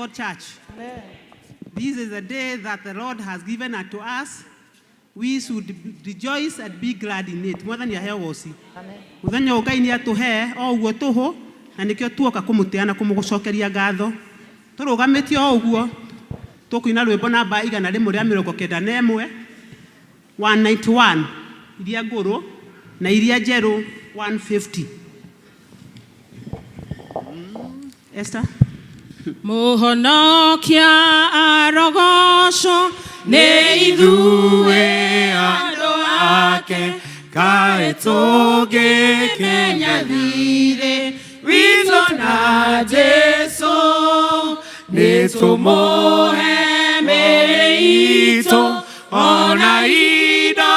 God, church. This is the day that the Lord has given unto us. We should rejoice and be glad in it. Mwathani aheo woci. Muthenya ũyũ Ngai nĩ atũhe o ũguo tũhũ na nĩkĩo tuoka kũmũtĩa na kũmũcokeria ngatho. Tũrũgamĩte o ũguo tũkũina rwĩmbo namba 191, 191 iria ngũrũ na iria njerũ 150. Esther. Mũhonokia arogocwo nĩ ithuĩ andũ ake, Kaĩ tũngĩkenya thirĩ witũ na Jesũ, nĩ tũmũhe mĩĩrĩ itũ ona indo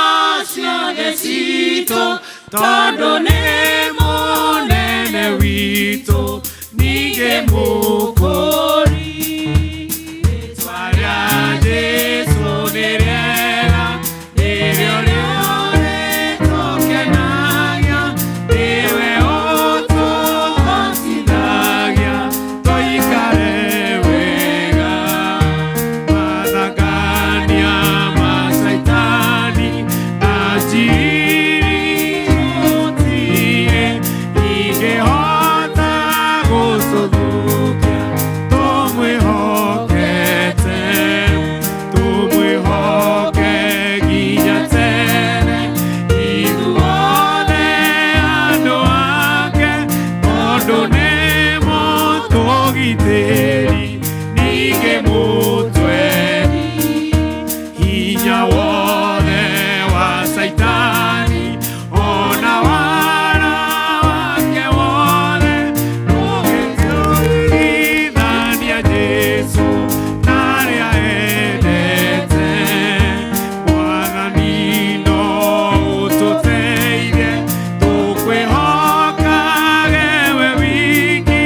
ciothe citũ, tondũ nĩ mũnene witũ ningĩ mũkũri. Rĩtwa rĩa Jesũ nĩ rĩega, nĩrĩo rĩtũkenagia, nĩwe ũtũhotithagia tũikare wega. Mathangania ma Caitani na njiri gũtirĩ ingĩhota gũtũthũkia, tũmwĩhokete, tũmwĩhoke nginya tene, ithuothe andũ ake, tondũ nĩ mũtũgitĩri ningĩ mũtwendi. Hinya wothe wa Caitani ona wara wake wothe ndũngĩtũtigithania Jesũ na arĩa endete. Mwathani no ũtũteithie tũkwĩhokage we wiki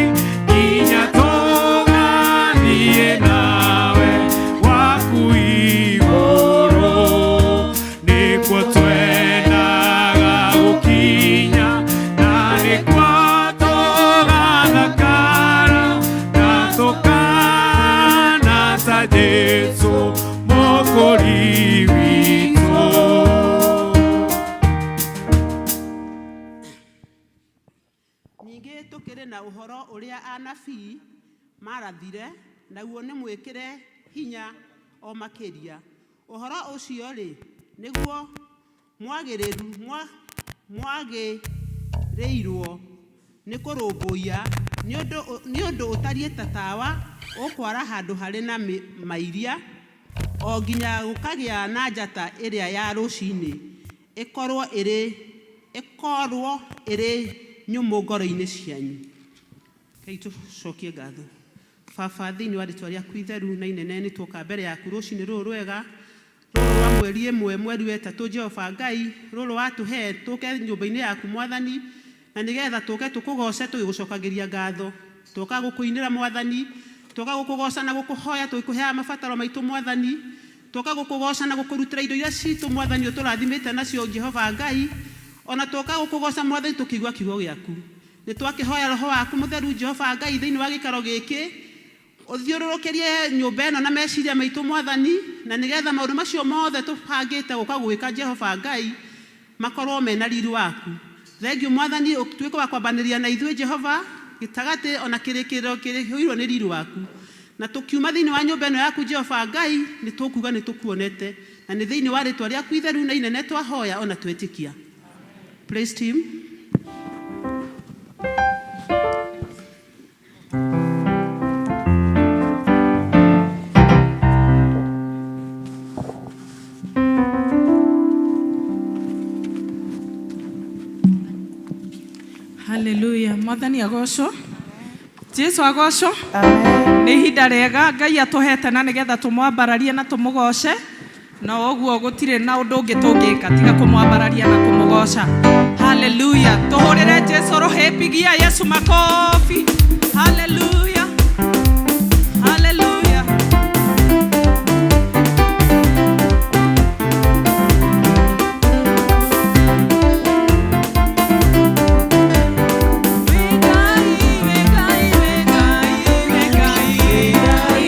nginya tũgathiĩ nawe gwaku igũrũ, nĩkuo twendaga gũkinya na nĩkuo tũgathakara na tũkahana ta Jesũ mũkũri witũ. Ningĩ tũkĩrĩ na ũhoro ũrĩa anabii marathire, naguo nĩ mwĩkĩre hinya o makĩria. Ũhoro ũcio rĩ, nĩguo mwagĩrĩirwo nĩ kũrũmbũiya, nĩ ũndũ ũtariĩ ta tawa ũkwara handũ harĩ na mairia, o nginya gũkagĩa na njata ĩrĩa ya rũcinĩ ĩkorwo ĩrĩ nyũmũ ngoro-inĩ cianyu. Ngai tũcokie ngatho. Baba, thĩinĩ wa rĩtwa rĩaku itheru na inene, nĩ tuoka mbere yaku rũcinĩ rũrũ rwega, rũrũ rwa mweri ĩmwe mweri wa ĩtatũ, Jehova Ngai, rũrũ watũhe tũke nyũmba-inĩ yaku Mwathani, na nĩgetha tũke tũkũgoce tũgĩgũcokagĩria ngatho. Tũka gũkũinĩra Mwathani, tũka gũkũgoca na gũkũhoya tũgĩkũheaga mabataro maitũ Mwathani, tũka gũkũgoca na gũkũrutĩra indo iria citũ Mwathani ũtũrathimĩte nacio Jehova Ngai, ona tũka gũkũgoca Mwathani tũkĩigua kiugo gĩaku. Nĩ twakĩhoya roho waku mũtheru Jehova Ngai thĩinĩ wa gĩikaro gĩkĩ, ũthiũrũrũkĩrie nyũmba ĩno na meciria maitũ Mwathani, na nĩgetha maũndũ macio mothe tũbangĩte gũka gwĩka Jehova Ngai makorwo mena riri waku. Thengiũ Mwathani, ũtuĩke wa kwambanĩria na ithuĩ Jehova gĩtagatĩ ona kĩrĩkĩrĩro kĩihũirwo nĩ riri waku. Na tũkiuma thĩinĩ wa nyũmba ĩno yaku Jehova Ngai, nĩ tũkuga nĩ tũkuonete, na nĩ thĩinĩ wa rĩtwa rĩaku itheru na inene twahoya ona twetĩkia. Praise team. Haleluya. Mwathani agocwo. Jesu agocwo. Nĩ ihinda rĩega Ngai atũhete na nĩgetha tũmwambararie na tũmũgoce, na ũguo gũtirĩ na ũndũ ũngĩ tũngĩka tiga kũmwambararia na kũmũgoca. Haleluya. Tũhũrĩre Jesu rũhĩ, pigia Yesu makofi. Haleluya. Haleluya. We Ngai, we Ngai, we Ngai, we Ngai.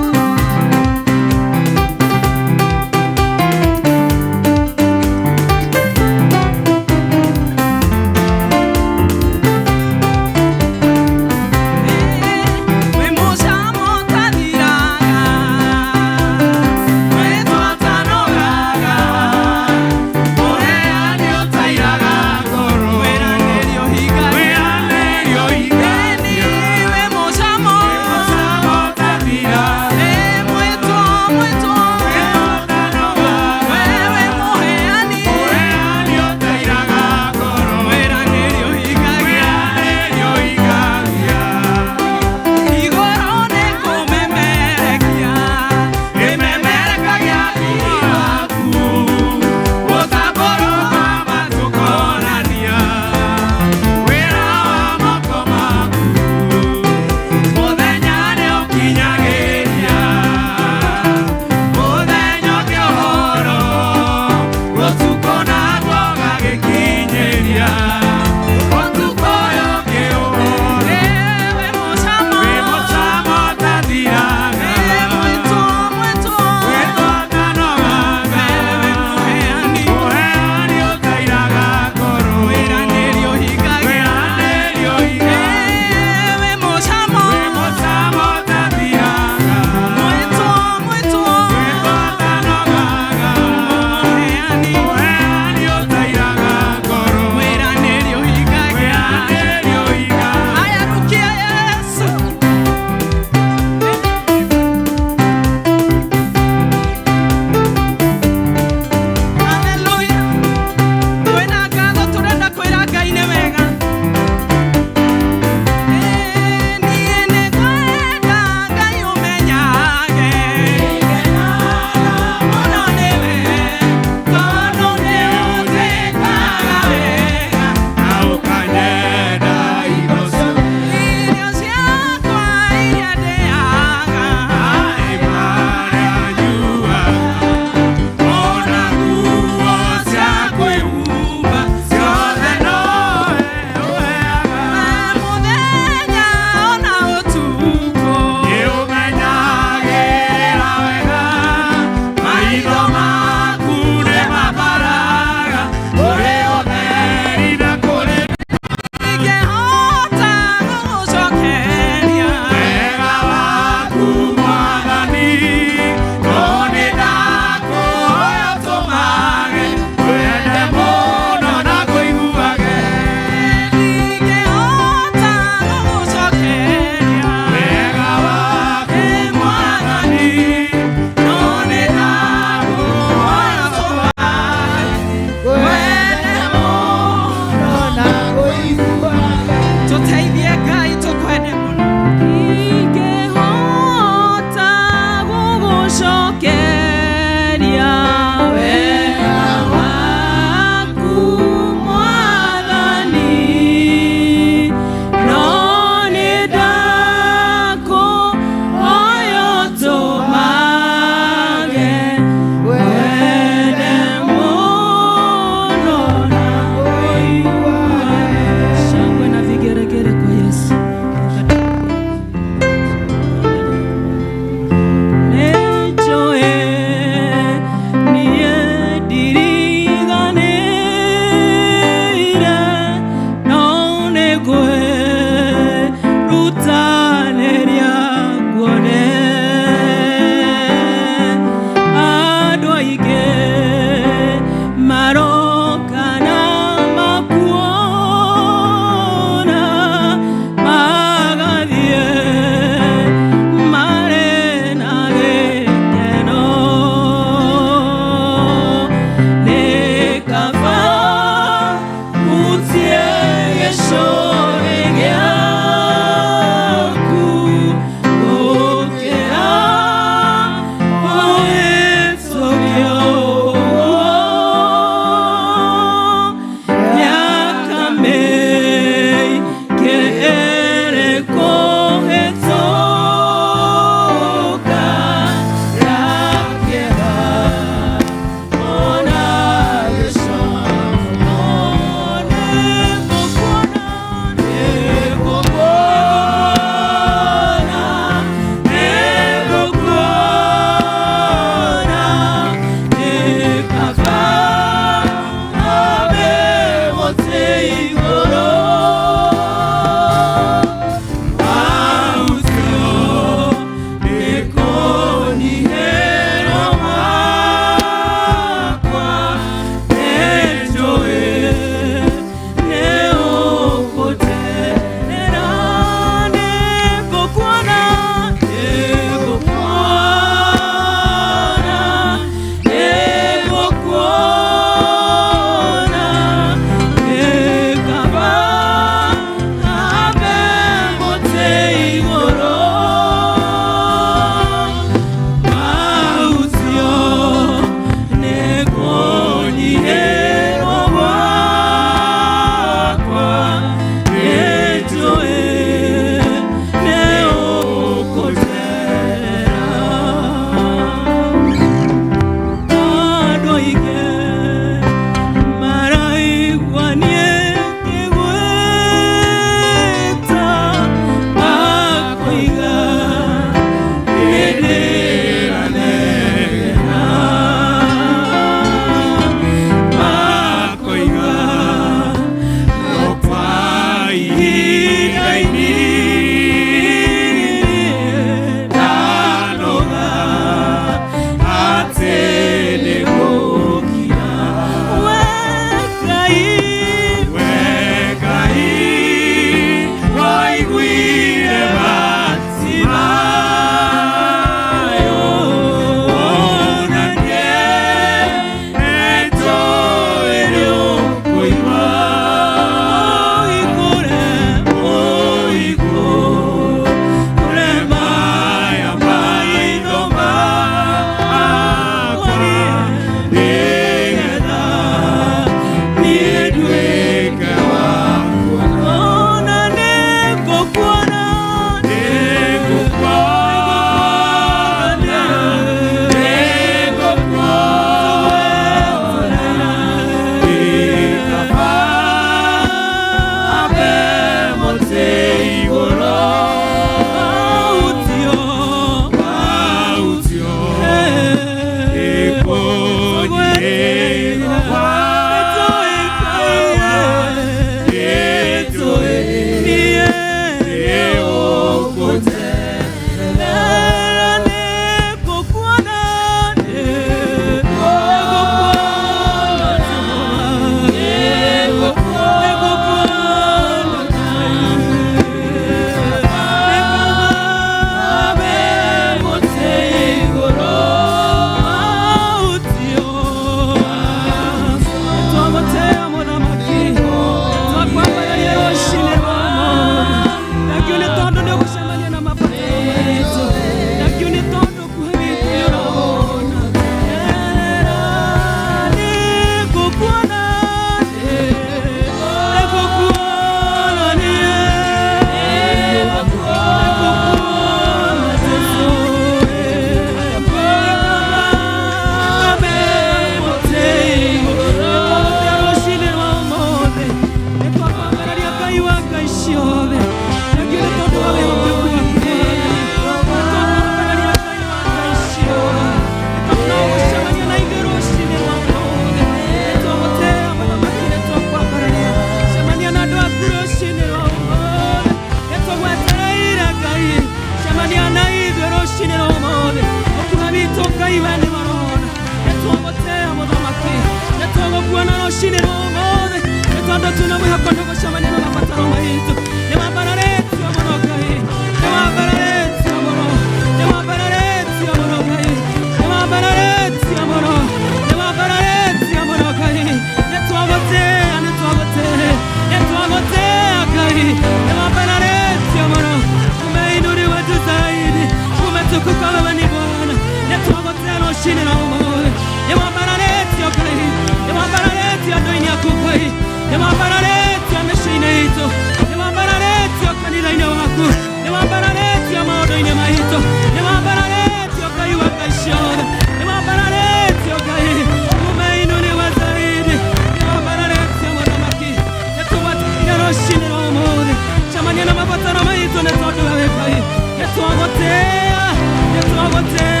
Nĩtwagũtĩa,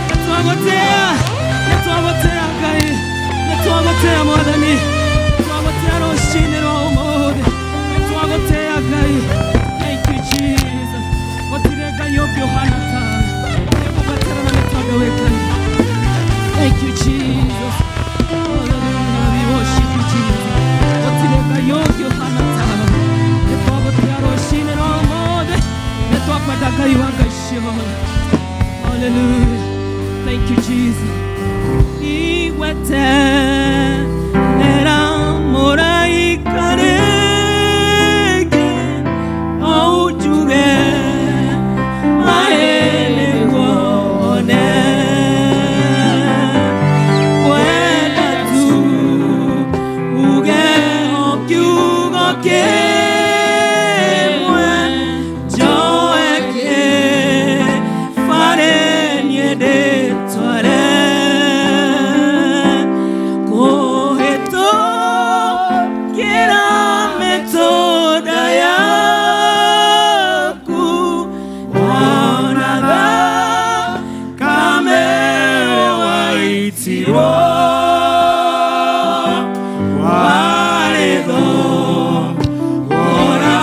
nĩtwagũtĩa, nĩtwagũtĩa Ngai, nĩtwagũtĩa Mwathani, nĩtwagũtĩa rũcinĩ rwa ũmũthĩ, nĩtwagũtĩa Ngai. Thank you Jesus. Gũtirĩ Ngai ũngĩ ũhana tawe. Nĩngũbatarana nĩ tondũ wĩ Ngai. Thank you Jesus. Hallelujah. We worship you Jesus. Gũtirĩ Ngai ũngĩ ũhana tawe. Nĩtwagũtĩa rũcinĩ rwa ũmũthĩ. Nĩtwakwenda Ngai wa Ngai ciothe. Hallelujah. Thank you Jesus. Igweterera mũraika rĩngĩ, o unjuge maĩ nĩguo one. Kwenda tu uge o kiugo kĩmwe, njoe kĩbarĩ niĩ ndĩtware. Kũhĩtũkĩra mĩtũnda yaku, ona thakame waitirwo, warĩ thogora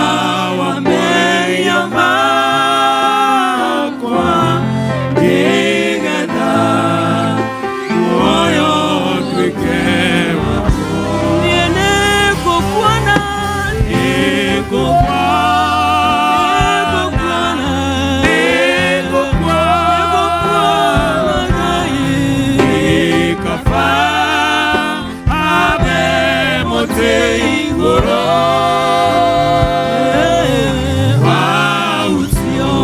wa mehia makwa, nĩgetha muoyo nduĩke wakwa. Niĩ nĩngũkuona, nĩngũkuona, nĩngũkuona Ngai. Kaba ambe mũtĩ igũrũ wa ũcio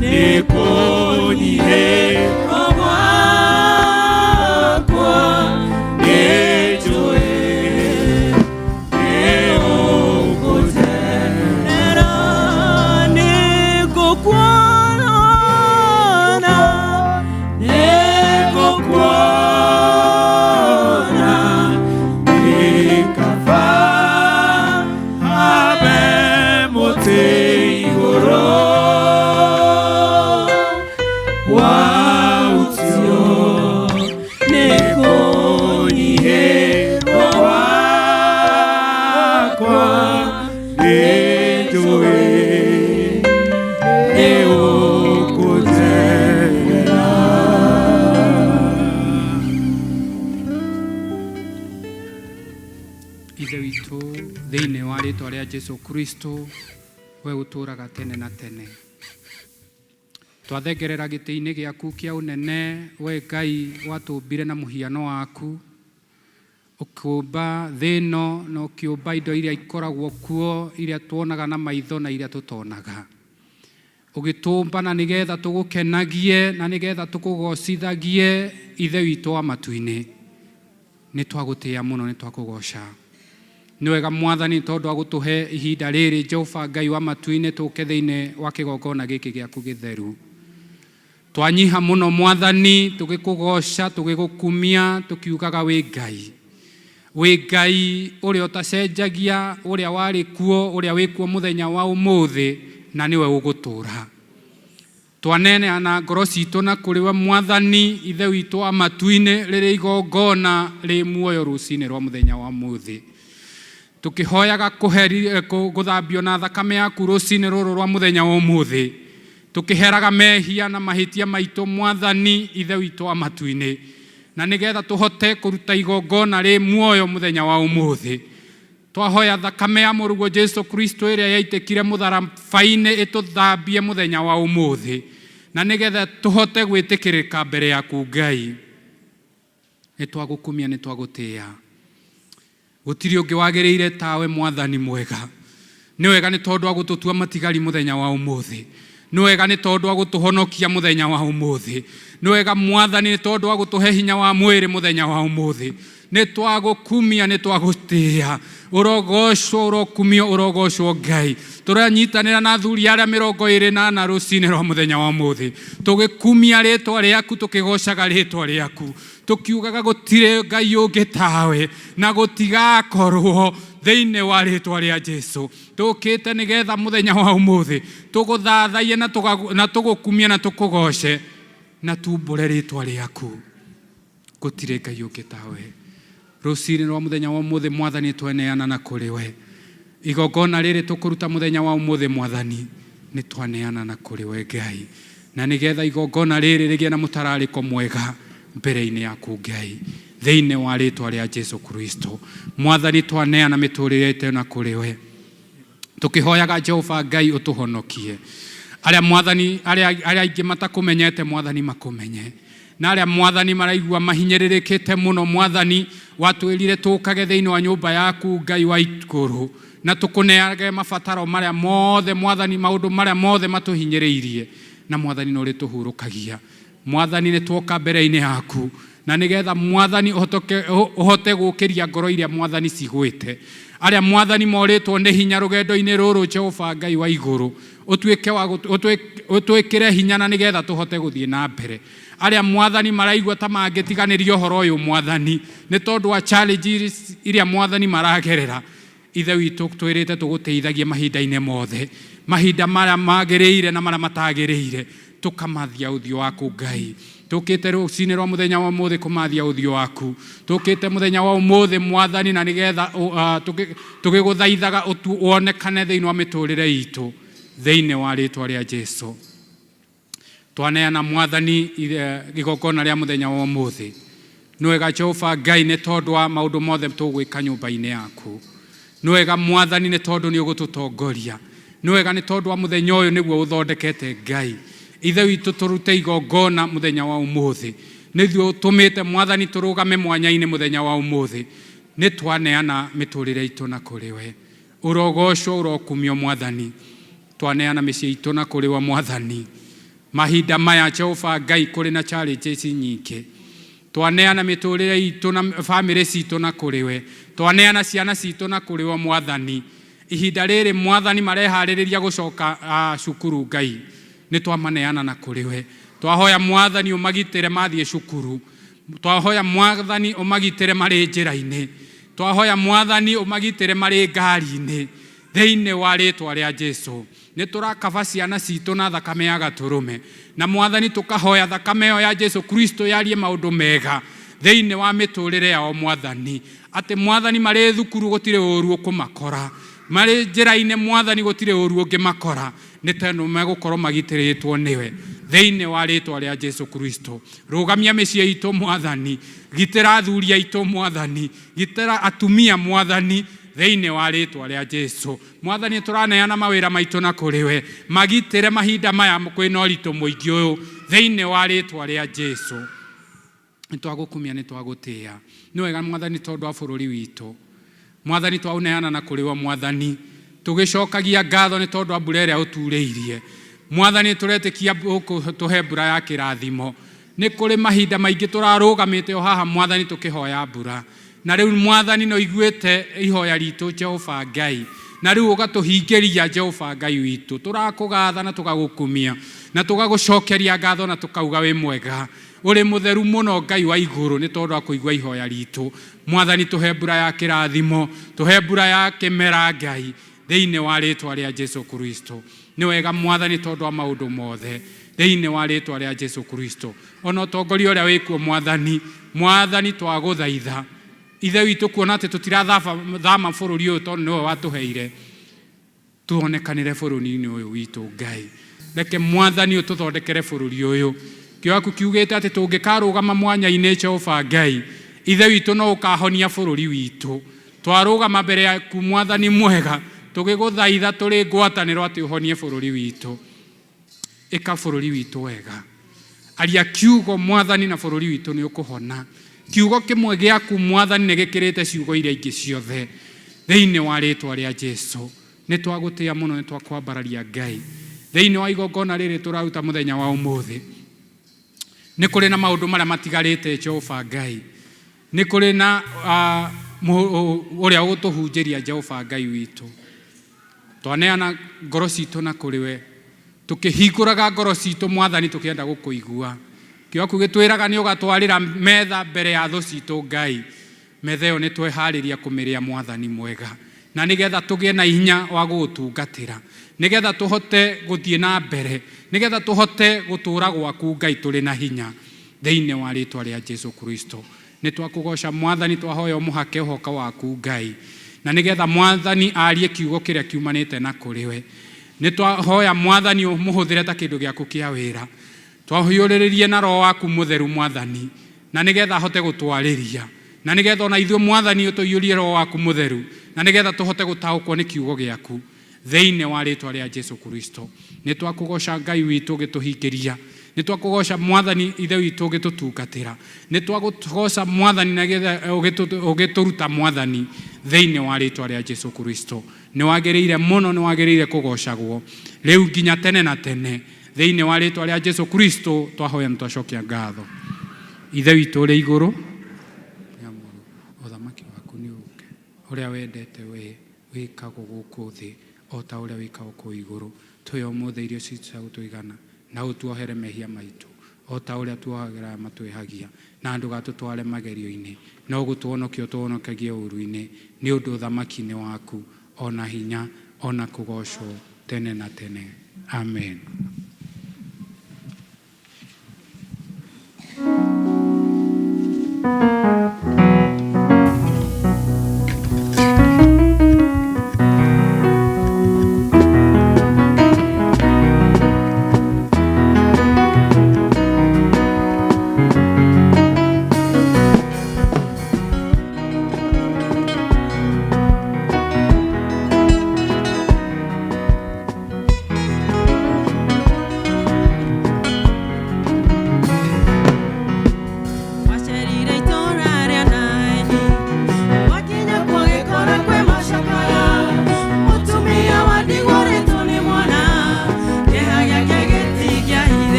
nĩkũnyihĩrwo gwakwa, nĩnjũĩ nĩũkũnjeherera. Nĩngũkuona, nĩngũkuona, Kaba ambe mũtĩ igũrũ wa ũcio nĩkũnyihĩrwo gwakwa, nĩnjũĩ nĩũkũnjeherera. Ithe witũ, thĩinĩ wa rĩtwa rĩa Jesu Kristo, we ũtũũraga tene na tene, twathengerera gĩtĩ-inĩ gĩaku kĩa ũnene. We Ngai watũmbire na mũhiano waku, ũkĩũmba thĩ ĩno na ũkĩũmba indo iria ikoragwo kuo, iria tuonaga na maitho na iria tũtonaga, ũgĩtũmba na nĩgetha tũgũkenagie na nĩgetha tũkũgocithagie. Ithe witũ wa matu-inĩ, nĩ twagũtĩĩa mũno, nĩ twakũgoca. Nĩ wega Mwathani tondũ agũtũhe ihinda rĩrĩ, Jehova Ngai wa matu-inĩ, tũke thĩinĩ wa kĩgongona gĩkĩ gĩaku gĩtheru. Twanyiha mũno Mwathani, tũgĩkũgoca, tũgĩgũkumia, tũkiugaga wĩ Ngai, wĩ Ngai ũrĩa ũtacenjagia, ũrĩa warĩ kuo, ũrĩa wĩ kuo mũthenya wa ũmũthĩ, na nĩwe ũgũtũũra. Twaneneana ngoro citũ na kũrĩ we Mwathani, Ithe witũ wa matu-inĩ, rĩrĩ igongona rĩ muoyo rũcinĩ rwa mũthenya wa mũthĩ, tũkĩhoyaga gũthambio na thakame yaku rũcinĩ rũrũ rwa mũthenya wa ũmũthĩ, tũkĩheraga mehia na mahĩtia maitũ, Mwathani Ithe witũ wa matu-inĩ, na nĩgetha tũhote kũruta igongona rĩ muoyo mũthenya wa ũmũthĩ. Twahoya thakame ya mũrũguo Jesu Kristo ĩrĩa yaitĩkire mũtharaba-inĩ ĩtũthambie mũthenya wa ũmũthĩ, na nĩgetha tũhote gwĩtĩkĩrĩka mbere yaku. Ngai, nĩ twagũkumia, nĩ twagũtĩĩa. Gũtirĩ ũngĩ wagĩrĩire tawe, Mwathani mwega. Nĩ wega nĩ tondũ wa gũtũtua matigari mũthenya wa ũmũthĩ. Nĩ wega nĩ tondũ wa gũtũhonokia mũthenya wa ũmũthĩ. Nĩ wega Mwathani nĩ tondũ wa gũtũhe hinya wa mwĩrĩ mũthenya wa ũmũthĩ. Nĩ twagũkumia, nĩ twagũtĩĩa. Ũrogocwo, ũrokumio, ũrogocwo Ngai. Tũranyitanĩra na athuri arĩa 24 rũcinĩ rwa mũthenya wa ũmũthĩ, tũgĩkumia rĩtwa rĩaku, tũkĩgocaga rĩtwa rĩaku, tũkiugaga gũtirĩ Ngai ũngĩ tawe na gũtigakorwo thĩinĩ wa rĩtwa rĩa Jesu. Tũkĩte nĩgetha mũthenya wa ũmũthĩ tũgũthathaiye na tũgũkumie na tũkũgoce na tumbũre rĩtwa rĩaku. Gũtirĩ Ngai ũngĩ tawe. Rũcinĩ rwa mũthenya wa ũmũthĩ, Mwathani, tweneana na kũrĩ we. Igongona rĩrĩ tũkũruta mũthenya wa ũmũthĩ, Mwathani, nĩ twaneana na kũrĩ we Ngai, na nĩgetha igongona rĩrĩ rĩgĩe na mũtararĩko mwega mbere-inĩ yaku Ngai, thĩinĩ wa rĩtwa rĩa Jesu Kristo. Mwathani, twaneana mĩtũrĩre ĩtũ na kũrĩ we, tũkĩhoyaga Jehova Ngai ũtũhonokie. Arĩa Mwathani, arĩa aingĩ matakũmenyete, Mwathani, makũmenye, na arĩa Mwathani maraigua mahinyĩrĩrĩkĩte mũno, Mwathani, watwĩrire tũkage thĩinĩ wa nyũmba yaku Ngai wa igũrũ na tũkũneage mabataro marĩa mothe, Mwathani, maũndũ marĩa mothe matũhinyĩrĩirie, na Mwathani no ũrĩtũhurũkagia. Mwathani, nĩ tuoka mbere-inĩ yaku na nĩgetha Mwathani ũhote gũkĩria ngoro iria Mwathani cigwĩte, arĩa Mwathani morĩtwo nĩ hinya rũgendo-inĩ rũrũ. Jehova Ngai wa igũrũ, ũtuĩke wa ũtwĩkĩre hinya na nĩgetha tũhote gũthiĩ na mbere. Arĩa Mwathani maraigua ta mangĩtiganĩria ũhoro ũyũ, Mwathani, nĩ tondũ wa challenges iria Mwathani maragerera, Ithe witũ, twĩrĩte tũgũteithagie mahinda-inĩ mothe, mahinda marĩa magĩrĩire na marĩa matagĩrĩire, tũkamathia ũthiũ waku Ngai. Tũkĩte rũcinĩ rwa mũthenya wa ũmũthĩ kũmathia ũthiũ waku. Tũkĩte mũthenya wa ũmũthĩ, Mwathani, na nĩgetha tũgĩgũthaithaga wonekane thĩinĩ wa mĩtũrĩre itũ, thĩinĩ wa rĩtwa rĩa Jesu. Twaneana, Mwathani, igongona rĩa mũthenya wa ũmũthĩ. Nĩ wega, Jehova Ngai, nĩ tondũ wa maũndũ mothe tũgwĩka nyũmba-inĩ yaku. Nĩ wega, Mwathani, nĩ tondũ nĩ ũgũtũtongoria. Nĩ wega nĩ tondũ wa mũthenya ũyũ nĩguo ũthondekete Ngai. Ithe witũ, tũrute igongona mũthenya wa ũmũthĩ. Nĩ ithuĩ ũtũmĩte, Mwathani, tũrũgame mwanya-inĩ mũthenya wa ũmũthĩ. Nĩ twaneana mĩtũrĩre itũ na kũrĩ we. Ũrogocwo, ũrokumio, Mwathani. Twaneana mĩciĩ itũ na kũrĩ we, Mwathani. Mahinda maya, Jehova Ngai, kũrĩ na challenges nyingĩ. Twaneana mĩtũrĩre itũ na bamĩrĩ citũ na kũrĩ we. Twaneana ciana citũ na kũrĩ we, Mwathani. Ihinda rĩrĩ, Mwathani, mareharĩrĩria gũcoka cukuru, Ngai, nĩ twamaneana na kũrĩ we. Twahoya, Mwathani, ũmagitĩre mathiĩ cukuru. Twahoya, Mwathani, ũmagitĩre marĩ njĩra-inĩ. Twahoya, Mwathani, ũmagitĩre marĩ ngari-inĩ, thĩinĩ wa rĩtwa rĩa Jesu. Nĩ tũrakaba ciana citũ na thakame ya gatũrũme, na Mwathani, tũkahoya thakame ĩyo ya Jesu Kristo yarie maũndũ mega thĩinĩ wa mĩtũrĩre yao, Mwathani, atĩ Mwathani, marĩ thukuru gũtirĩ ũru ũkũmakora, marĩ njĩra-inĩ, Mwathani, gũtirĩ ũru ũngĩmakora, nĩ tondũ megũkorwo magitĩrĩtwo nĩwe, thĩinĩ wa rĩtwa rĩa Jesu Kristo. Rũgamia mĩciĩ itũ, Mwathani. Gitĩra athuri aitũ, Mwathani. Gitĩra atumia, Mwathani, thĩinĩ wa rĩtwa rĩa Jesu. Mwathani, tũraneana mawĩra maitũ na kũrĩ we. Magitĩre mahinda maya kwĩna ũritũ mũingĩ ũyũ, thĩinĩ wa rĩtwa rĩa Jesu. Nĩ twagũkumia, nĩ twagũtĩĩa. Nĩ wega, Mwathani, tondũ wa bũrũri witũ. Mwathani, twaũneana na kũrĩ we, Mwathani, tũgĩcokagia ngatho nĩ tondũ wa mbura ĩrĩa ũturĩirie. Mwathani, tũretĩkia tũhe mbura ya kĩrathimo. Nĩ kũrĩ mahinda maingĩ tũrarũgamĩte o haha, Mwathani, tũkĩhoya mbura, na rĩu, Mwathani, no iguĩte ihoya ritũ, Jehova Ngai, na rĩu ũgatũhingĩria. Jehova Ngai witũ, tũrakũgatha na tũgagũkumia na tũgagũcokeria ngatho na tũkauga wĩ mwega, ũrĩ mũtheru mũno, Ngai wa igũrũ, nĩ tondũ wa kũigua ihoya ritũ. Mwathani, tũhe mbura ya kĩrathimo, tũhe mbura ya kĩmera, Ngai, thĩinĩ wa rĩtwa rĩa Jesu Kristo. Nĩ wega, Mwathani, tondũ wa maũndũ mothe, thĩinĩ wa rĩtwa rĩa Jesu Kristo. Ona ũtongoria ũrĩa wĩkuo, Mwathani, Mwathani, twagũthaitha, Ithe witũ, kuona atĩ tũtirathama bũrũri ũyũ tondũ nĩwe watũheire, tuonekanĩre bũrũri-inĩ ũyũ witũ. Ngai, reke, Mwathani, ũtũthondekere bũrũri ũyũ. Kĩo gĩaku kiugĩte atĩ tũngĩkarũgama mwanya-inĩ, Jehova Ngai Ithe witũ, no ũkahonia bũrũri witũ. Twarũgama mbere yaku, Mwathani mwega, tũgĩgũthaitha tũrĩ ngwatanĩro atĩ ũhonie bũrũri witũ. Ĩka bũrũri witũ wega. Aria kiugo, Mwathani, na bũrũri witũ nĩ ũkũhona. Kiugo kĩmwe gĩaku, Mwathani, nĩ gĩkĩrĩte ciugo iria ingĩ ciothe, thĩinĩ wa rĩtwa rĩa Jesu. Nĩ twagũtĩa mũno, nĩ twakwambararia, Ngai. Thĩinĩ wa igongona rĩrĩ tũraruta mũthenya wa ũmũthĩ, nĩ kũrĩ na maũndũ marĩa matigarĩte, Jehova Ngai. Nĩ kũrĩ na ũrĩa ũgũtũhunjĩria Jehova Ngai witũ. Twaneana ngoro citũ na kũrĩ we, tũkĩhingũraga ngoro citũ Mwathani, tũkĩenda gũkũigua. Kĩo gĩtwĩraga nĩ ũgatwarĩra metha mbere ya thũ citũ Ngai. Metha ĩyo nĩ tweharĩria kũmĩrĩa Mwathani mwega, na nĩgetha tũgĩe na hinya wa gũgũtungatĩra, nĩgetha tũhote gũthiĩ na mbere, nĩgetha tũhote gũtũra gwaku Ngai tũrĩ na hinya thĩinĩ wa rĩtwa rĩa Jesu Kristo. Nĩ twakũgoca Mwathani, twahoya ũmũhake ũhoka waku Ngai, na nĩgetha Mwathani arie kiugo kĩrĩa kiumanĩte na kũrĩ we. Nĩ twahoya Mwathani ũmũhũthĩre ta kĩndũ gĩaku kĩa wĩra, twahiũrĩrĩrie na roho waku mũtheru Mwathani, na nĩgetha ahote gũtwarĩria, na nĩgetha ona ithuĩ Mwathani ũtũiyũrie roho waku mũtheru, na nĩgetha tũhote gũtaũkwo nĩ kiugo gĩaku thĩinĩ wa rĩtwa rĩa Jesu Kristo. Nĩ twakũgoca Ngai witũ ũgĩtũhingĩria, nĩ twakũgoca Mwathani Ithe witũ ũgĩtũtungatĩra, nĩ twakũgoca Mwathani na ũgĩtũruta Mwathani thĩinĩ wa rĩtwa rĩa Jesu Kristo. Nĩ wagĩrĩire mũno, nĩ wagĩrĩire kũgocagwo rĩu nginya tene na tene thĩinĩ wa rĩtwa rĩa Jesu Kristo. Twahoya na twacokia ngatho. Ithe witũ ũrĩ igũrũ, ũthamaki waku nĩ ũke, ũrĩa wendete we wĩkagwo gũkũ thĩ o ta ũrĩa wĩkagwo kũu igũrũ. Tũhe ũmũthĩ irio citũ cia gũtũigana, na ũtuohere mehia maitũ o ta ũrĩa tuohagĩra arĩa matwĩhagia, na ndũgatũtware magerio-inĩ, no gũtũhonokia ũtũhonokagie ũũru-inĩ, nĩ ũndũ ũthamaki nĩ waku, ona hinya, ona kũgocwo tene na tene. Amen.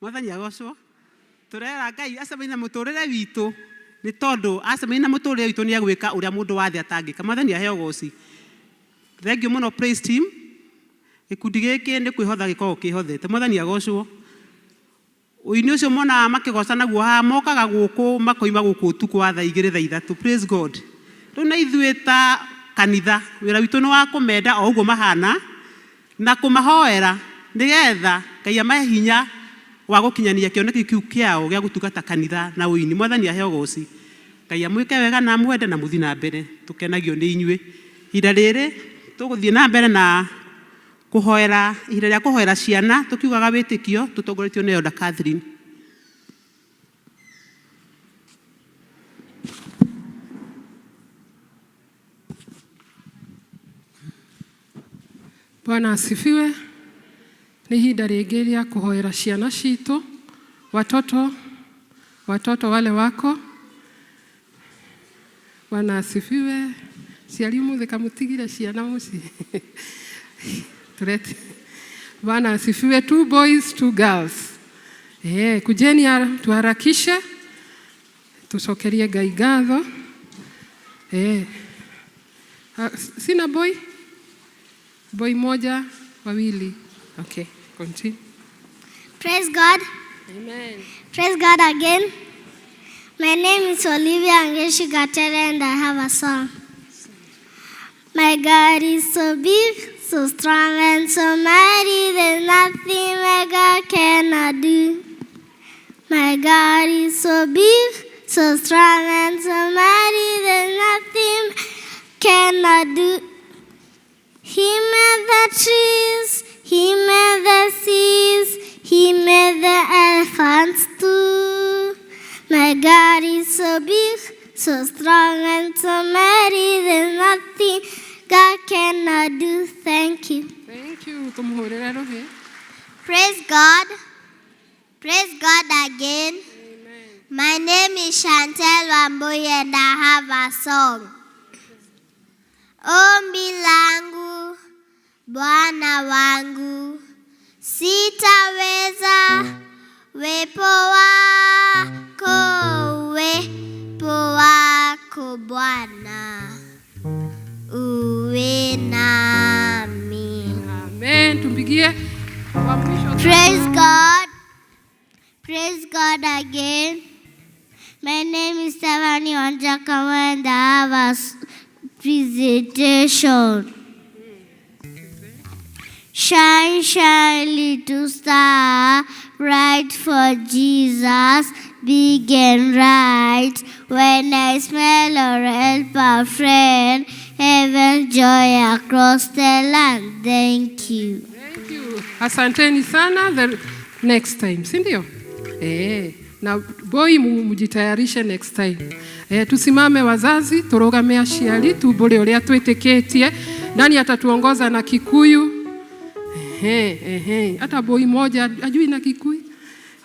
Mwathani agocwo. Turera Ngai acemanie na muturire witu ni tondu acemanie na muturire witu ni egwika uria mundu wa thi atangika. Mwathani aheo goci. Thank you muno praise team. Gikundi giki ni kwihotha gikoragwo kihothete. Mwathani agocwo. Ũini ũcio monaga makĩgoca naguo haha mokaga gũkũ makoima gũkũ ũtukũ wa thaa igĩrĩ thaa ithatũ. Praise God. Rĩu na ithuĩ ta kanitha wĩra witũ nĩ wa kũmenda o ũguo mahana na kũmahoera nĩgetha Ngai amahe hinya wa gũkinyania kĩoneki kĩu kĩao gĩa gũtungata kanitha na ũini. Mwathani aheo goci. Ngai amwĩke wega na amwende na mũthiĩ na mbere. Tũkenagio nĩ inyuĩ. Ihinda rĩrĩ tũgũthiĩ na mbere na kũhoera ihinda rĩa kũhoera ciana tũkiugaga wĩtĩkio tũtongoretio nĩ Elder Catherine. Bwana asifiwe. Nĩ ihinda rĩngĩ rĩa kũhoera ciana citũ, watoto, watoto wale wako. Bwana asifiwe. Ciari ũmũthĩ kamũtigire ciana mũciĩ. Tulete. Bwana asifiwe. Two boys, two girls. Kujeni tuharakishe tucokerie Ngai ngatho. Sina boy? Boy moja, wawili. Okay, continue. Praise God. Amen. Praise God again. My name is Olivia Angeshi Gatere and I have a song. My God is so big, so strong and so mighty, there's nothing my God cannot do. My God is so big, so strong and so mighty, there's nothing cannot do. He made the trees, he made the seas, he made the elephants too. My God is so big, so strong and so mighty, there's nothing God cannot do. Thank you. Thank you. Tumuhurire ruhi. Praise God. Praise God again. My name is Chantel Wambui and I have a song. Ombi langu, Bwana wangu, sitaweza wepo wako, wepo wako Bwana, uwe nami. Amen. Tumpigie wa mwisho. Praise God. Praise God again. My name is Stephanie Wanjakawa and I have a presentation. Shine, shine, little star, bright for Jesus, big and right. When I smell or help a friend, heaven's joy across the land. Thank you. Thank you. Asanteni sana. The next time, si ndio? Na boy mujitayarishe next time. Tusimame wazazi, turugame aciari, tumbure uria twitikitie. Nani atatuongoza na Kikuyu? Ehe, ehe. Hata boy moja ajui na Kikuyu?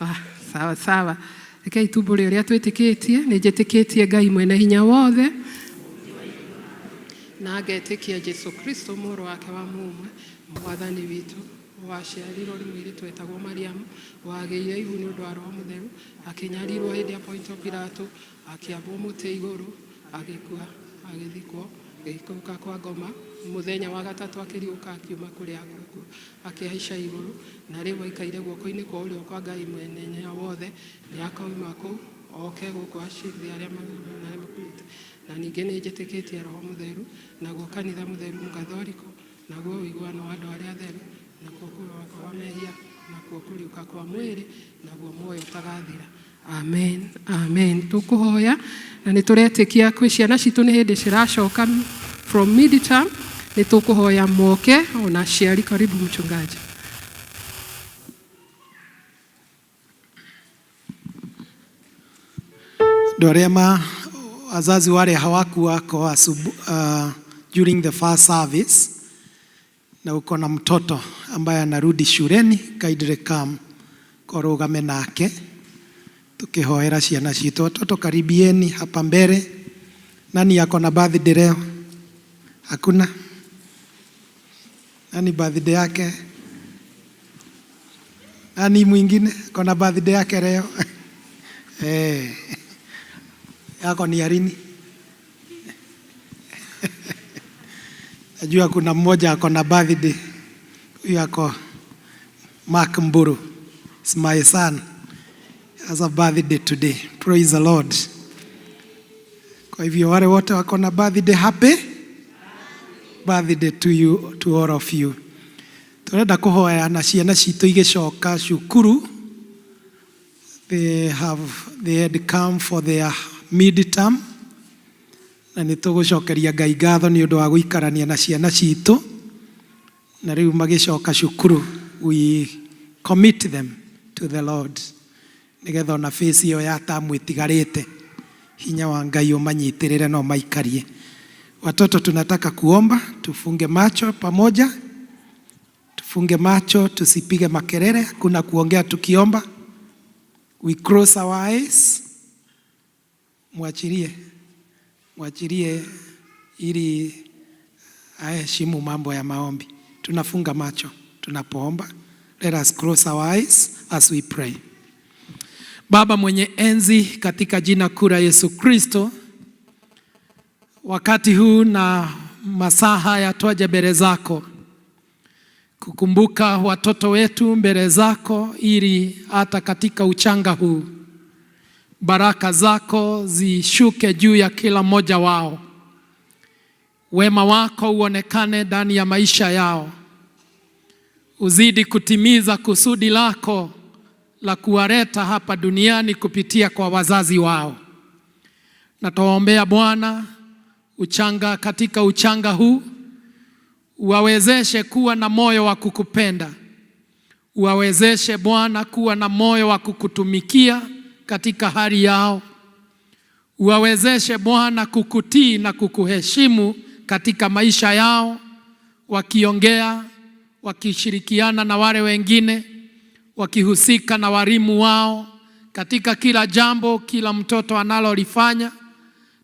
Ah, sawa sawa. Rekei tumbure uria twitikitie. Nĩnjĩtĩkĩtie Ngai mwene hinya wothe na ngetĩkia Jesu Kristo mũrũ wake wa mũmwe mwathani witũ waciarirwo nĩ mũirĩtu wetagwo Mariamu wagĩire ihu nĩ ũndũ wa Roho Mũtheru akĩnyarirwo hĩndĩ ya Pontio Pilato akĩambwo mũtĩ igũrũ agĩkua agĩthikwo agĩikũrũka kwa ngoma mũthenya wa gatatũ akĩriũka akiuma kũrĩa akuũ akĩhaica igũrũ na rĩu aikaire guoko-inĩ kwa ũrĩo kwa Ngai mwene hinya wothe nĩ akauma kũu oke gũkũ acirithie arĩa marĩ na arĩa makuĩte na ningĩ nĩ njĩtĩkĩtie Roho Mũtheru naguo kanitha mũtheru mũgathoriko naguo ũiguano wa andũ arĩa atheru nakuo kũrũa kwa mehia nakuo kũriũka kwa mwĩrĩ naguo muoyo ũtagathira. Amen, amen. Tũkũhoya na nĩ tũretĩkia kwĩ ciana citũ nĩ hĩndĩ ciracoka from midterm nĩ tũkũhoya moke ona aciari. Karibu mchungaji. Andũ arĩa ma wazazi wale hawakuwako during the first service na uko na mtoto ambaye anarudi shuleni, kindly come korugame nake tukihoera ciana citu. Watoto karibieni hapa mbele. Nani ako na birthday leo? Hakuna? Nani birthday yake? Nani mwingine kona birthday yake leo? Eh. Yako ni ya lini? Najua kuna mmoja ako na birthday. Huyu ako Mark Mburu. It's my son. Has a birthday today. Praise the Lord. Kwa hivyo wale wote wako na birthday, happy birthday to you, to all of you. Turenda kuhoya na ciana citũ igĩcoka cukuru. They had come for their midterm, na nĩ tũgũcokeria Ngai ngatho nĩ ũndũ wa gũikarania na ciana citũ, na rĩu magĩcoka cukuru, we commit them to the Lord, nĩgetha ona phase ĩyo ya tamu ĩtigarĩte, hinya wa Ngai ũmanyitĩrĩre no maikarie. Watoto, tunataka kuomba, tufunge macho pamoja, tufunge macho, tusipige makelele, hakuna kuongea tukiomba. We close our eyes, mwachilie, mwachilie ili aheshimu mambo ya maombi. Tunafunga macho tunapoomba. Let us close our eyes as we pray. Baba mwenye enzi, katika jina kuu la Yesu Kristo, wakati huu na masaa haya twaja mbele zako kukumbuka watoto wetu mbele zako, ili hata katika uchanga huu baraka zako zishuke juu ya kila mmoja wao, wema wako uonekane ndani ya maisha yao, uzidi kutimiza kusudi lako la kuwaleta hapa duniani kupitia kwa wazazi wao. Na tuwaombea Bwana uchanga, katika uchanga huu uwawezeshe kuwa na moyo wa kukupenda, uwawezeshe Bwana kuwa na moyo wa kukutumikia katika hali yao, uwawezeshe Bwana kukutii na kukuheshimu katika maisha yao, wakiongea, wakishirikiana na wale wengine, wakihusika na walimu wao katika kila jambo, kila mtoto analolifanya.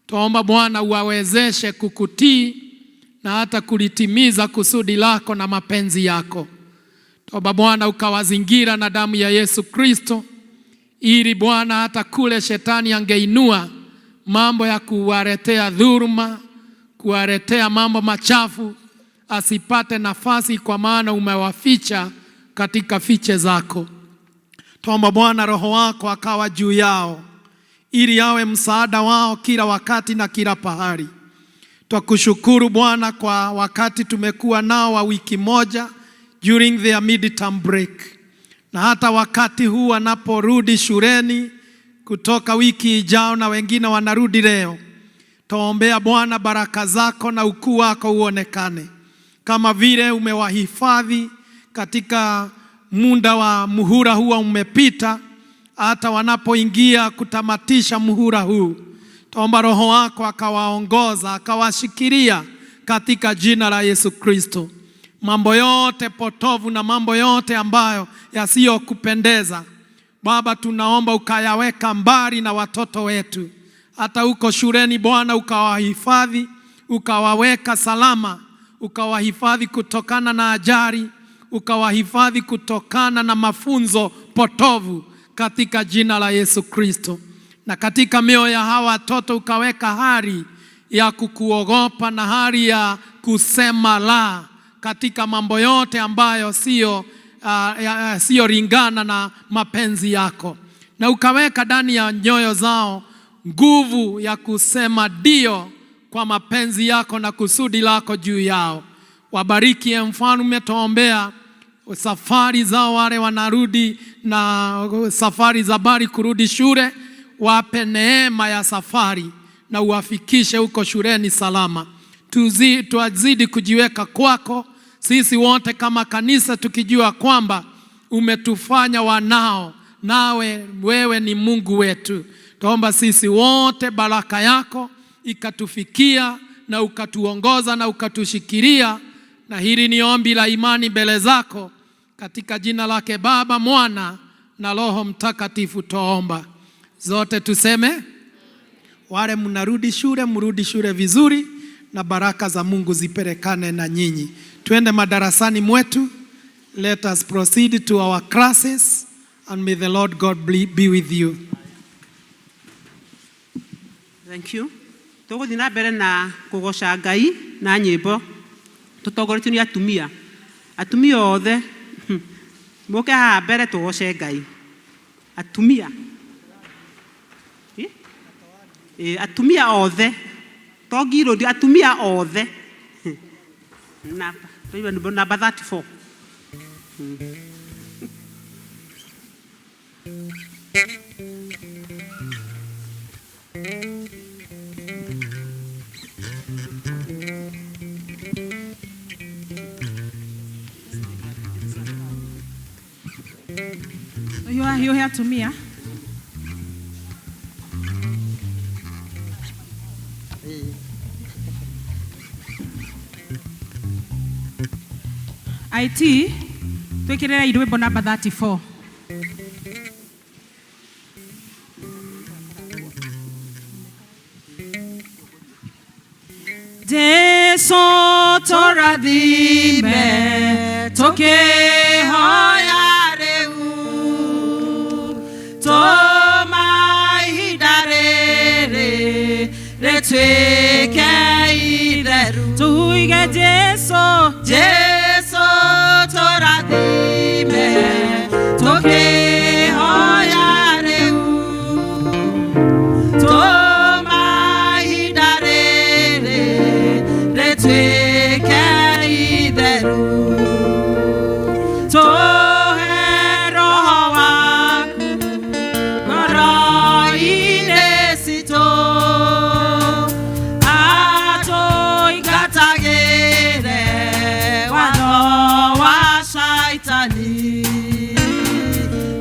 Twaomba Bwana uwawezeshe kukutii na hata kulitimiza kusudi lako na mapenzi yako. Twaomba Bwana ukawazingira na damu ya Yesu Kristo, ili Bwana hata kule shetani angeinua mambo ya kuwaletea dhuluma, kuwaletea mambo machafu, asipate nafasi, kwa maana umewaficha katika fiche zako. Twaomba Bwana Roho wako akawa juu yao, ili awe msaada wao kila wakati na kila pahali. Twakushukuru Bwana kwa wakati tumekuwa nao wa wiki moja during their midterm break, na hata wakati huu wanaporudi shuleni kutoka wiki ijao na wengine wanarudi leo. Twaombea Bwana baraka zako na ukuu wako uonekane, kama vile umewahifadhi katika muda wa muhula huu umepita, hata wanapoingia kutamatisha muhula huu. Twaomba Roho wako akawaongoza, akawashikilia katika jina la Yesu Kristo. Mambo yote potovu na mambo yote ambayo yasiyokupendeza Baba, tunaomba ukayaweka mbali na watoto wetu, hata huko shuleni Bwana ukawahifadhi, ukawaweka salama, ukawahifadhi kutokana na ajali, ukawahifadhi kutokana na mafunzo potovu katika jina la Yesu Kristo. Na katika mioyo ya hawa watoto ukaweka hali ya kukuogopa na hali ya kusema la katika mambo yote ambayo sio ringana na mapenzi yako, na ukaweka ndani ya nyoyo zao nguvu ya kusema ndio kwa mapenzi yako na kusudi lako juu yao. Wabariki e Mfalme, tuombea safari zao wale wanarudi na safari za bari kurudi shule, wape neema ya safari na uwafikishe huko shuleni salama. Tuazidi kujiweka kwako sisi wote kama kanisa, tukijua kwamba umetufanya wanao, nawe wewe ni Mungu wetu. Tuomba sisi wote baraka yako ikatufikia na ukatuongoza na ukatushikilia, na hili ni ombi la imani mbele zako, katika jina lake Baba, Mwana na Roho Mtakatifu tuomba. Zote tuseme, wale mnarudi shule, mrudi shule vizuri, na baraka za Mungu zipelekane na nyinyi. Twende madarasani mwetu. Let us proceed to our classes, and may the Lord God be with you. Thank you. Tũgũthiĩ na mbere na kũgoca Ngai na nyĩmbo tũtongoretio nĩ atumia. Atumia othe mũke haha mbere tũgoce Ngai. Atumia. Eh? Eh, atumia othe. To ngirũndi, atumia othe. Namba, tũigue namba 34. Hiũha atumia. IT twĩkĩrĩre rwĩmbo namba 34. Jesu tũrathime tũkĩhoya rĩu, tũma ihinda rĩrĩ rĩtuĩke itheru. Tuige Jesu, Jesu tũrathime tũkĩhoya rĩu, tũma ihinda rĩrĩ rĩtuĩke itheru. Tũhe Roho waku ngoro-inĩ citũ, atũingatagĩre watho wa Shaitani.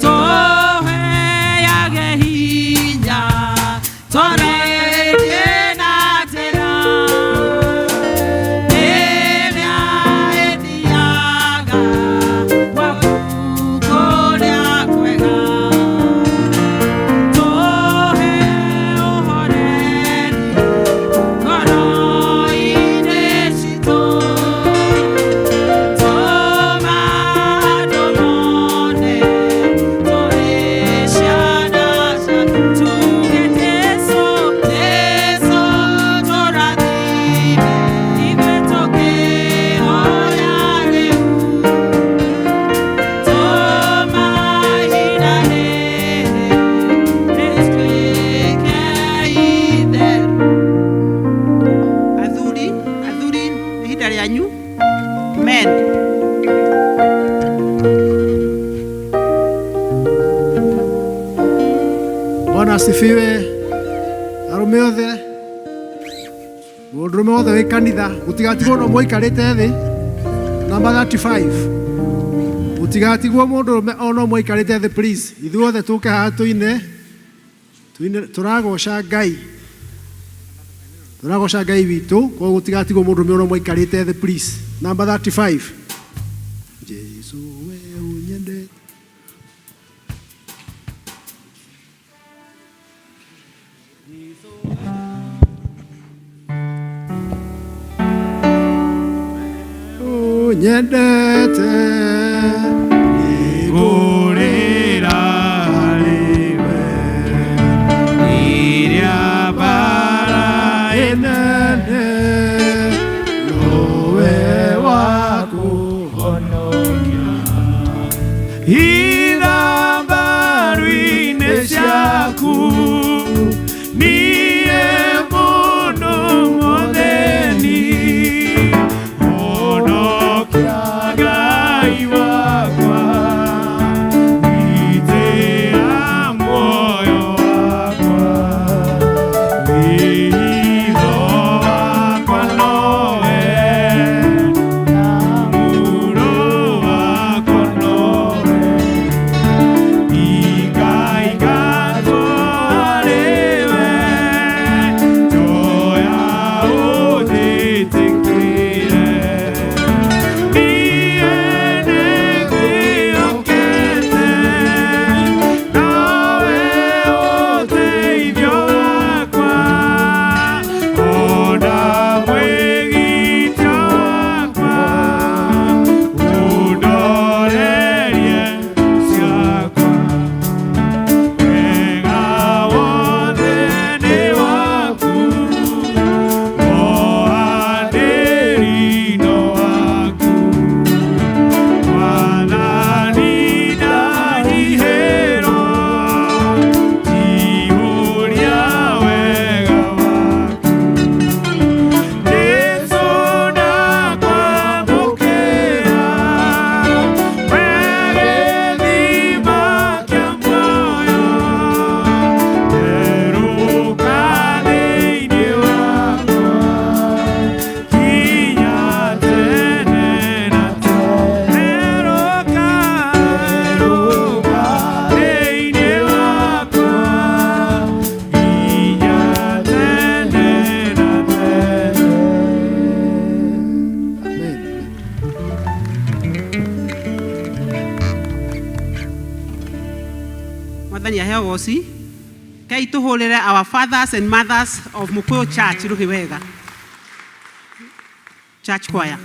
Tũheage hinya twarĩrie na njĩra ĩrĩa ĩthiaga gwaku kũrĩa kwega. Tũhe ũhoreri ngoro-inĩ citũ, tũma andũ mone tũrĩ ciana ciaku. Tuge Jesu, Jesu tũrathime ithuĩ tũkĩhoya rĩu, tũma ihinda rĩrĩ rĩtuĩke itheru. Athuri, athuri, ihinda rĩanyu. Men. Bwana asifiwe. Arume othe, mũndũrũme wothe wĩ kanitha, gũtigatigwo no mũikarĩte thĩ. Namba 35, gũtigatigwo mũndũrũme o no mũikarĩte thĩ, please. Ithuothe tũke haha tũine tũine, tũragoca Ngai, tũragoca Ngai witũ. Koguo gũtigatigwo mũndũrũme o no mũikarĩte thĩ, please. Namba 35. Jesu we ũnyendete. Ũnyendete. Ngũrĩra harĩ we iria mbara ĩnene, nowe wa kũhonokia. Ithambaru-inĩ ciaku niĩ mũndũ mũthĩni, honokia Ngai wakwa, gitĩra muoyo wakwa, wĩitho wakwa nowe, na mũro wakwa nowe. Mwathani aheo goci. Kei tũhũrĩre our fathers and mothers of Mukuyu Church rũhĩ wega. Church choir.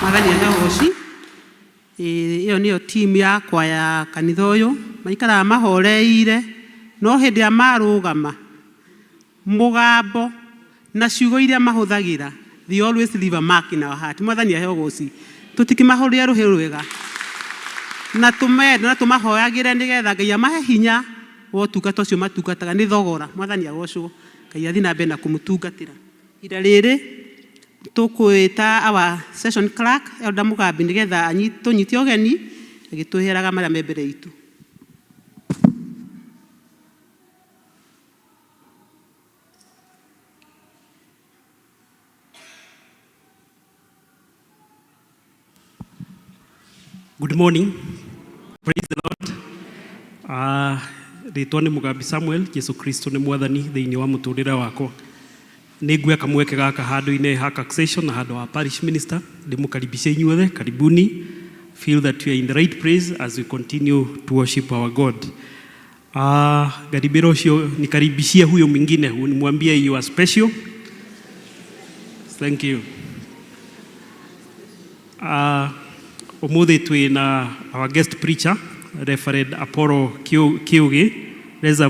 Mwathani aheo ũgoci. Ĩyo nĩyo timu yakwa ya kanitha ũyũ, maikaraga mahoreire, no hĩndĩ ĩrĩa marũgama mũgambo na ciugo iria mahũthagĩra, they always leave a mark in our heart. Mwathani aheo ũgoci. Tũtikĩmahũrĩre rũhĩ rwega na tũmende na tũmahoyagĩre nĩgetha Ngai amahe hinya wa ũtungata ũcio matungataga nĩ thogora. Mwathani agocwo. Ngai athiĩ na mbere na kũmũtungatĩra. Ihinda rĩrĩ tũkwĩta our session clerk Elder Mugambi nĩgetha tũnyite ũgeni agĩtwĩheraga marĩa me mbere itũ. Good morning. Praise the Lord. Rĩtwa nĩ Mugambi Samuel, Jesu Kristo nĩ mwathani thĩinĩ wa mũtũrĩre wakwa. Nĩ nguoya kamweke gaka handũ-inĩ ha taxation na handũ ha parish minister ndĩmũkaribishe inyuothe, karibuni. Feel that you are in the right place as we continue to worship our God. Garibĩra ũcio nikaribishie huyo mwingine, nimwambie you are special. Thank you. Umuthi twĩ na our guest preacher, Reverend Apollo Kiugi. Let's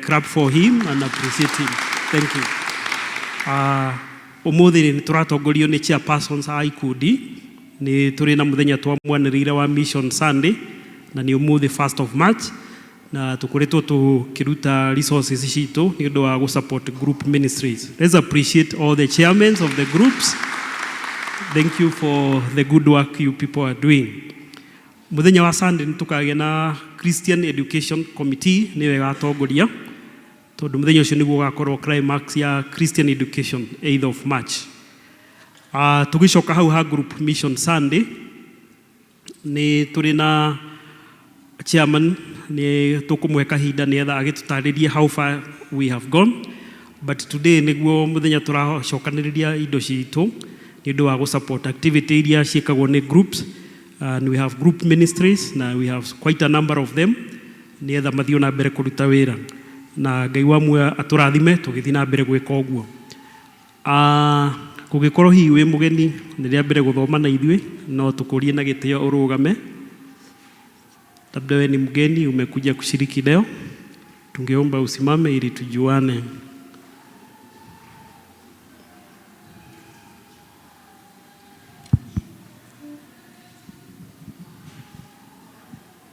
clap for him and appreciate him. Thank you. Umuthi nĩ tũratongorio nĩ chairpersons a ikundi. Nĩ tũrĩ na mũthenya twamwanĩrĩire wa Mission Sunday na nĩ ũmũthĩ 1st of March. Na tũkoretwo tũkĩruta resources citũ nĩ ũndũ wa gũ support group ministries. Let's appreciate all the chairmen of the groups. Thank you for the good work you people are doing. Mũthenya wa Sunday nĩ tũkagĩa na Christian Education Committee, nĩyo ĩgatongoria, tondũ mũthenya ũcio nĩguo ũgakorwo climax ya Christian Education, 8th of March. Tũgĩcoka hau ha Group Mission Sunday, nĩ tũrĩ na chairman, nĩ tũkũmũhe kahinda nĩgetha agĩtũtarĩrie how far we have gone, but today nĩguo mũthenya tũracokanĩrĩria indo citũ nĩ ũndũ wa gũ support activity iria ciĩkagwo nĩ groups, and we have group ministries na we have quite a number of them, nĩgetha mathiĩ na mbere kũruta wĩra, na Ngai wa muoyo atũrathime tũgĩthiĩ na mbere gwĩka ũguo. Kũngĩkorwo hihi wĩ mũgeni, nĩ rĩa mbere gũthoma na ithuĩ, no tũkũrie na gĩtĩo ũrũgame. Labda wewe ni mgeni, umekuja kushiriki leo, tungeomba usimame ili tujuane.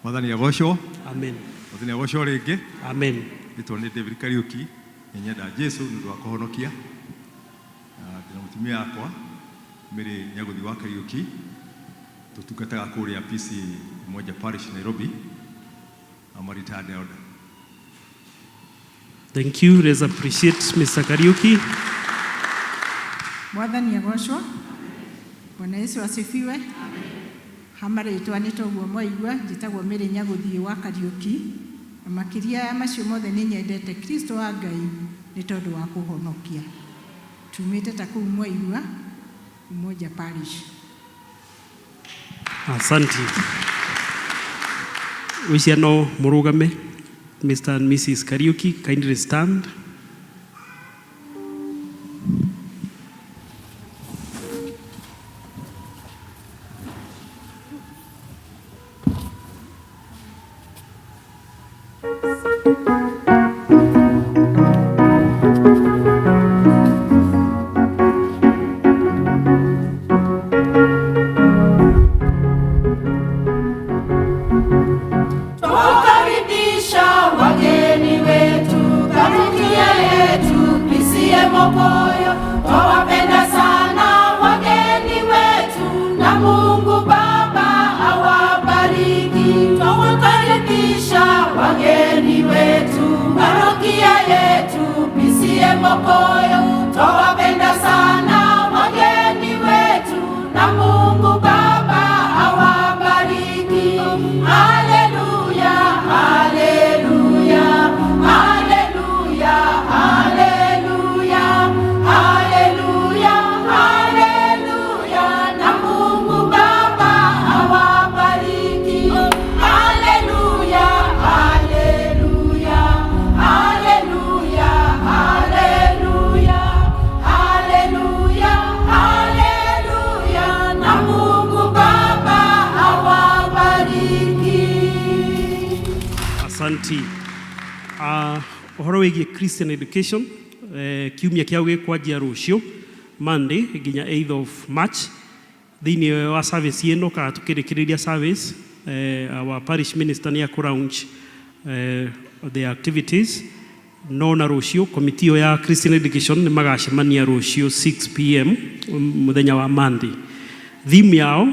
Mwathani agocwo. Amen. Mwathani agocwo rĩngĩ. Amen. Rĩtwa nĩ David Kariuki, nĩnyenda Jesu nĩ ũndũ wa kũhonokia. Na ndĩna mũtumia wakwa Mary Nyaguthi wa Kariuki, tũtungataga kũrĩa PC Umoja Parish, Nairobi. I'm a retired elder. Thank you. Let's appreciate Mr. Kariuki. Mwathani agocwo. Bwana Yesu asifiwe. Ha marĩtwa nĩ toguo mwaigua, njĩtagwo Mary Nyagũthiĩ wa Kariũki, na makĩria ya macio mothe nĩ nyendete Kristo wa Ngai nĩ tondũ wa kũhonokia. Tumĩte ta kũu mwaigua, Umoja Parish. Asante. Wĩcia no mũrũgame. Mr. and Mrs. Kariuki, kindly stand. Twakaribisha wageni wetu parokia yetu PCEA Mokoyo. Twawapenda sana wageni wetu na Mungu Baba awabariki. Twawakaribisha wageni wetu parokia yetu PCEA Mokoyo. Twawapenda sana wageni wetu na Mungu Baba awabariki. Haleluya, haleluya, haleluya, haleluya, haleluya, haleluya, na Mungu Baba awabariki. Haleluya, haleluya, haleluya, haleluya, haleluya, haleluya, na Mungu Baba awabariki. Asanti. Ũhoro wĩgiĩ Christian education, kiumia kĩao gĩkwanjia rũciũ Monday nginya 8th of March. Thĩinĩ wa service ĩno, kana tũkĩrĩkĩrĩria service, our parish minister nĩ akũ launch the activities, no na rũciũ komiti ĩyo ya Christian education nĩ magacemania rũciũ 6 p.m. mũthenya wa Monday. Theme yao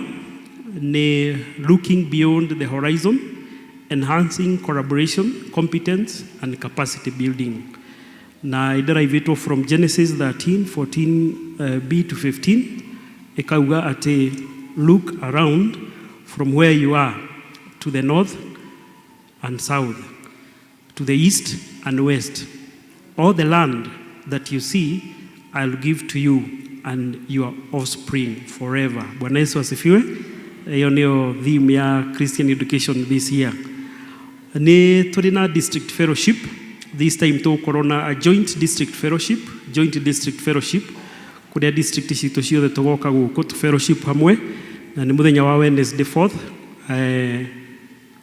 nĩ "Looking Beyond the Horizon, Enhancing Collaboration, Competence and Capacity Building", na ĩderivĩtwo from Genesis 13 14 b to 15, ĩkauga atĩ look around from where you are, to the north and south, to the east and west. All the land that you see, I'll give to you and your offspring forever. Bwana Yesu asifiwe. Hiyo nĩyo theme ya Christian education this year. Nĩ tũrĩ na district fellowship. This time tũgũkorwo na a joint district fellowship, joint district fellowship, kũrĩa district citũ ciothe tũgoka gũkũ tũ fellowship hamwe, na nĩ mũthenya wa Wednesday 4th,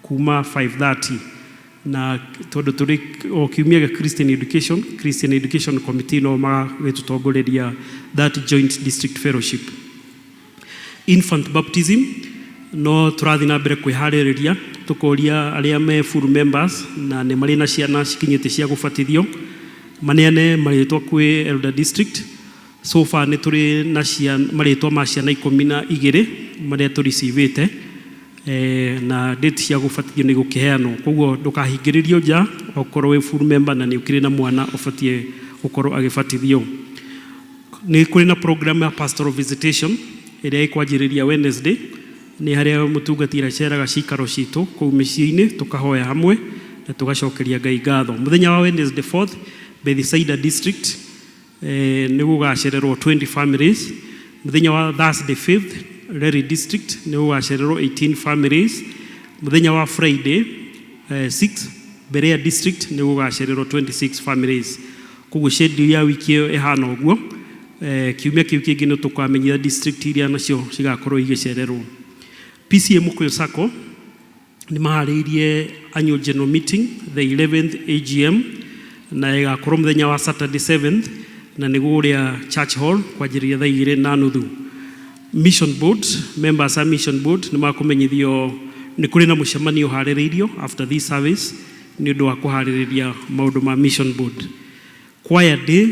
kuma 5:30, na tondũ tũrĩ o kiumia gĩa Christian education, Christian Education Committee no magĩtũtongoreria that joint district fellowship. Infant baptism No tũrathiĩ na mbere kwĩharĩrĩria, tũkoria arĩa me full members na nĩ marĩ na ciana cikinyĩte cia gũbatithio maneane marĩtwa kwĩ Elder District. So far nĩ tũrĩ na ciana, marĩtwa ma ciana 12 marĩa tũricivĩte na date cia gũbatithio nĩ gũkĩheanwo. Koguo ndũkahingĩrĩrio nja okorwo wĩ full member na nĩ ũkĩrĩ na mwana ũbatiĩ gũkorwo agĩbatithio. Nĩ kũrĩ na program ya pastoral visitation ĩrĩa ĩkwanjĩrĩria Wednesday, nĩ harĩa mũtungati aceraga cikaro citũ kũu mĩciĩ-inĩ, tũkahoya hamwe na tũgacokeria Ngai ngatho. Mũthenya wa Wednesday 4th, Bethsaida District nĩ gũgacererwo 20 families. Mũthenya wa Thursday 5th, Reri District nĩ gũgacererwo 18 families. Mũthenya wa Friday 6th, Berea District nĩ gũgacererwo 26 families. Koguo schedule ya wiki ĩyo ĩhana ũguo. Kiumia kĩu kĩngĩ nĩ tũkamenyithia district iria nacio cigakorwo igĩcererwo. PCEA Mukuyu Sacco nĩ maharĩirie annual general meeting, the 11th AGM, na ĩgakorwo mũthenya wa Saturday 7th, na nĩ kũrĩa Church Hall kwanjĩrĩria thaa 2:30. Mission Board members a Mission Board nĩ makũmenyithio nĩ kũrĩ na mũcemanio ũharĩrĩirio after this service nĩ ũndũ wa kũharĩrĩria maũndũ ma Mission Board. Choir Day,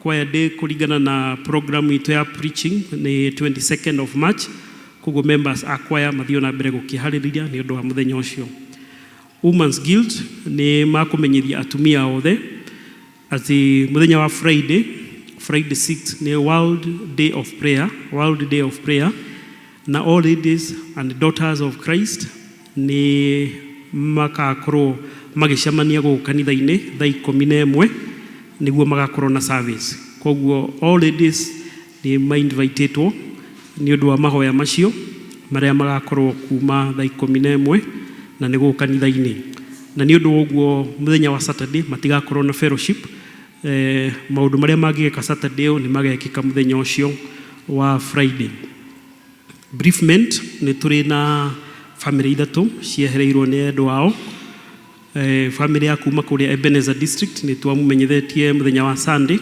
Choir Day kũringana na program itũ ya preaching nĩ 22nd of March, koguo members a choir mathiĩ na mbere gũkĩharĩrĩria nĩ ũndũ wa mũthenya ũcio. Women's Guild nĩ makũmenyithia atumia othe atĩ mũthenya wa Friday, Friday 6, nĩ World Day of Prayer, World Day of Prayer, na all ladies and daughters of Christ nĩ makakorwo magĩcemania gũkũ kanitha-inĩ thaa 11 nĩguo magakorwo na service. Koguo all ladies nĩ mainvitĩtwo nĩ ũndũ wa mahoya macio marĩa magakorwo kuma thaa 11 na nĩ gũkũ kanitha-inĩ. Na nĩ ũndũ wa ũguo mũthenya wa Saturday matigakorwo na fellowship. Maũndũ marĩa mangĩgeka Saturday ĩyo nĩ magekĩka mũthenya ũcio wa Friday. Bereavement, nĩ tũrĩ na family ithatũ ciehereirwo nĩ endwa ao. Family ya kuma kũrĩa Ebenezer District nĩ twamumenyithĩtie mũthenya wa Sunday.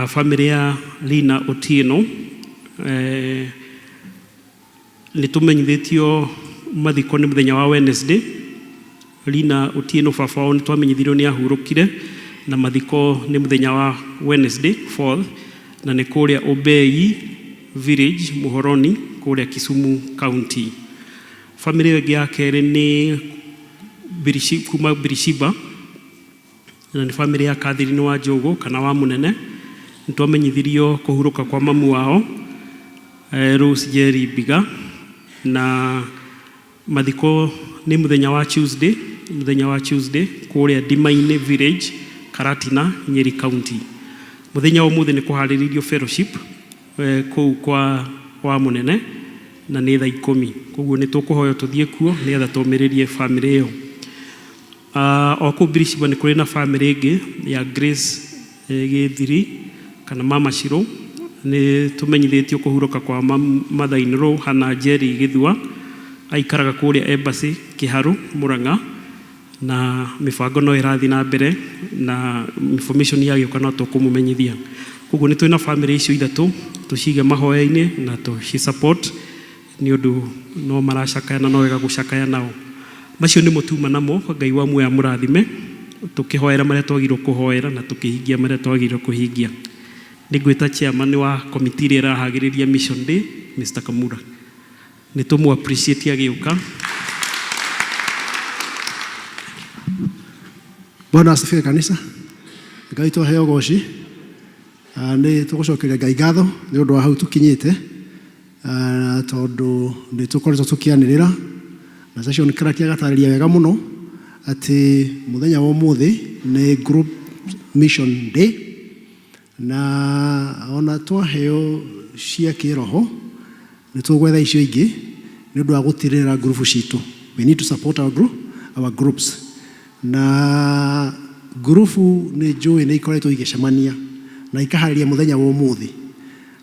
Family ya Lina Otieno, nĩ tũmenyithĩtio mathiko nĩ mũthenya wa Wednesday. Lina Otieno baba wao nĩ twamenyithirio nĩ ahurũkire, na mathiko nĩ mũthenya wa Wednesday 4th, na nĩ kũrĩa Obei Village, Muhoroni, kũrĩa Kisumu County. Family ĩyo ĩngĩ ya kerĩ nĩ kuma Birishiba, na nĩ family ya Catherine wa Njũgũ kana wa Mũnene. Nĩ twamenyithirio kũhurũka kwa mamu wao Rose Jerry Biga, na mathiko nĩ mũthenya wa Tuesday, mũthenya wa Tuesday kũrĩa Ndimainĩ Village, Karatina, Nyeri County. Mũthenya wa ũmũthĩ nĩ kũharĩrĩirio fellowship kũu kwa wa Mũnene na nĩ thaa 10, koguo nĩ tũkũhoywo tũthiĩ kuo nĩgetha tũmĩrĩrie family ĩyo. O kũu Birishiba nĩ kũrĩ na family ĩngĩ ya Grace Gĩthiri kana Mama Shiro. Nĩ tũmenyithĩtio kũhurũka kwa mother-in-law Hannah Jerry Gĩthua, aikaraga kũrĩa Embassy Kĩharu, Murang'a, na mĩbango no ĩrathiĩ na mbere na information yagĩũka no tũkũmũmenyithia. Koguo nĩ twĩ na family icio ithatũ, tũcige mahoya-inĩ na tũci support nĩ ũndũ no maracakaya na no wega gũcakaya nao. Macio nĩmo tuma namo. Ngai wa muoyo amũrathime, tũkĩhoera marĩa twagĩrĩirwo kũhoera na tũkĩhingia marĩa twagĩrĩirwo kũhingia. Nĩ ngwĩta chairman wa komiti ĩrĩa ĩrahagĩrĩria Mission Day, Mr. Kamura. Nĩ tũmũ appreciate agĩũka. Bwana asifiwe kanisa. Ngai twaheo goci. Nĩ tũgũcokeria Ngai ngatho nĩ ũndũ wa hau tũkinyĩte, tondũ nĩ tũkoretwo tũkĩanĩrĩra na session clerk agatarĩria wega mũno atĩ mũthenya wa ũmũthĩ nĩ Group Mission Day, na ona twaheo cia kĩroho nĩ tũgwetha icio ingĩ nĩ ũndũ wa gũtirĩrĩra ngurubu citũ. We need to support our group, our groups, na ngurubu nĩ njũĩ nĩ ikoretwo igĩcemania na ikaharĩria mũthenya wa ũmũthĩ,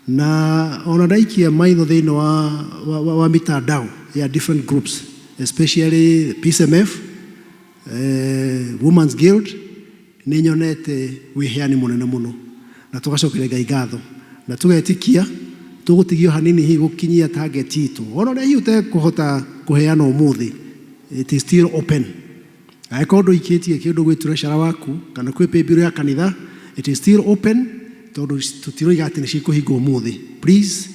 na ona ndaikia maitho thĩinĩ wa mitandao ya different groups, especially PCMF, Women's Guild, nĩ nyonete wĩheani mũnene mũno, na tũgacokeria Ngai ngatho na tũgetikia. Tũgũtigio hanini hihi gũkinyia target itũ. Ona ũrĩa hihi ũtekũhota kũheana ũmũthĩ, it is still open. Angĩkorwo ndũikĩtie kĩndũ gwĩ treasurer waku kana kwĩ paybill ya kanitha, it is still open tondũ tũtiroiga atĩ nĩ cikũhingwo ũmũthĩ. Please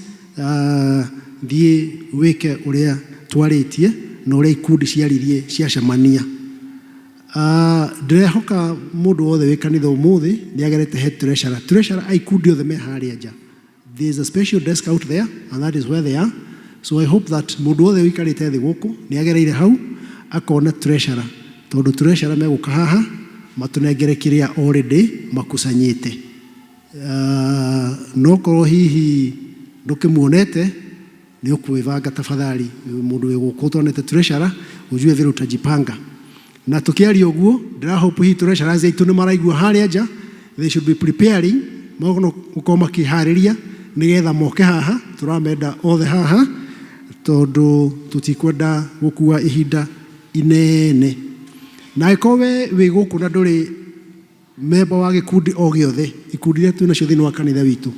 thiĩ wĩke ũrĩa twarĩtie na ũrĩa ikundi ciaririe ciacemania. Ndĩrehoka mũndũ wothe wĩ kanitha ũmũthĩ nĩ agerete he treasurer. Treasurer a ikundi othe me harĩa nja. There is a special desk out there and that is where they are. So I hope that mũndũ wothe ũikarĩte thĩ gũkũ nĩ agereire hau akona treasurer tondũ treasurer megũka haha matũnengere kĩrĩa already makusanyĩte. No korwo hihi ndũkĩmuonete nĩ ũkwĩbanga tafadhali, mũndũ wĩ gũkũ ũtonete treasurer ujue vile utajipanga. Na tũkĩaria ũguo ndĩrahope hihi treasurers aitũ nĩ maraigua harĩa nja, they should be preparing gũkorwo makĩharĩria nĩgetha moke haha. Tũramenda othe haha tondũ tũtikwenda gũkua ihinda inene. Na angĩkorwo we wĩ gũkũ na ndũrĩ member wa gĩkundi o gĩothe, ikundi iria twĩ nacio thĩinĩ wa kanitha witũ,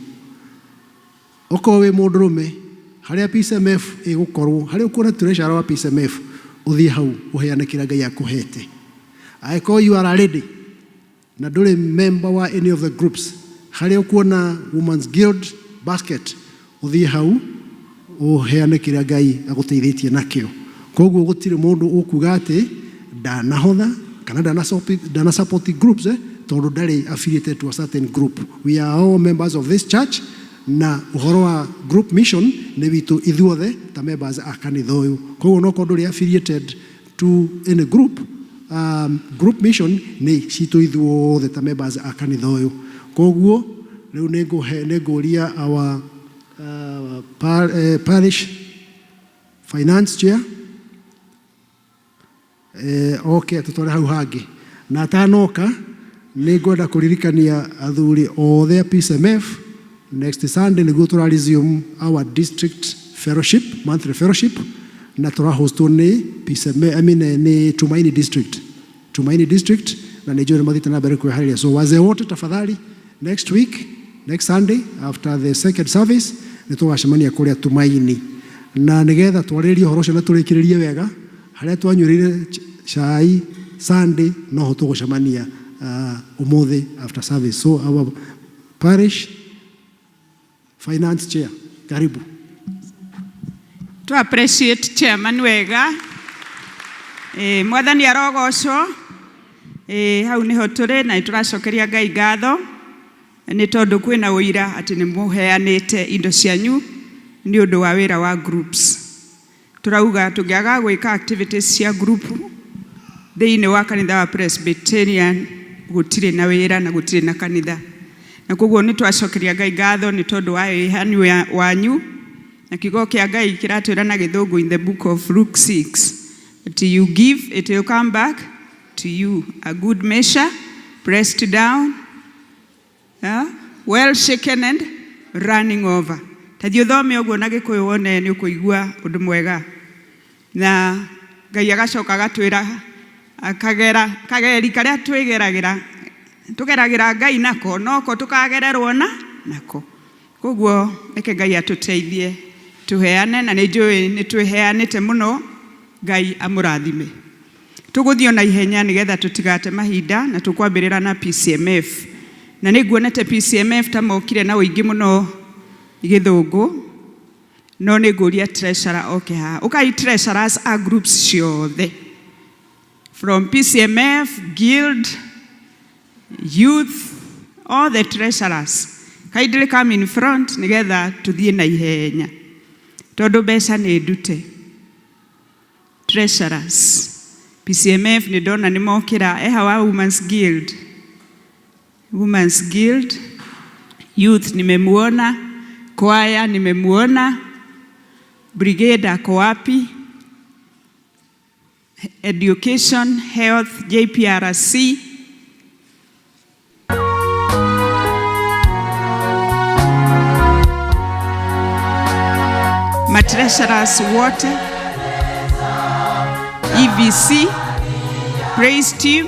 okorwo wĩ mũndũrũme, harĩa PCMF ĩgũkorwo, harĩa ũkuona treasurer wa PCMF, ũthiĩ hau ũheane kĩrĩa Ngai akũhete. Angĩkorwo you are a lady na ndũrĩ member wa any of the groups, harĩa ũkuona Women's Guild basket, ũthiĩ hau ũheane kĩrĩa Ngai agũteithĩtie nakĩo. Koguo gũtirĩ mũndũ ũkuga atĩ ndanahotha kana ndana support groups tondũ ndarĩ affiliated to a certain group. We are all members of this church na ũhoro wa group mission nĩ witũ ithuothe ta members a kanitha ũyũ. Koguo no korwo ndũrĩ affiliated to any group, group mission nĩ citũ ithuothe ta members a kanitha ũyũ. Koguo rĩu nĩ ngũria our parish finance chair oke atũtware hau hangĩ. Na atanoka nĩ ngwenda kũririkania athuri othe a PCMF, next Sunday nĩguo tũra resume our district fellowship, monthly fellowship, na tũrahostwo nĩ PCMF, I mean, nĩ Tumaini District, Tumaini District, na nĩ njũĩ nĩ mathiĩte na mbere kwĩharĩria. So wazee wote tafadhali, next week, next Sunday after the second service, nĩ tũgacemania kũrĩa Tumaini na nĩgetha twarĩrĩrie ũhoro ũcio na tũrĩkĩrĩrie wega harĩa twanyuĩrĩire cai Sunday, noho tũgũcemania ũmũthĩ after service. So our parish finance chair, karibu. To appreciate chairman wega. Mwathani arogocwo. Hau niho tũrĩ na nĩtũracokeria Ngai ngatho nĩ tondũ kwĩna ũira atĩ nĩ mũheanĩte indo cianyu nĩ ũndũ wa wĩra wa groups. Tũrauga tũngĩaga gwĩka activities cia group thĩinĩ wa kanitha wa Presbyterian, gũtirĩ na wĩra na gũtirĩ na kanitha, na koguo nĩ twacokeria Ngai ngatho nĩ tondũ wa wĩhani wanyu. Na kiugo kĩa Ngai kĩratwĩra na Gĩthũngũ in the book of Luke 6 that you give, it will come back to you, a good measure, pressed down, yeah? well shaken and running over. Ta thiĩ ũthome ũguo na Gĩkũyũ wone nĩ ũkũigua ũndũ mwega. Na Ngai agacoka agatwĩra akagera kageri karĩa twĩgeragĩra, tũgeragĩra Ngai nako noko tũkagererwo na nako. Koguo reke Ngai atũteithie tũheane, na nĩ njũĩ nĩ twĩheanĩte mũno. Ngai amũrathime. Tũgũthiĩ na ihenya nĩgetha tũtigate mahinda, na tũkwambĩrĩra na PCMF, na nĩ nguonete PCMF ta mokire na ũingĩ mũno Gĩthũngũ, no nĩ ngũria treasurer oke haha. Ũkai treasurers a groups ciothe from PCMF, Guild, youth, all the treasurers kindly come in front nĩgetha tũthiĩ na ihenya tondũ mbeca nĩ ndute. Treasurers PCMF nĩ ndona nĩ mokĩra. Eha wa Women's Guild? Women's Guild, youth nimemuona, choir nimemuona, brigade ako wapi? Education, health, JPRC. Matreasurers wote, EVC, praise team,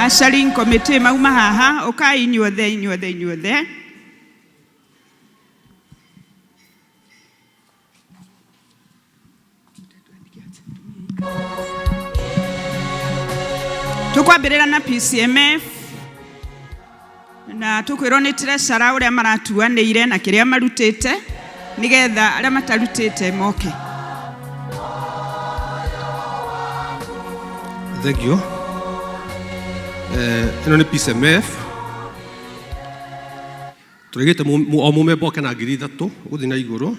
ushering committee mauma haha. Ukai inyuothe, inyuothe, inyuothe. Tukwambĩrĩra na PCMF na tukwĩrwo nĩ treasurer ũrĩa maratuanĩire na kĩrĩa marutĩte nĩgetha arĩa matarutĩte moke. Thank you. Ĩno nĩ PCMF. Tũrĩgĩte o mũmemba oke na 3,000 gũthiĩ na igũrũ,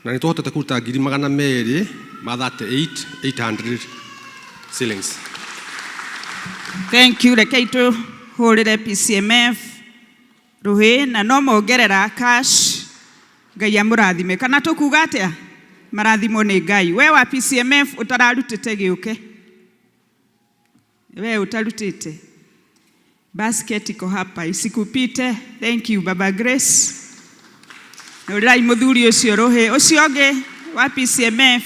na nĩ tũhotete kũruta 238,800 shillings. Thank you. Rekei tũhũrĩre PCMF rũhĩ na no mongerera cash. Ngai amũrathime. Kana tũkuga atĩa? Marathimwo nĩ Ngai. We wa PCMF ũtararutĩte gĩũke. We ũtarutĩte. Basket iko hapa isikupite. Thank you Baba Grace. Hũrĩrai mũthuri ũcio rũhĩ. Ũcio ũngĩ wa PCMF.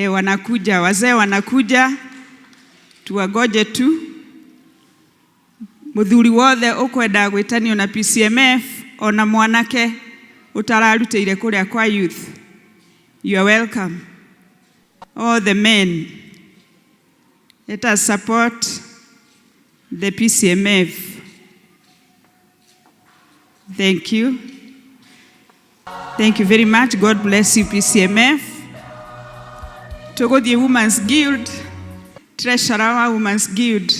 Wanakuja, wazee wanakuja, tuwagoje tu. Mũthuri wothe ũkwenda gwĩtanio na PCMF ona mwanake ũtararutĩire kũrĩa kwa youth, you are welcome. All the men, let us support the PCMF. Thank you. Thank you very much. God bless you, PCMF. Tũgũthiĩ Women's Guild, treasurer wa Women's Guild.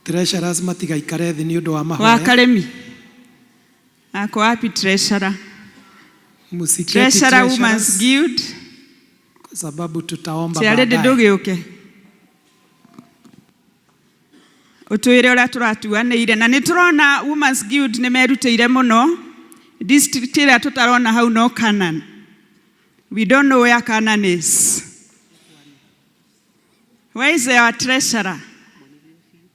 Treasurers matigaikare thĩ nĩ ũndũ wa mahoya. Wa Karemi. Ako wapi treasurer? Msiketi. Treasurer Women's Guild. Kwa sababu tutaomba Ciarĩndĩ baadaye. Ndũgĩũke ũtwĩre ũrĩa tũratuanĩire, na nĩ tũrona Women's Guild nĩ merutĩire mũno. District ĩrĩa tũtarona hau no Canaan. We don't know where Canaan is. Where is our treasurer?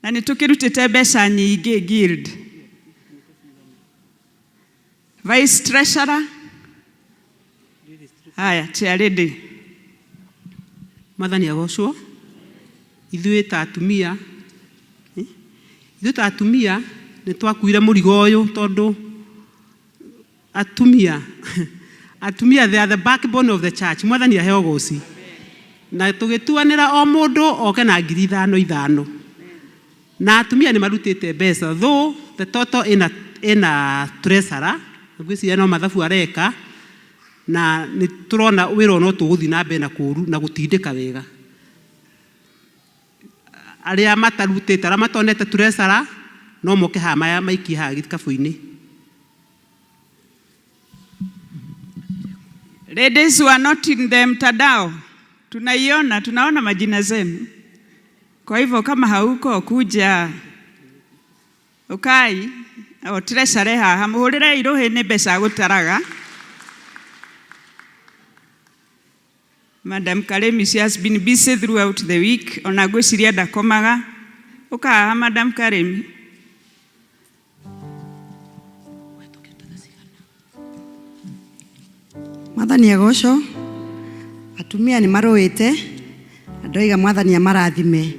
Na nĩ tũkĩrutĩte mbeca nyingĩ guild. Vice treasurer. Haya, Chairlady. Mwathani agocwo. Ithuĩ ta atumia, ithuĩ ta atumia nĩ twakuire mũrigo ũyũ, tondũ atumia, they are the backbone of the church. Mwathani aheo goci. Na tũgĩtuanĩra o mũndũ oke na 5,000 5,000, na atumia nĩ marutĩte mbeca, though the total ĩna treasurer, ngwĩciria no mathabu areka, na nĩ tũrona wĩra no tũgũthiĩ na mbere na kũru na gũtindĩka wega. Arĩa matarutĩte, arĩa matonete treasurer, no moke haha maya maikie haha gĩkabũ-inĩ. Ladies who are not in the mtandao, tunaiona, tunaona majina zenu. Kwa hivyo kama hauko, kuja ukai o treasurer haha, muhurire iruhi nĩ mbeca gũtaraga. Madam Karemi, she has been busy throughout the week, ona ngwĩciria ndakomaga. Ũka haha, Madam Karemi. Mwathani agocwo. Atumia nĩ marũĩte na ndoiga Mwathani amarathime.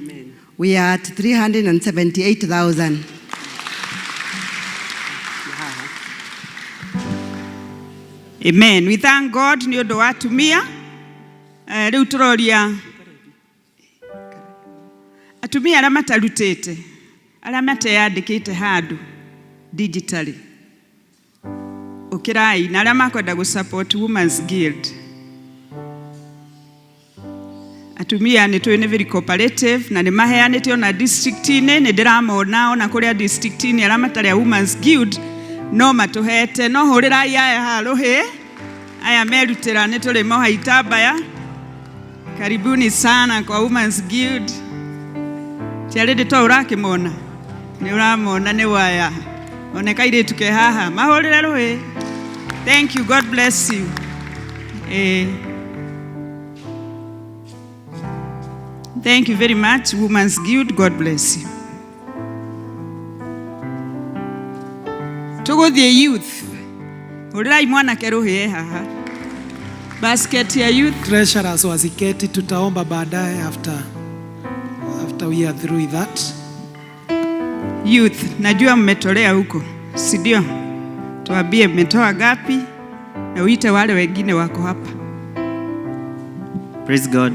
We are at 378,000. Amen. We thank God nĩ ũndũ wa atumia. Rĩu tũroria atumia arĩa matarutĩte, arĩa mateyandĩkĩte handũ digitally, ũkĩrai, na arĩa makwenda gũ support Women's Guild. Atumia nĩ tũĩ nĩ very cooperative na nĩ maheanĩte ona district-inĩ, nĩ ndĩramona ona kũrĩa district-inĩ arĩa matarĩ a Women's Guild no matũhete. No hũrĩrai aya haha rũhĩ, aya merutĩra, nĩ tũrĩmoha itambaya. Karibuni sana kwa Women's Guild. Tiarĩndĩ to ũrakĩmona, nĩ ũramona nĩ waya one kairĩtu ke haha, mahũrĩre rũhĩ. Thank you, God bless you. Thank you very much, Women's Guild. God bless you. Tũgũthiĩ youth. Hũrĩrai mwanake rũhĩ e haha. Basket ya youth. Treasurers wasiketi, tutaomba baadaye after we are through with that. Youth, najua mmetolea huko, si ndio? Tuambie mmetoa ngapi na uite wale wengine wako hapa. Praise God.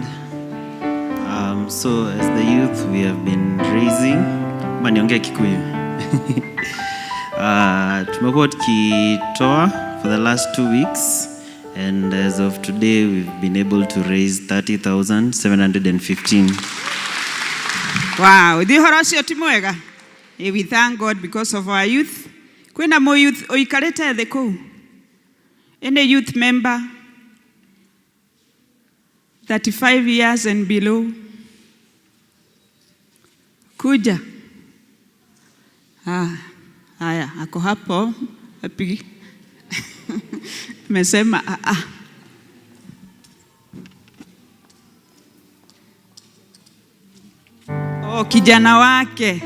So as the youth we have been raising, ama niongee Kikuyu. Tumekuwa tukitoa for the last 2 weeks and as of today we've been able to raise 30,715. Wow, thi ũhoro ũcio ti mwega? We thank God because of our youth. Kwĩna mũ youth ũikarĩte thĩ kũu? Any youth member 35 years and below? Kuja. Ah, haya, ako hapo. Api. Mesema ah, ah. Oh, kijana wake.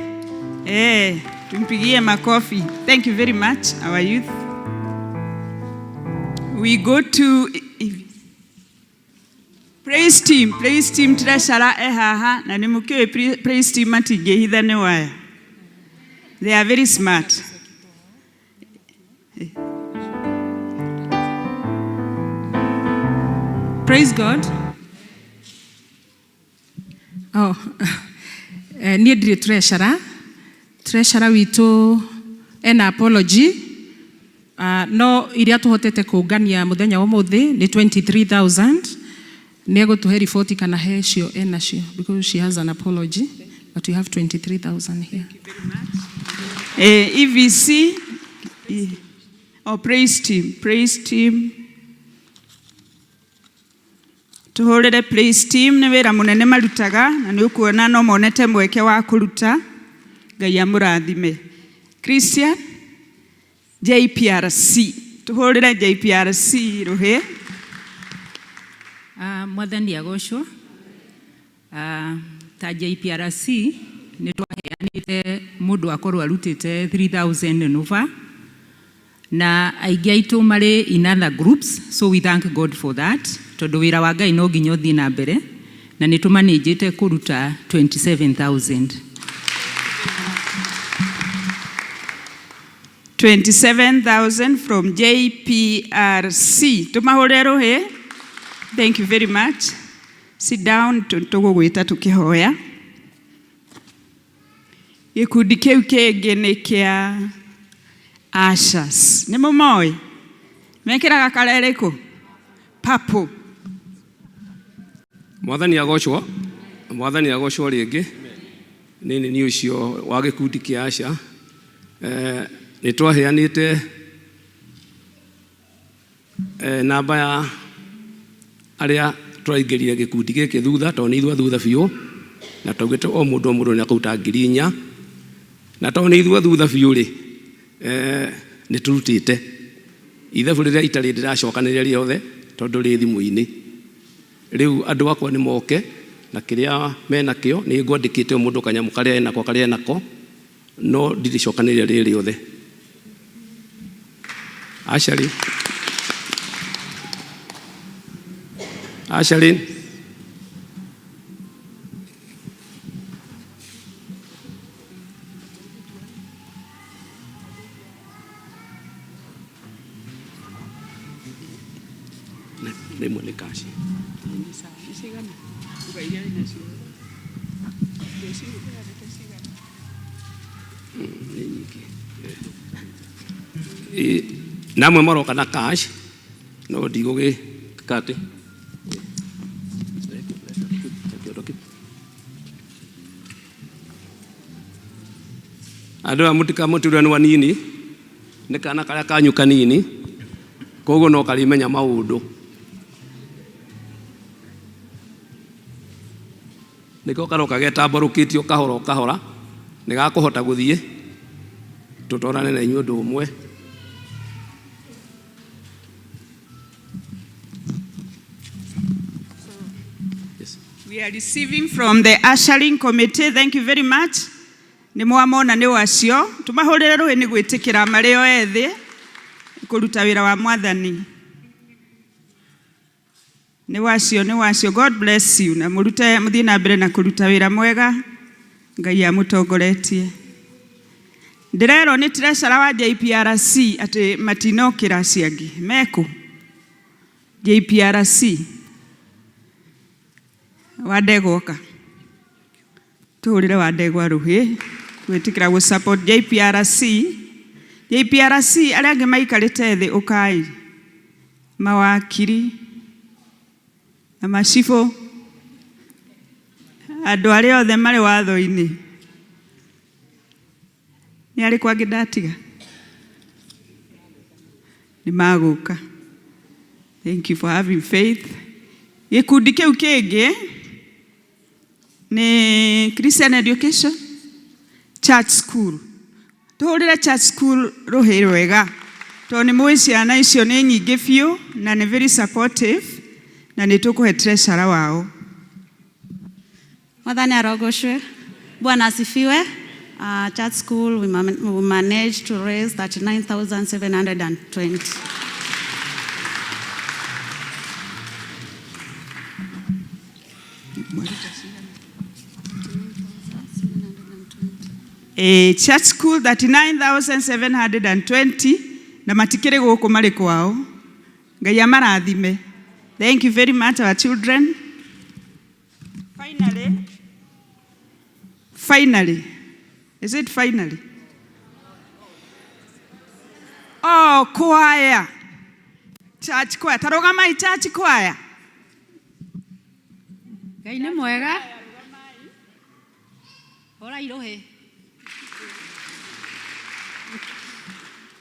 Tumpigie makofi. Thank you very much, our youth. We go to praise team, praise team treasurer e haha na nĩ mũkĩũĩ praise team matingĩhitha nĩ waya. They are very smart. Praise God. Oh, niĩ ndirĩ treasurer. Treasurer witũ ena apology. No iria tũhotete kũngania mũthenya wa ũmũthĩ nĩ 23,000. Nĩ egũtũhe riboti kana he cio enacio because she has an apology, but we have 23,000 here. EVC, oh, praise team, praise team. Tuhũrĩre praise team nĩ wĩra mũnene marutaga na nĩ ũkuona no monete mweke wa kũruta. Ngai amũrathime. Christian JPRC, tuhũrĩre JPRC rũhĩ. Mwathani agocwo. Ta JPRC nĩ twaheanĩte mũndũ akorwo arutĩte 3000 and over na aingĩ aitũ marĩ in other groups, so we thank God for that, tondũ wĩra wa Ngai no nginya ũthiĩ na mbere na nĩ tũmanĩnjĩte kũruta 27,000. 27,000 from JPRC. Tumahũrĩre rũhĩ. Thank you very much. Sit down, tũgũgwĩta tũkĩhoya. Gĩkundi kĩu kĩngĩ nĩ kĩa ushers. Nĩ mũmoĩ? Mekĩraga kara ĩrĩkũ? Purple. Mwathani agocwo. Mwathani agocwo rĩngĩ. Nĩ nĩ ũcio wa gĩkundi kĩa Asha. Nĩ twaheanĩte namba ya arĩa tũraingĩrire gĩkundi gĩkĩ thutha, tondũ nĩ ithuĩ thutha biũ, na twaugĩte o mũndũ nĩ akũruta 4,000, na tondũ nĩ ithuĩ thutha biũ rĩ, nĩ tũrutĩte ithabu rĩrĩa itarĩ ndĩracokanĩrĩria rĩothe tondũ rĩ thimũ-inĩ. Rĩu andũ akwa nĩ moke na kĩrĩa menakĩo. Nĩ ngwandĩkĩte o mũndũ kanyamũ karĩa enako, karĩa enako, no ndirĩcokanĩrĩria rĩ rĩothe. Acarĩ, acarĩ. Rĩmwe nĩ kaci. Nĩ cigana? Uga iria wĩnacio. Cigana? Nĩ nyingĩ. Na amwe maroka na cash, no ndigũgĩka atĩ kĩondo kĩu. Andũ aya mũtikamũture nĩ wanini, nĩ kana karĩa kanyu kanini, koguo no karĩmenya maũndũ. Nĩko karoka getambarũkĩtio kahora o kahora, nĩ gakũhota gũthiĩ tũtwarane na inyuĩ ũndũ ũmwe. Yes. We are receiving from the ushering committee. Thank you very much. Nĩ mwamona nĩ wacio. Tũmahũrĩre rũhĩ nĩ gwĩtĩkĩra marĩ o ethĩ kũruta wĩra wa mwathani. Nĩ wacio, nĩ wacio. God bless you. Na mũrute, mũthiĩ na mbere na kũruta wĩra mwega. Ngai amũtongoretie. Ndĩrerwo nĩ treasurer wa JPRC atĩ matinokĩra acio angĩ. Mekũ? JPRC. Wandegwoka. Tũhũrĩre wa ndegwa rũhĩ gwĩtĩkĩra gũ support JPRC. JPRC arĩa angĩ maikarĩte thĩ ũkai, mawakiri na macibũ, andũ arĩa othe marĩ watho-inĩ. Nĩ arĩkũ angĩ ndatiga? Nĩ magũka. Thank you for having faith. Gĩkundi kĩu kĩngĩ nĩ Christian Education Church School. Tũhũrĩre Church School rũhĩ rwega tondũ nĩ mũĩ ciana icio nĩ nyingĩ biũ na nĩ very supportive na nĩ tũkũhe treasurer wao. Mwathani arogocwe. Bwana asifiwe. Church school, we managed to raise 39,720. Eh, church school 39,720 na matikĩrĩ gũkũ marĩ kwao. Ngai amarathime. Thank you very much our children. Finally, finally, is it finally? Oh, choir. Church choir. Tarugamai church choir. Ngai nĩ mwega. Hũrai rũhĩ.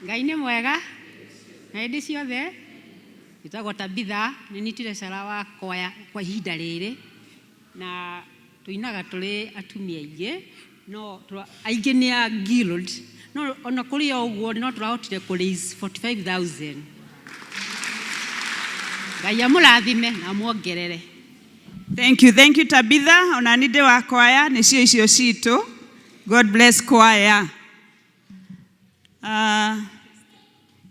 Ngai nĩ mwega na hĩndĩ ciothe. Njĩtagwo Tabitha, nĩ niĩ treasurer wa kwaya kwa ihinda rĩrĩ, na tũinaga tũrĩ atumia aingĩ, no aingĩ nĩ a guild, no ona kũrĩ o ũguo no tũrahotire kũ raise 45,000. Ngai amũrathime na amuongerere. Thank you Tabitha. Ona nĩ ndĩ wa kwaya, nĩcio icio citũ. God bless choir.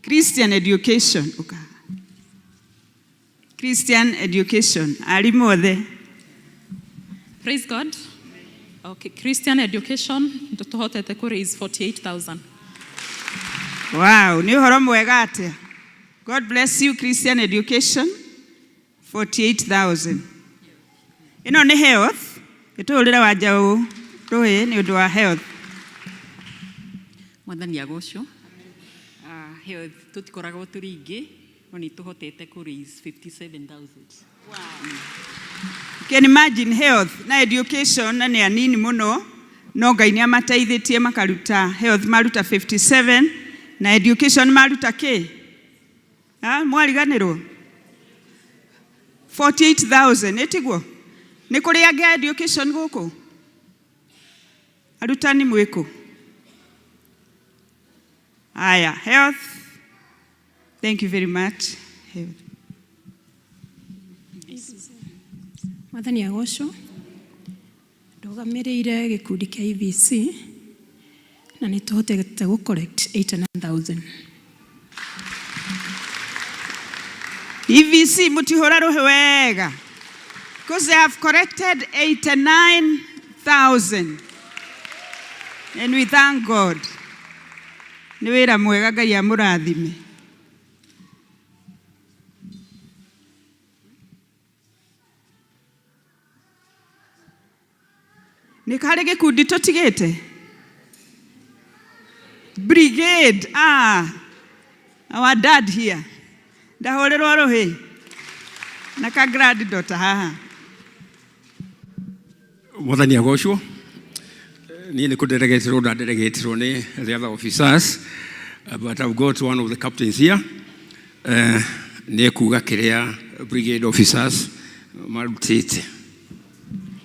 Christian education. Okay. Christian education. Arimũ othe. Praise God. Okay, Christian education tũhotete kũ raise 48,000. Wow, nĩ ũhoro mwega atĩa. God bless you Christian education. 48,000. Ĩno nĩ health. Ĩtũhũrĩre wa njaũ rũhĩ nĩ ũndũ wa health. Mwathani agocwo. Health tũtikoragwo tũrĩ aingĩ no nĩ tũhotete kũ raise 57,000. You can imagine health na education na nĩ anini mũno no Ngai nĩ amateithĩtie makaruta health maruta 57 na education maruta kĩ? Ah, mwariganĩrwo 48,000 ĩtiguo? Nĩ kũrĩ angĩ a education gũkũ? Arutani mwĩkũ? Aya, health. Thank you very much. Health. Mwathani agocwo. Ndũgamĩrĩire gĩkundi kĩa EVC na nĩ tũhotete gũ collect 89,000. EVC mũtihũra rũhĩ wega because they have collected 89,000 and we thank God. Nĩ wĩra mwega Ngai amũrathime. Nĩ harĩ gĩkundi tũtigĩte? Brigade, ah, our dad here. Ndahũrĩrwo rũhĩ na ka granddaughter haha. Mwathani agocwo. Niĩ nĩ kũderegeterwo ndaderegeterwo nĩ the other officers, but I've got one of the captains here. Nĩ ekuga kĩrĩa brigade officers marutĩte.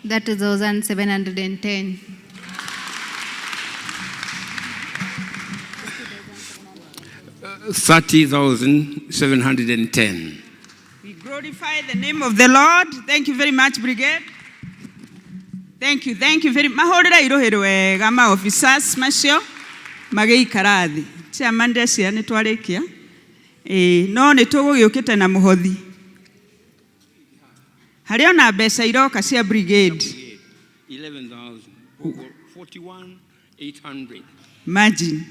30,710. 30,710. We glorify the name of the Lord. Thank you very much, brigade. Thank you, thank you very much. Mahũrĩre irũhĩ rwega ma officers macio magĩikara thĩ. Chairman ndeciria nĩ twarĩkia. Ĩĩ, no nĩ tũgũgĩũkĩte na mũhothi. Harĩ ona mbeca iroka cia brigade. 11,000. 41,800. Imagine.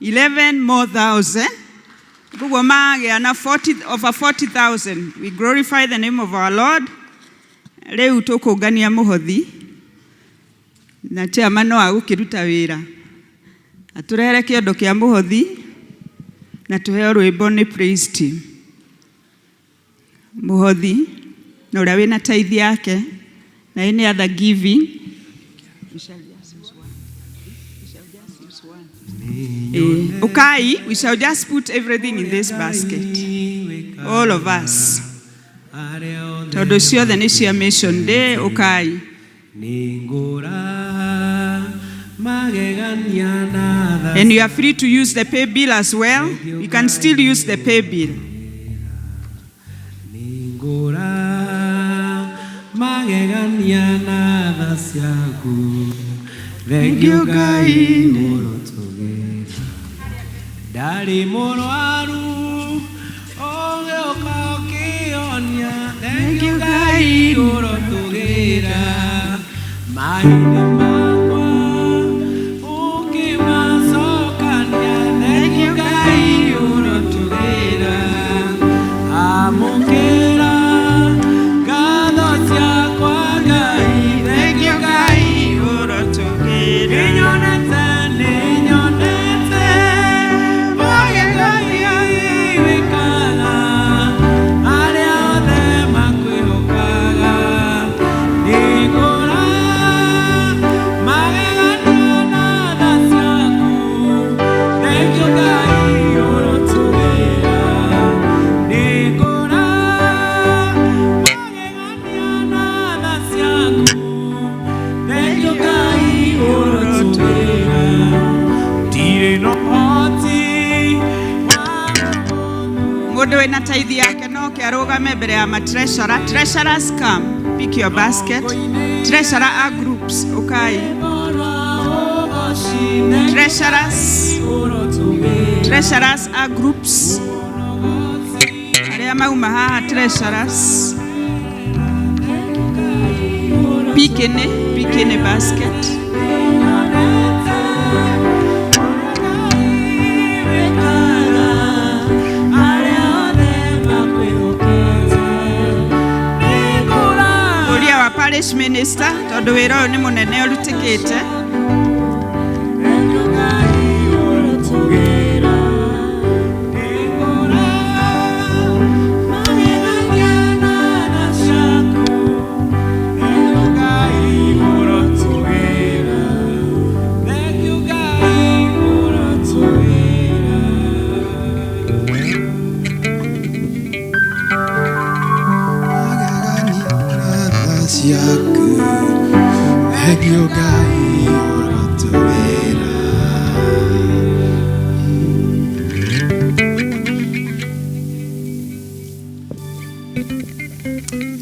11 more thousand. Koguo magĩa na 40, over 40,000. We glorify the name of our Lord. Rĩu tũkũngania mũhothi. Na chairman no agũkĩruta wĩra. Atũrehere kĩondo kĩa mũhothi na tũheo rwĩmbo nĩ praise team. Mũhothi na ũrĩa wĩna tithe yake na any other giving. We shall just use one. We shall just use one. Eh, Ukai, we shall just put everything in this basket. All of us. Tondũ ciothe nĩ cia mission day, ukai. And you are free to use the pay bill as well. You can still use the pay bill. Magegania na tha ciaku thengio Ngai ũrotũgĩra ndarĩ mũrwaru ũgĩũka ũkĩonia thengio Ngai ũrotũgĩra mahinda makwa ũkĩmacokania thengio Ngai ũrotũgĩra amũkĩra ngatho ciakwa Ngai thengio Ngai ũrotũgĩra nĩnyonete nĩnyonete magegania wĩkaga arĩa othe makwĩhokaga nĩngũra magegania na tha ciaku thengio Ngai ũrotũgĩra nĩngũra magegania na tha ciaku thengio Ngai ũrotũgĩra ndirĩ na ũhoti Mũndũ wĩna tithe yake no ke arũgame mbere ya matreasurer. Treasurers come, pick your basket. Treasurer a groups, ukai. Treasurers, treasurers a groups. Arĩa mauma haha treasurers. Pick any, pick any basket. Ũria wa parish minister tondũ wĩra ũyũ nĩ mũnene ũrutĩkĩte. Ciaku thengio Ngai ũrotũgĩra.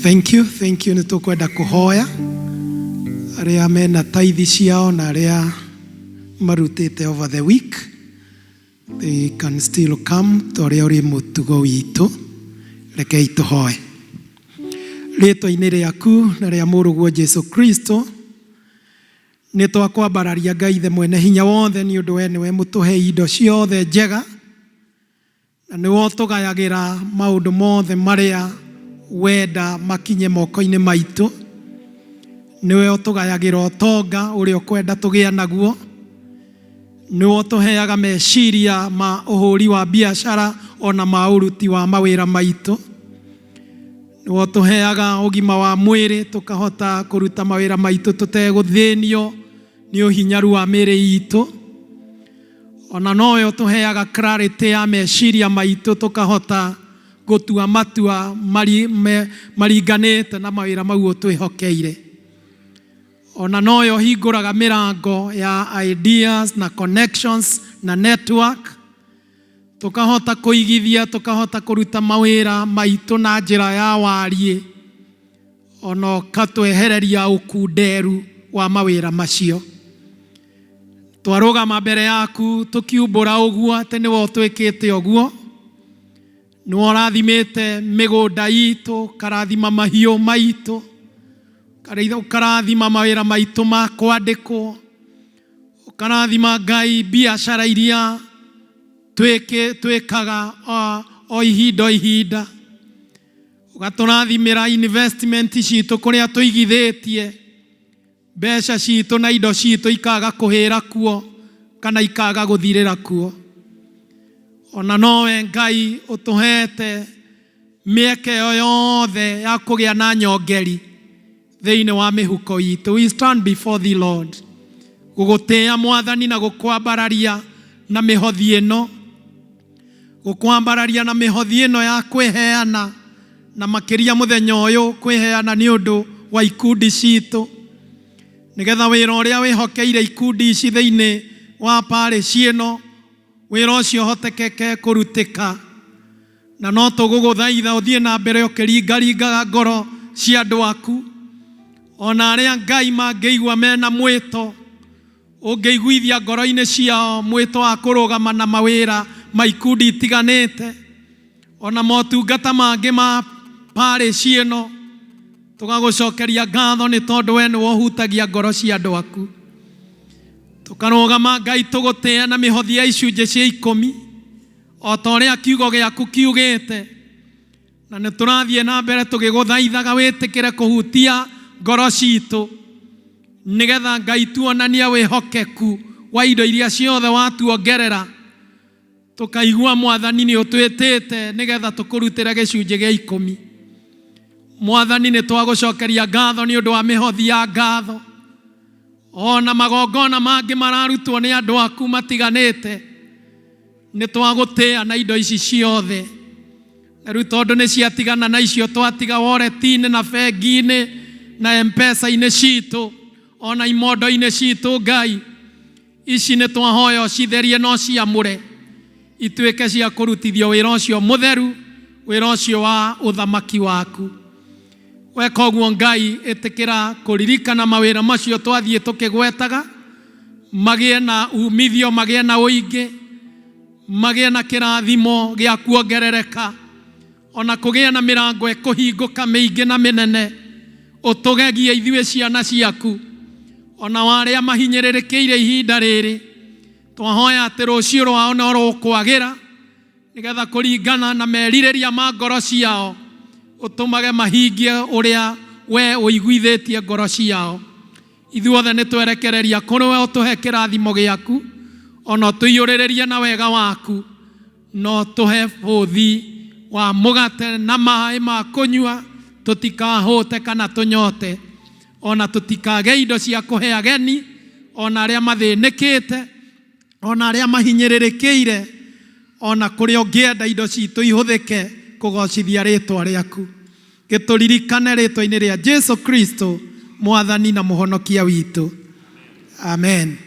Thank you, thank you. Nĩ tũkwenda kũhoya arĩa mena tithe ciao na arĩa marutĩte over the week, they can still come ta ũrĩa ũrĩ mũtugo witũ. Rekei tũhoe. Rĩtwa-inĩ rĩaku na rĩa mũrũguo Jesu Kristo, nĩ twakwambararia Ngai Ithe mwene hinya wothe, nĩ ũndũ we nĩwe mũtũhei indo ciothe njega na nĩwe ũtũgayagĩra maũndũ mothe marĩa wenda makinye moko-inĩ maitũ. Nĩwe ũtũgayagĩra ũtonga ũrĩa ũkwenda tũgĩe naguo, nĩwe ũtũheaga meciria ma ũhũri wa biacara ona ma ũruti wa mawĩra maitũ, nĩwe ũtũheaga ũgima wa mwĩrĩ tũkahota kũruta mawĩra maitũ tũtegũthĩnio nĩ ũhinyaru wa mĩĩrĩ itũ, ona nowe ũtũheaga clarity ya meciria maitũ tũkahota gũtua matua maringanĩte na mawĩra mau ũtwĩhokeire, ona nowe ũhingũraga mĩrango ya ideas na connections na network tũkahota kũigithia, tũkahota kũruta mawĩra maitũ na njĩra ya wariĩ, ona ũkatwehereria ũkunderu wa mawĩra macio. Twarũgama mbere yaku tũkiumbũra ũguo atĩ nĩwe ũtwĩkĩte ũguo, nĩwe ũrathimĩte mĩgũnda itũ, ũkarathima mahiũ maitũ, ũkarathima mawĩra maitũ ma kwandĩkwo, ũkarathima Ngai biacara iria twĩkaga o ihinda o ihinda, ũgatũrathimĩra investment citũ kũrĩa tũigithĩtie. Mbeca citũ na indo citũ ikaga kũhĩra kuo kana ikaga gũthirĩra kuo. Ona nowe Ngai ũtũhete mĩeke ĩyo yothe ya kũgĩa na nyongeri thĩinĩ wa mĩhuko itũ. We stand before thee Lord, gũgũtĩĩa Mwathani na gũkwambararia na mĩhothi ĩno, gũkwambararia na mĩhothi ĩno ya kwĩheana, na makĩria mũthenya ũyũ kwĩheana nĩ ũndũ wa ikundi citũ, nĩgetha wĩra ũrĩa wĩhokeire ikundi ici thĩinĩ wa parish ĩno, wĩra ũcio ũhotekeke kũrutĩka. Na no tũgũgũthaitha ũthiĩ na mbere ũkĩringaringaga ngoro cia andũ aku, ona arĩa Ngai mangĩigua mena mwĩto, ũngĩiguithia ngoro-inĩ ciao mwĩto wa kũrũgama na mawĩra ma ikundi itiganĩte, ona motungata mangĩ ma parish ĩno. Tũgagũcokeria ngatho nĩ tondũ we nĩwe ũhutagia ngoro cia andũ aku. Tũkarũgama Ngai tũgũtĩĩa na mĩhothi ya icunjĩ cia ikũmi o ta ũrĩa kiugo gĩaku kiugĩte, na nĩ tũrathiĩ na mbere tũgĩgũthaithaga wĩtĩkĩre kũhutia ngoro citũ, nĩgetha Ngai tuonanie wĩhokeku wa indo iria ciothe watuongerera. Tũkaigua Mwathani nĩ ũtwĩtĩte nĩgetha tũkũrutĩre gĩcunjĩ gĩa ikũmi. Mwathani, nĩ twagũcokeria ngatho nĩ ũndũ wa mĩhothi ya ngatho ona magongona mangĩ mararutwo nĩ andũ aku matiganĩte. Nĩ twagũtĩĩa na indo ici ciothe, na rĩu tondũ nĩ ciatigana na icio twatiga wallet-inĩ na bengi-inĩ na M-Pesa-inĩ citũ ona imondo-inĩ citũ, Ngai, ici nĩ twahoya ũcitherie na ũciamũre ituĩke cia kũrutithio wĩra ũcio mũtheru, wĩra ũcio wa ũthamaki waku. Weka ũguo Ngai, ĩtĩkĩra kũririkana mawĩra macio twathiĩ tũkĩgwetaga, magĩe na umithio, magĩe na ũingĩ, magĩe na kĩrathimo gĩa kuongerereka, ona kũgĩe na mĩrango ĩkũhingũka mĩingĩ na mĩnene. Ũtũgegie ithuĩ ciana ciaku, ona wa arĩa mahinyĩrĩrĩkĩire ihinda rĩrĩ. Twahoya atĩ rũciũ rwao no rũkwagĩra, nĩgetha kũringana na merirĩria ma ngoro ciao ũtũmage mahingie ũrĩa we ũiguithĩtie ngoro ciao. Ithuothe nĩ twerekereria kũrĩ we, ũtũhe kĩrathimo gĩaku, ona ũtũiyũrĩrĩrie na wega waku, no tũhe bũthi wa mũgate na maĩ ma kũnyua, tũtikahũte kana tũnyote, ona tũtikage indo cia kũhe ageni, ona arĩa mathĩnĩkĩte, ona arĩa mahinyĩrĩrĩkĩire, ona kũrĩa ũngĩenda indo citũ ihũthĩke kũgocithia rĩtwa rĩaku. Gĩtũririkane rĩtwa-inĩ rĩa Jesu Kristo, Mwathani na Mũhonokia witũ. Amen.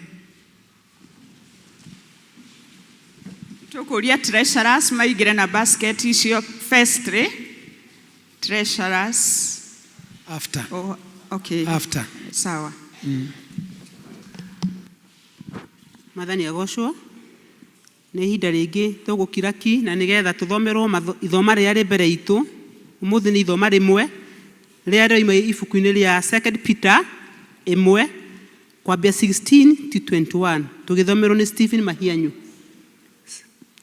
Tũkũria treasurers maingĩre na basket icio firstly. Treasurers. After. Oh, okay. After. Sawa. Mwathani agocwo. Nĩ ihinda rĩngĩ tũgũkira ki na nĩgetha tũthomerwo ithoma rĩrĩa rĩ mbere itũ. Ũmũthĩ nĩ ithoma rĩmwe rĩrĩa rĩoima ibuku-inĩ rĩa Second Peter 1 kwambia 16 to 21, tũgĩthomerwo nĩ Stephen Mahianyu.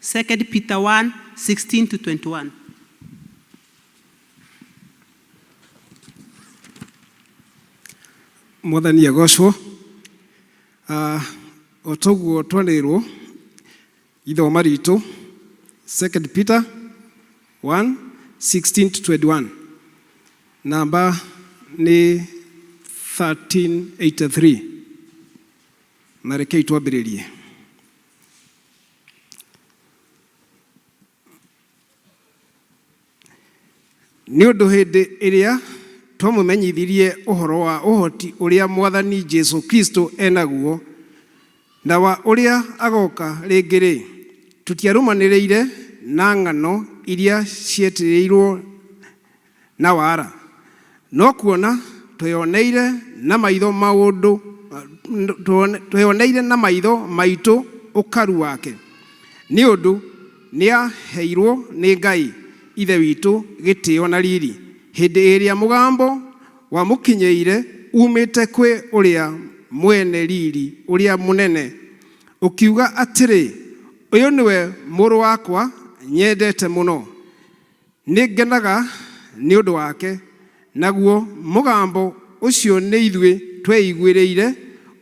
Second Peter 1 16 to 21. Mwathani agocwo. O toguo twanĩrwo ithoma ritũ, Second Peter 1 16 to 21, namba nĩ 1383, na rekei twambĩrĩrie. Nĩ ũndũ hĩndĩ ĩrĩa twamũmenyithirie ũhoro wa ũhoti ũrĩa Mwathani Jesu Kristo enaguo, na wa ũrĩa agoka rĩngĩ-rĩ, tũtiarũmanĩrĩire na ng'ano iria cietĩrĩirũo na wara, no kuona tweyoneire na maitho maũndũ, tweyoneire na maitho maitũ ũkaru wake. Nĩ ũndũ nĩaheirwo nĩ Ngai Ithe witũ gĩtĩo na riri, hĩndĩ ĩrĩa mũgambo wamũkinyĩire uumĩte kwĩ ũrĩa mwene riri ũrĩa mũnene, ũkiuga atĩrĩ, Ũyũ nĩwe Mũrũ wakwa nyendete mũno, nĩngenaga nĩ ũndũ wake. Naguo mũgambo ũcio nĩ ithuĩ tweiguĩrĩire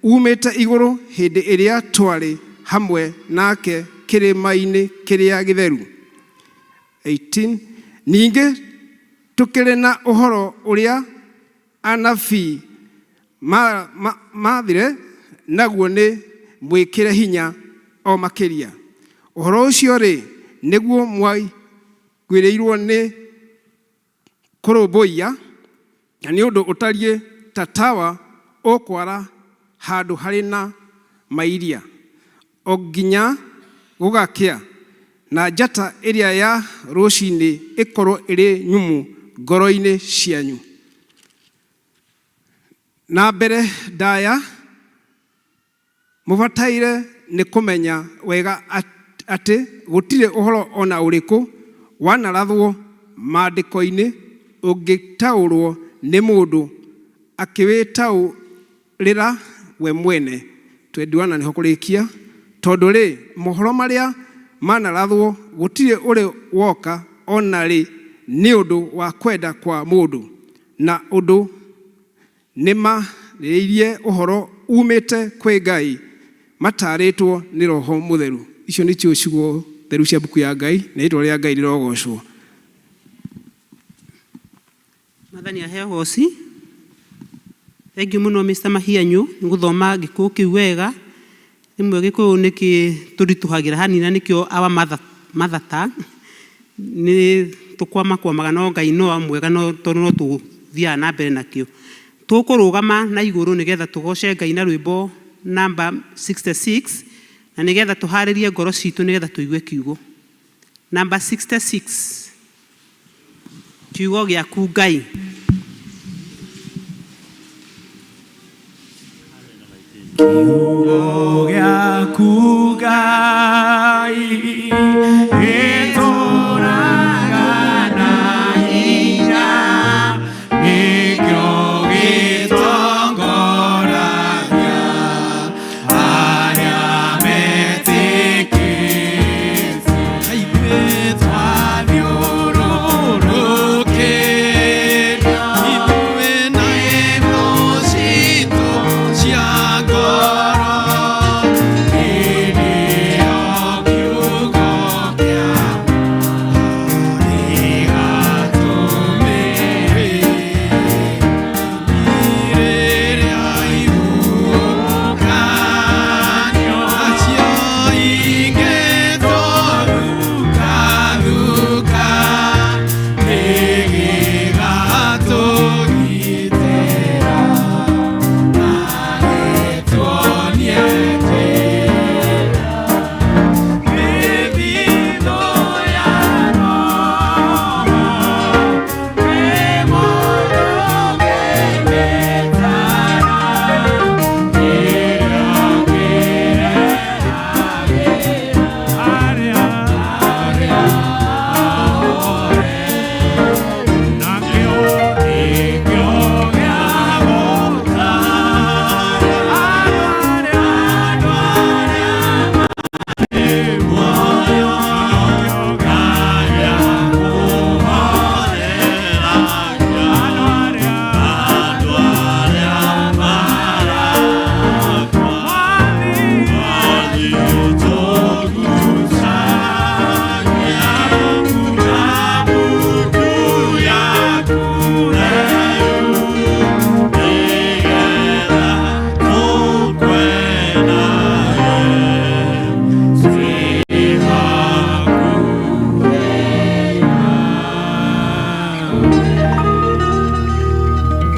uumĩte igũrũ hĩndĩ ĩrĩa twarĩ hamwe nake kĩrĩma-inĩ kĩrĩa gĩtheru. 18 Ningĩ tũkĩrĩ na ũhoro ũrĩa anabii maathire, naguo nĩ mwĩkĩre hinya o makĩria. Ũhoro ũcio-rĩ, nĩguo mwaiguĩrĩirwo nĩ kũrũmbũiya, na nĩ ũndũ ũtariĩ ta tawa ũkwara handũ harĩ na mairia, o nginya gũgakĩa, na njata ĩrĩa ya rũcinĩ ĩkorũo ĩrĩ nyũmũ ngoro-inĩ cianyu. Na mbere ndaya Mũbataire nĩ kũmenya wega atĩ gũtirĩ ũhoro o na ũrĩkũ wanarathwo Maandĩko-inĩ ũngĩtaũrũo nĩ mũndũ akĩwĩtaũrĩra we mwene. 21 nĩho kũrĩkia. Tondũ-rĩ, mohoro marĩa manarathwo gũtirĩ ũrĩ woka o na rĩ nĩ ũndũ wa kwenda kwa mũndũ, na ũndũ Nĩ maarĩrĩirie ũhoro uumĩte kwĩ Ngai mataarĩtwo nĩ Roho Mũtheru. Icio nĩcio ciugo theru cia mbuku ya Ngai, na rĩĩtwa rĩa Ngai rĩrogoocwo. Mwathani aheo ũgoci. Thengiũ mũno Mr. Mahianyũ nĩ gũthoma gĩkũyũ kĩu wega. Rĩmwe gĩkũyũ nĩ kĩtũritũhagĩra hanini na nĩkĩo our mother, mother tongue. Nĩ tũkwamakwamaga no Ngai no mwega no tondũ no tũthiaga na mbere nakĩo. Tũkũrũgama na igũrũ nĩgetha tũgoce Ngai na rwĩmbo namba 66 na nĩgetha tũharĩrie ngoro citũ nĩgetha tũigue kiugo. Namba 66 kiugo gĩaku Ngai. Kiugo gĩaku Ngai gĩtũraga na hinya, nĩkĩo gĩtongoragia arĩa metĩkĩtie. Ithuĩ twathiũrũrũkĩrio, ithuĩ na imwe citũ cia ngoro, hĩndĩ ĩyo kiugo kĩa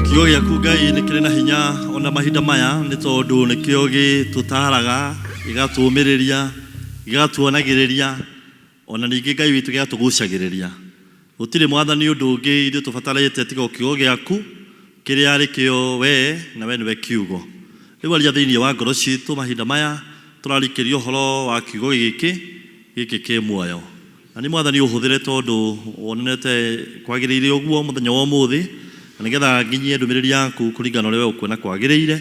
Kiugo gĩaku Ngai nĩ kĩrĩ na hinya ona mahinda maya nĩ tondũ nĩkĩo gĩtũtaaraga, gĩgatũũmĩrĩria, gĩgatuonagĩrĩria ona ningĩ Ngai witũ gĩgatũgucagĩrĩria. Gũtirĩ mwathani ũndũ ũngĩ ithuĩ tũbatarĩte tiga o kiugo gĩaku kĩrĩa arĩ kĩo we na we nĩwe kiugo. Rĩu aria thĩinĩ wa ngoro citũ mahinda maya tũrarikĩria ũhoro wa kiugo gĩkĩ, gĩkĩ kĩ muoyo. Na niĩ Mwathani ũhũthĩre tondũ wonete kwagĩrĩire ũguo mũthenya wa ũmũthĩ, na nĩgetha nginyie ndũmĩrĩri yaku kũringana na ũrĩa we ũkuona kwagĩrĩire,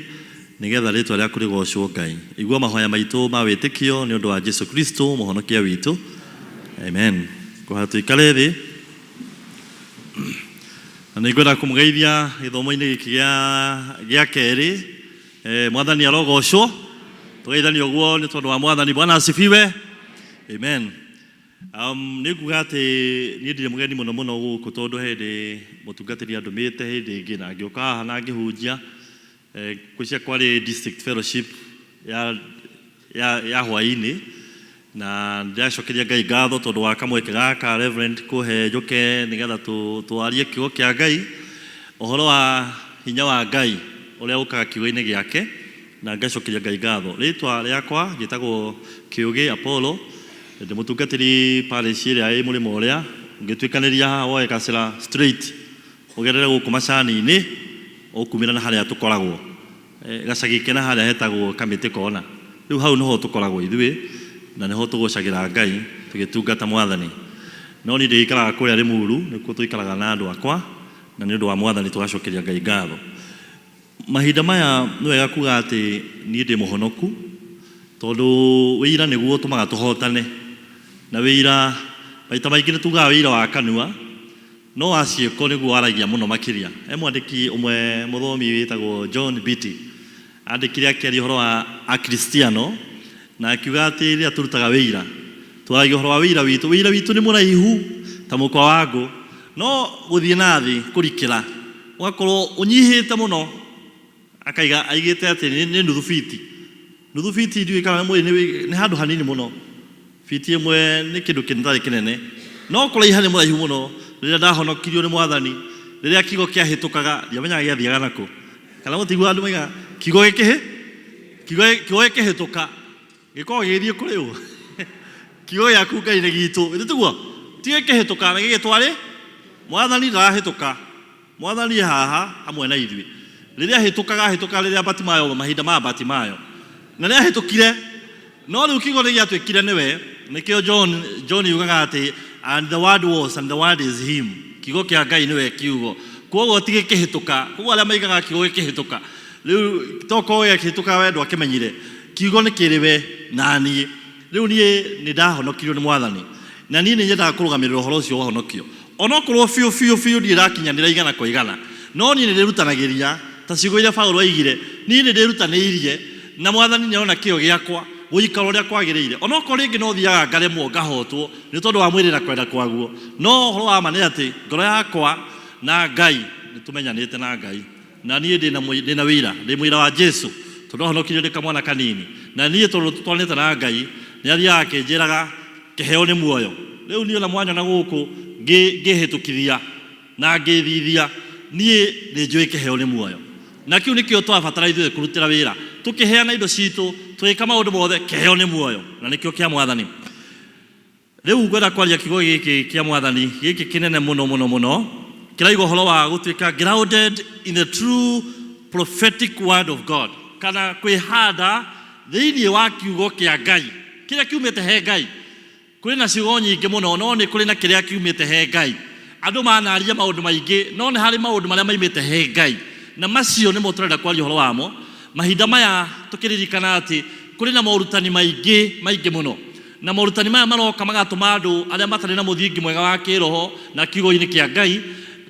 nĩgetha rĩtwa rĩaku rĩgocwo Ngai. Igua mahoya maitũ ma wĩtĩkio nĩ ũndũ wa Jesu Kristo mũhonokia witũ. Amen. Kũhoya tũikare thĩ. Na nĩ ngwenda kũmũgeithia gĩthomo-inĩ gĩkĩ gĩa gĩa kerĩ. Eh, Mwathani arogocwo. Tũgeithanie ũguo nĩ tondũ wa Mwathani. Bwana asifiwe. Amen. Nĩ nguga atĩ niĩ ndirĩ mũgeni mũno mũno gũkũ tondũ he hĩndĩ mũtungatĩri andũmĩte hĩndĩ ĩngĩ na ngĩũka haha na ngĩhunjia. Eh, ngwĩciria kwarĩ district fellowship ya, ya, ya hwaĩ-inĩ na ndĩracokeria Ngai ngatho tondũ wa kamweke gaka Reverend kũhe njũke nĩgetha twarie kiugo kĩa Ngai ũhoro wa hinya wa Ngai ũrĩa ũkaga kiugo-inĩ gĩake na ngacokeria Ngai ngatho. Rĩtwa rĩakwa njĩtagwo Kĩũgĩ Apollo, ndĩ mũtungatĩri parish ĩrĩa ĩ mũrĩmo ũrĩa, ũngĩtuĩkanĩria haha woe gacĩra straight ũgerere gũkũ macani-inĩ ũkumĩra na harĩa tũkoragwo gacagi kena harĩa hetagwo Kamĩtĩ Kona. Rĩu hau nĩho tũkoragwo ithuĩ na nĩho tũgocagĩra Ngai tũgĩtungata Mwathani. No niĩ ndĩgĩikaraga kũrĩa Rĩmuru, nĩkuo tũikaraga na andũ akwa na nĩ ũndũ wa Mwathani tũgacokeria Ngai ngatho. Mahinda maya nĩ wega kuga atĩ niĩ ndĩ mũhonoku tondũ wĩira nĩguo ũtũmaga tũhotane. Na wĩira maita maingĩ nĩ tugaga wĩira wa kanua no wa ciĩko nĩguo waragia mũno makĩria. He mwandĩki ũmwe mũthomi wĩtagwo John Beatty andĩkire akĩaria ũhoro wa Akristiano na akiuga atĩ rĩrĩa tũrutaga wĩira twaragia ũhoro wa wĩira witũ. Wĩira witũ nĩ mũraihu ta mũkwa wa ngũ, no gũthiĩ na thĩ kũrikĩra ũgakorwo ũnyihĩte mũno. Akaiga aigĩte atĩ nĩ nuthu fiti. Nuthu fiti ndiũĩ kana nĩ mũĩ nĩ handũ hanini mũno. Fiti ĩmwe nĩ kĩndũ kĩtarĩ kĩnene, no kũraiha nĩ mũraihu mũno. Rĩrĩa ndahonokirio nĩ Mwathani, rĩrĩa kiugo kĩahĩtũkaga, ndiamenyaga gĩathiaga nakũ. Kana mũtiguaga andũ maigaga kiugo gĩkĩhĩ, kiugo kiugo gĩkĩhĩtũka, gĩkoragwo gĩgĩthiĩ kũrĩ ũ? Kiugo gĩaku Ngai nĩ gitũ, githĩ tiguo? Ti gĩkĩhĩtũka, nĩ gĩgĩtwarĩ? Mwathani ndarahĩtũka. Mwathani e haha hamwe na ithuĩ. Rĩrĩa ahĩtũkaga, ahĩtũkaga rĩrĩa Batimayo, mahinda ma Batimayo. Na nĩ ahĩtũkire, no rĩu kiugo nĩ gĩatuĩkire nĩwe. Nĩkĩo John, John yugaga atĩ, and the word was, and the word is him. Kiugo kĩa Ngai nĩwe kiugo. Kwoguo ti gĩkĩhĩtũka. Kwoguo arĩa maigaga kiugo gĩkĩhĩtũka, rĩu tokorwo gĩakĩhĩtũka we ndwakĩmenyire. Kiugo nĩ kĩrĩ we na niĩ. Rĩu niĩ nĩ ndahonokirio nĩ Mwathani, na niĩ nĩ nyendaga kũrũgamĩrĩra ũhoro ũcio wa ũhonokio. Onokorwo biũ biũ biũ ndirĩ ndakinyanĩra igana kwa igana, no niĩ nĩ ndĩrutanagĩria, ta ciugo iria Paulo oigire, niĩ nĩ ndĩrutanĩirie, na Mwathani nĩ arona kĩyo gĩakwa gũikara ũrĩa kwagĩrĩire. Onokorwo rĩngĩ no thiaga ngaremwo ngahotwo nĩ tondũ wa mwĩrĩ na kwenda kwaguo, no ũhoro wa ma nĩ atĩ ngoro yakwa na Ngai nĩ tũmenyanĩte na Ngai. Na niĩ ndĩ na ndĩ na wĩira, ndĩ mũira wa Jesu, tondũ ahonokirio ndĩ kamwana kanini. Na niĩ tondũ tũtwaranĩte na Ngai, nĩ athiaga akĩnjĩraga kĩheo nĩ muoyo. Rĩu niĩ ona mwanyona gũkũ ngĩhĩtũkithia na ngĩthithia, niĩ nĩ njũĩ kĩheo nĩ muoyo. Na kĩu nĩkĩo tũrabatara ithuĩ kũrutĩra wĩra. Tũkĩheana indo citũ, tũgĩka maũndũ mothe, kĩheo nĩ muoyo. Na nĩkĩo kĩa Mwathani. Rĩu ngwenda kwaria kiugo gĩkĩ kĩa Mwathani, gĩkĩ kĩnene mũno mũno mũno, kĩraiga ũhoro wa gũtuĩka grounded in the true prophetic word of God, kana kwĩhanda thĩinĩ wa kiugo kĩa Ngai, kĩrĩa kiumĩte he Ngai. Kũrĩ na ciugo nyingĩ mũno, no nĩ kũrĩ na kĩrĩa kiumĩte he Ngai. Andũ manaria maũndũ maingĩ, no nĩ harĩ maũndũ marĩa maimĩte he Ngai, na macio nĩmo tũrenda kwaria ũhoro wamo mahinda maya, tũkĩririkana atĩ kũrĩ na morutani maingĩ maingĩ mũno. Na morutani maya maroka magatũma andũ arĩa matarĩ na mũthingi mwega wa kĩĩroho na kiugo-inĩ kĩa Ngai,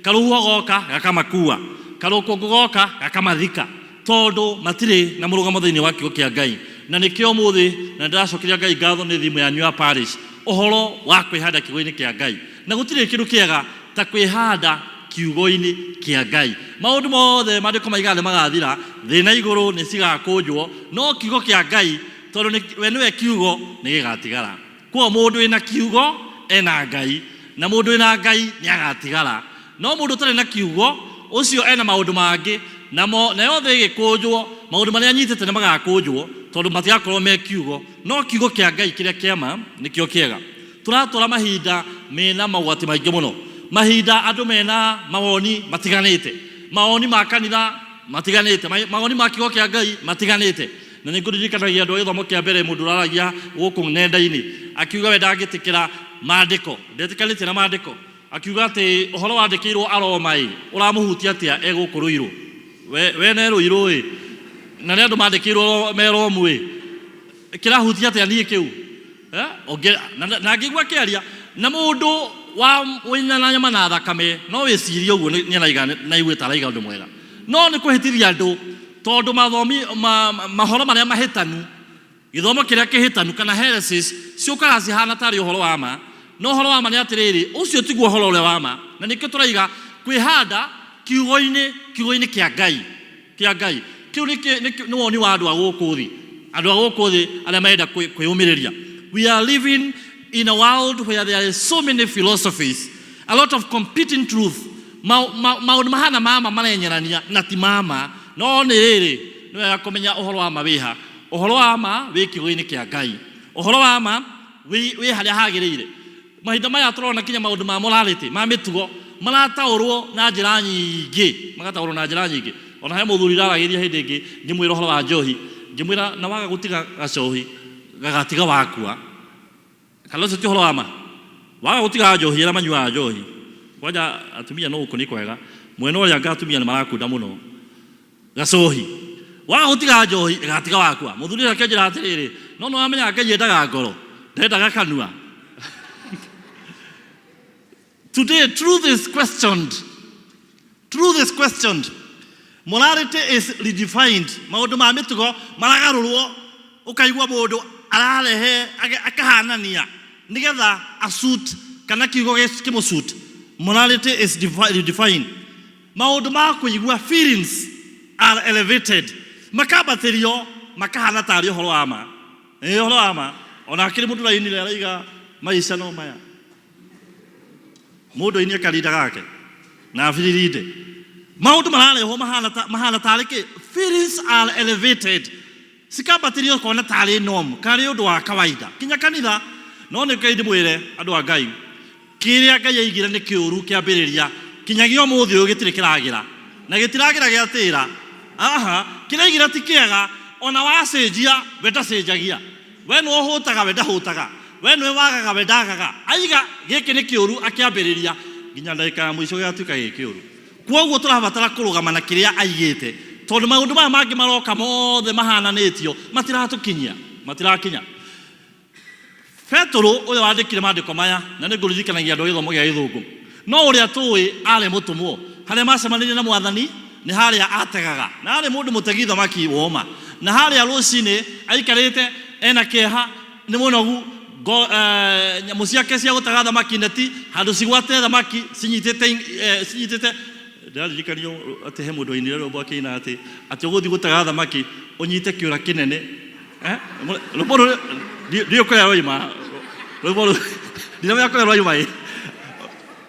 karũhuho goka gakamakua, karũkũngũ goka gakamathika, tondũ matirĩ na mũrũgamo thĩinĩ wa kiugo kĩa Ngai. Na nĩkĩo ũmũthĩ, na nĩndĩracokeria Ngai ngatho nĩ thimũ yanyu ya parish, ũhoro wa kwĩhanda kiugo-inĩ kĩa Ngai. Na gũtirĩ kĩndũ kĩega ta kwĩhanda kiugo-inĩ kĩa Ngai. Maũndũ mothe maandĩko maigaga nĩ magathira, thĩ na igũrũ nĩ cigakũnjwo, no kiugo kĩa Ngai tondũ we nĩwe kiugo nĩ gĩgatigara. Koguo mũndũ wĩna kiugo ena Ngai, na mũndũ wĩna Ngai nĩ agatigara. No mũndũ ũtarĩ na kiugo ũcio ena maũndũ mangĩ, namo nayo thĩ ĩgĩkũnjwo, maũndũ marĩa anyitĩte nĩ magakũnjwo, tondũ matigakorwo me kiugo. No kiugo kĩa Ngai kĩrĩa kĩa ma nĩkĩo kĩega. Tũratũra mahinda mena mogwati maingĩ mũno, mahinda andũ mena mawoni matiganĩte, mawoni ma kanitha matiganĩte, mawoni ma kiugo kĩa Ngai matiganĩte. Na nĩ ngũririkanagia andũ a gĩthomo kĩa mbere, mũndũ ũraragia gũkũ nenda-inĩ akiuga we ndangĩtĩkĩra maandĩko, ndetĩkanĩtie na maandĩko, akiuga atĩ ũhoro wandĩkĩirwo Aroma ĩ ũramũhutia atĩa e gũkũ Rũirũ, we ne Rũirũ ĩ, na nĩ andũ mandĩkĩirwo me Romu ĩ, kĩrahutia atĩa niĩ kĩu? Na ngĩigua akĩaria na mũndũ wa wĩna na nyama na thakame no wĩcirie ũguo nĩ araiga na igue ta araiga ũndũ mwega no nĩ kũhĩtithia andũ tondũ mathomi mahoro marĩa mahĩtanu gĩthomo kĩrĩa kĩhĩtanu kana heresies ciũkaga cihana tarĩ ũhoro wa ma no ũhoro wa ma nĩ atĩrĩrĩ ũcio tiguo ũhoro ũrĩa wa ma na nĩkĩo tũraiga kwĩhanda kiugo-inĩ kiugo-inĩ kĩa Ngai kĩa Ngai kĩu nĩ woni wa andũ a gũkũ thĩ andũ a gũkũ thĩ arĩa marenda kwĩyũmĩrĩria. We are living in a world where there is so many philosophies, a lot of competing truth, maũndũ mahana mama marenyerania na ti mama no nĩ rĩrĩ nĩ wega kũmenya ũhoro wa ma wĩha ũhoro wa ma wĩ kiugo-inĩ kĩa Ngai ũhoro wa ma wĩ harĩa hagĩrĩire. Mahinda maya tũrona kinya maũndũ ma morality ma mĩtugo marataũrwo na njĩra nyingĩ magataũrwo na njĩra nyingĩ. Ona he mũthuri ndarageria hĩndĩ ĩngĩ ngĩmwĩra ũhoro wa njohi ngĩmwĩra na waga gũtiga gacohi gagatiga wakua kana ũcio ti ũhoro wa ma waga gũtiga njohi arĩa manyuaga njohi kwanja atumia no gũkũ nĩ kwega mwena ũrĩa anga atumia nĩ marakunda mũno gacohi waga gũtiga njohi ĩgatiga wakua. Mũthuri ũcio akĩnjĩra atĩrĩrĩ no nĩ wamenya Ngai endaga ngoro ndendaga kanua. Today, truth is questioned. Truth is questioned. Morality is redefined. Maũndũ ma mĩtugo maragarũrwo ũkaigua mũndũ ararehe akahanania nĩgetha asuit kana kiugo kĩmũsuit. Morality is redefined. Maũndũ ma kũigua feelings are elevated. Makambatĩrio makahana tarĩ ũhoro wa ma. Ĩ ũhoro wa ma. Ona akĩrĩ mũndũ ũrainire araiga maica no maya. Mũndũ ainie karinda gake na biririnde maũndũ mararehwo mahana tarĩ kĩ feelings are elevated cikambatĩrio ũkona tarĩ norm karĩ ũndũ wa kawaida kinya kanitha no nĩ Ngai ndĩmwĩre andũ a Ngai kĩrĩa Ngai aigire nĩ kĩũru kĩambĩrĩria kinyagia ũmũthĩ ũyũ gĩtirĩ kĩragĩra na gĩtiragĩra gĩatĩra aha kĩrĩa aigire ti kĩega ona wacenjia we ndacenjagia we nĩwe ũhũtaga we ndahũtaga we nĩwe wagaga we ndagaga aiga gĩkĩ nĩ kĩũru akĩambĩrĩria nginya ndagĩka ya mũico gĩgatuĩka gĩ kĩũru. Kwoguo tũrabatara kũrũgama na kĩrĩa aigĩte tondũ maũndũ maya mangĩ maroka mothe mahananĩtio matiratũkinyia matirakinya. Petũrũ ũrĩa wandĩkire maandĩko maya na nĩ ngũririkanagia andũ a gĩthomo gĩa gĩthũngũ no ũrĩa tũĩ arĩ mũtũmwo harĩa macemanirie na mwathani nĩ harĩa ategaga na arĩ mũndũ mũtegi thamaki woma na harĩa rũcinĩ aikarĩte ena kĩeha nĩ mũnogu nyamũ ciake cia gũtega thamaki neti handũ cigwate thamaki cinyitĩte cinyitĩte ndĩraririkanio atĩ he mũndũ wainire rwĩmbo akĩina atĩ atĩ ũgũthiĩ gũtega thamaki ũnyite kĩũra kĩnene rwĩmbo rũrũ ndiũĩ kũrĩa rwaima rwĩmbo rũu ndiramenya kũrĩa rwaima ĩ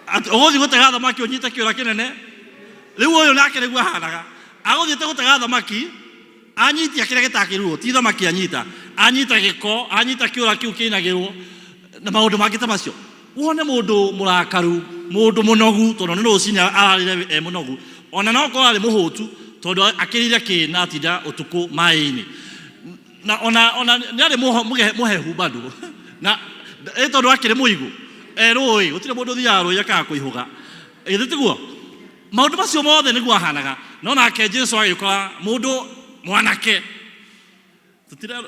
atĩ ũgũthiĩ gũtega thamaki ũnyite kĩũra kĩnene rĩu ũyũ nake nĩguo ahanaga agũthiĩte gũtega thamaki anyitia kĩrĩa gĩtakĩrwo ti thamaki anyita anyita gĩko anyita kĩũra kĩu kĩinagĩrwo na maũndũ mangĩ ta macio wone mũndũ mũrakaru mũndũ mũnogu tondũ nĩ rũcinĩ ararĩre e mũnogu ona no korwo arĩ mũhũtu tondũ akĩrire kĩ na atinda ũtukũ maĩ-inĩ na ona ona nĩ arĩ mũhehu bado na ĩ tondũ akĩrĩ mũigũ e rũĩ gũtirĩ mũndũ ũthiaga rũĩ akaga kũihũga githĩ tiguo maũndũ macio mothe nĩguo ahanaga no nake Jesu agĩkora mũndũ mwanake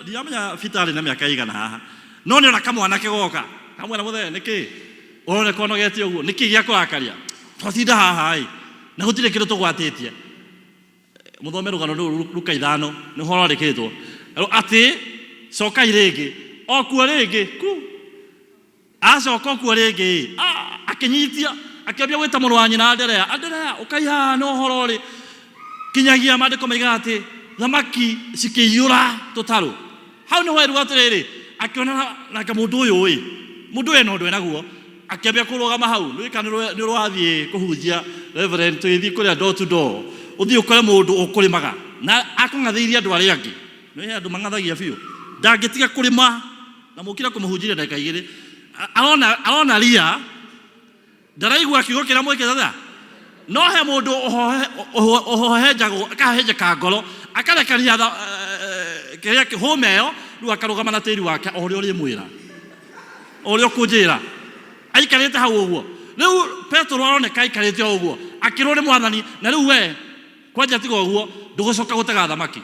ndiramenya Peter arĩ na mĩaka ĩigana haha no nĩ ona kamwanake goka kamwĩra mũthee nĩkĩ ũroneka ũnogete ũguo nĩkĩ gĩa kũrakaria twatinda haha ĩ na gũtirĩ kĩndũ tũgwatĩtie mũthome rũgano rũrũ Luka ithano nĩ ũhoro wandĩkĩtwo atĩ cokai rĩngĩ o kuo rĩngĩ ku acoka okuo rĩngĩ akĩnyitia akĩambia gwĩta mũrũ wa nyina Anderea Anderea ũkai haha nĩ ũhoro rĩ kinyagia maandĩko maigaga atĩ thamaki cikĩiyũra tũtarũ hau nĩho erwo atĩrĩrĩ akĩona nake mũndũ ũyũ ĩ mũndũ ũyũ ena ũndũ enaguo akĩambia kũrũgama hau nĩ kana nĩ ũrathiĩ kũhunjia reverend tũgĩthiĩ kũrĩa door to door ũthiĩ ũkore mũndũ ũkũrĩmaga na akũng'athĩirie andũ arĩa angĩ nĩ andũ mang'athagia biũ ndangĩtiga kũrĩma na mũkire kũmũhunjĩria ndagĩka igĩrĩ arona arona ria ndaraigua kiugo kĩrĩa mwĩkĩte atĩa no he mũndũ ũhohenjagwo akahenjeka ngoro akarekania kĩrĩa hũma ĩyo rĩu akarũgama na tĩri wake o ũrĩa ũrĩmwĩra o ũrĩa ũkũnjĩra aikarĩte hau ũguo rĩu Petero aroneka aikarĩte o ũguo akĩrwo nĩ mwathani na rĩu we kwanja tiga ũguo ndũgũcoka gũtega thamaki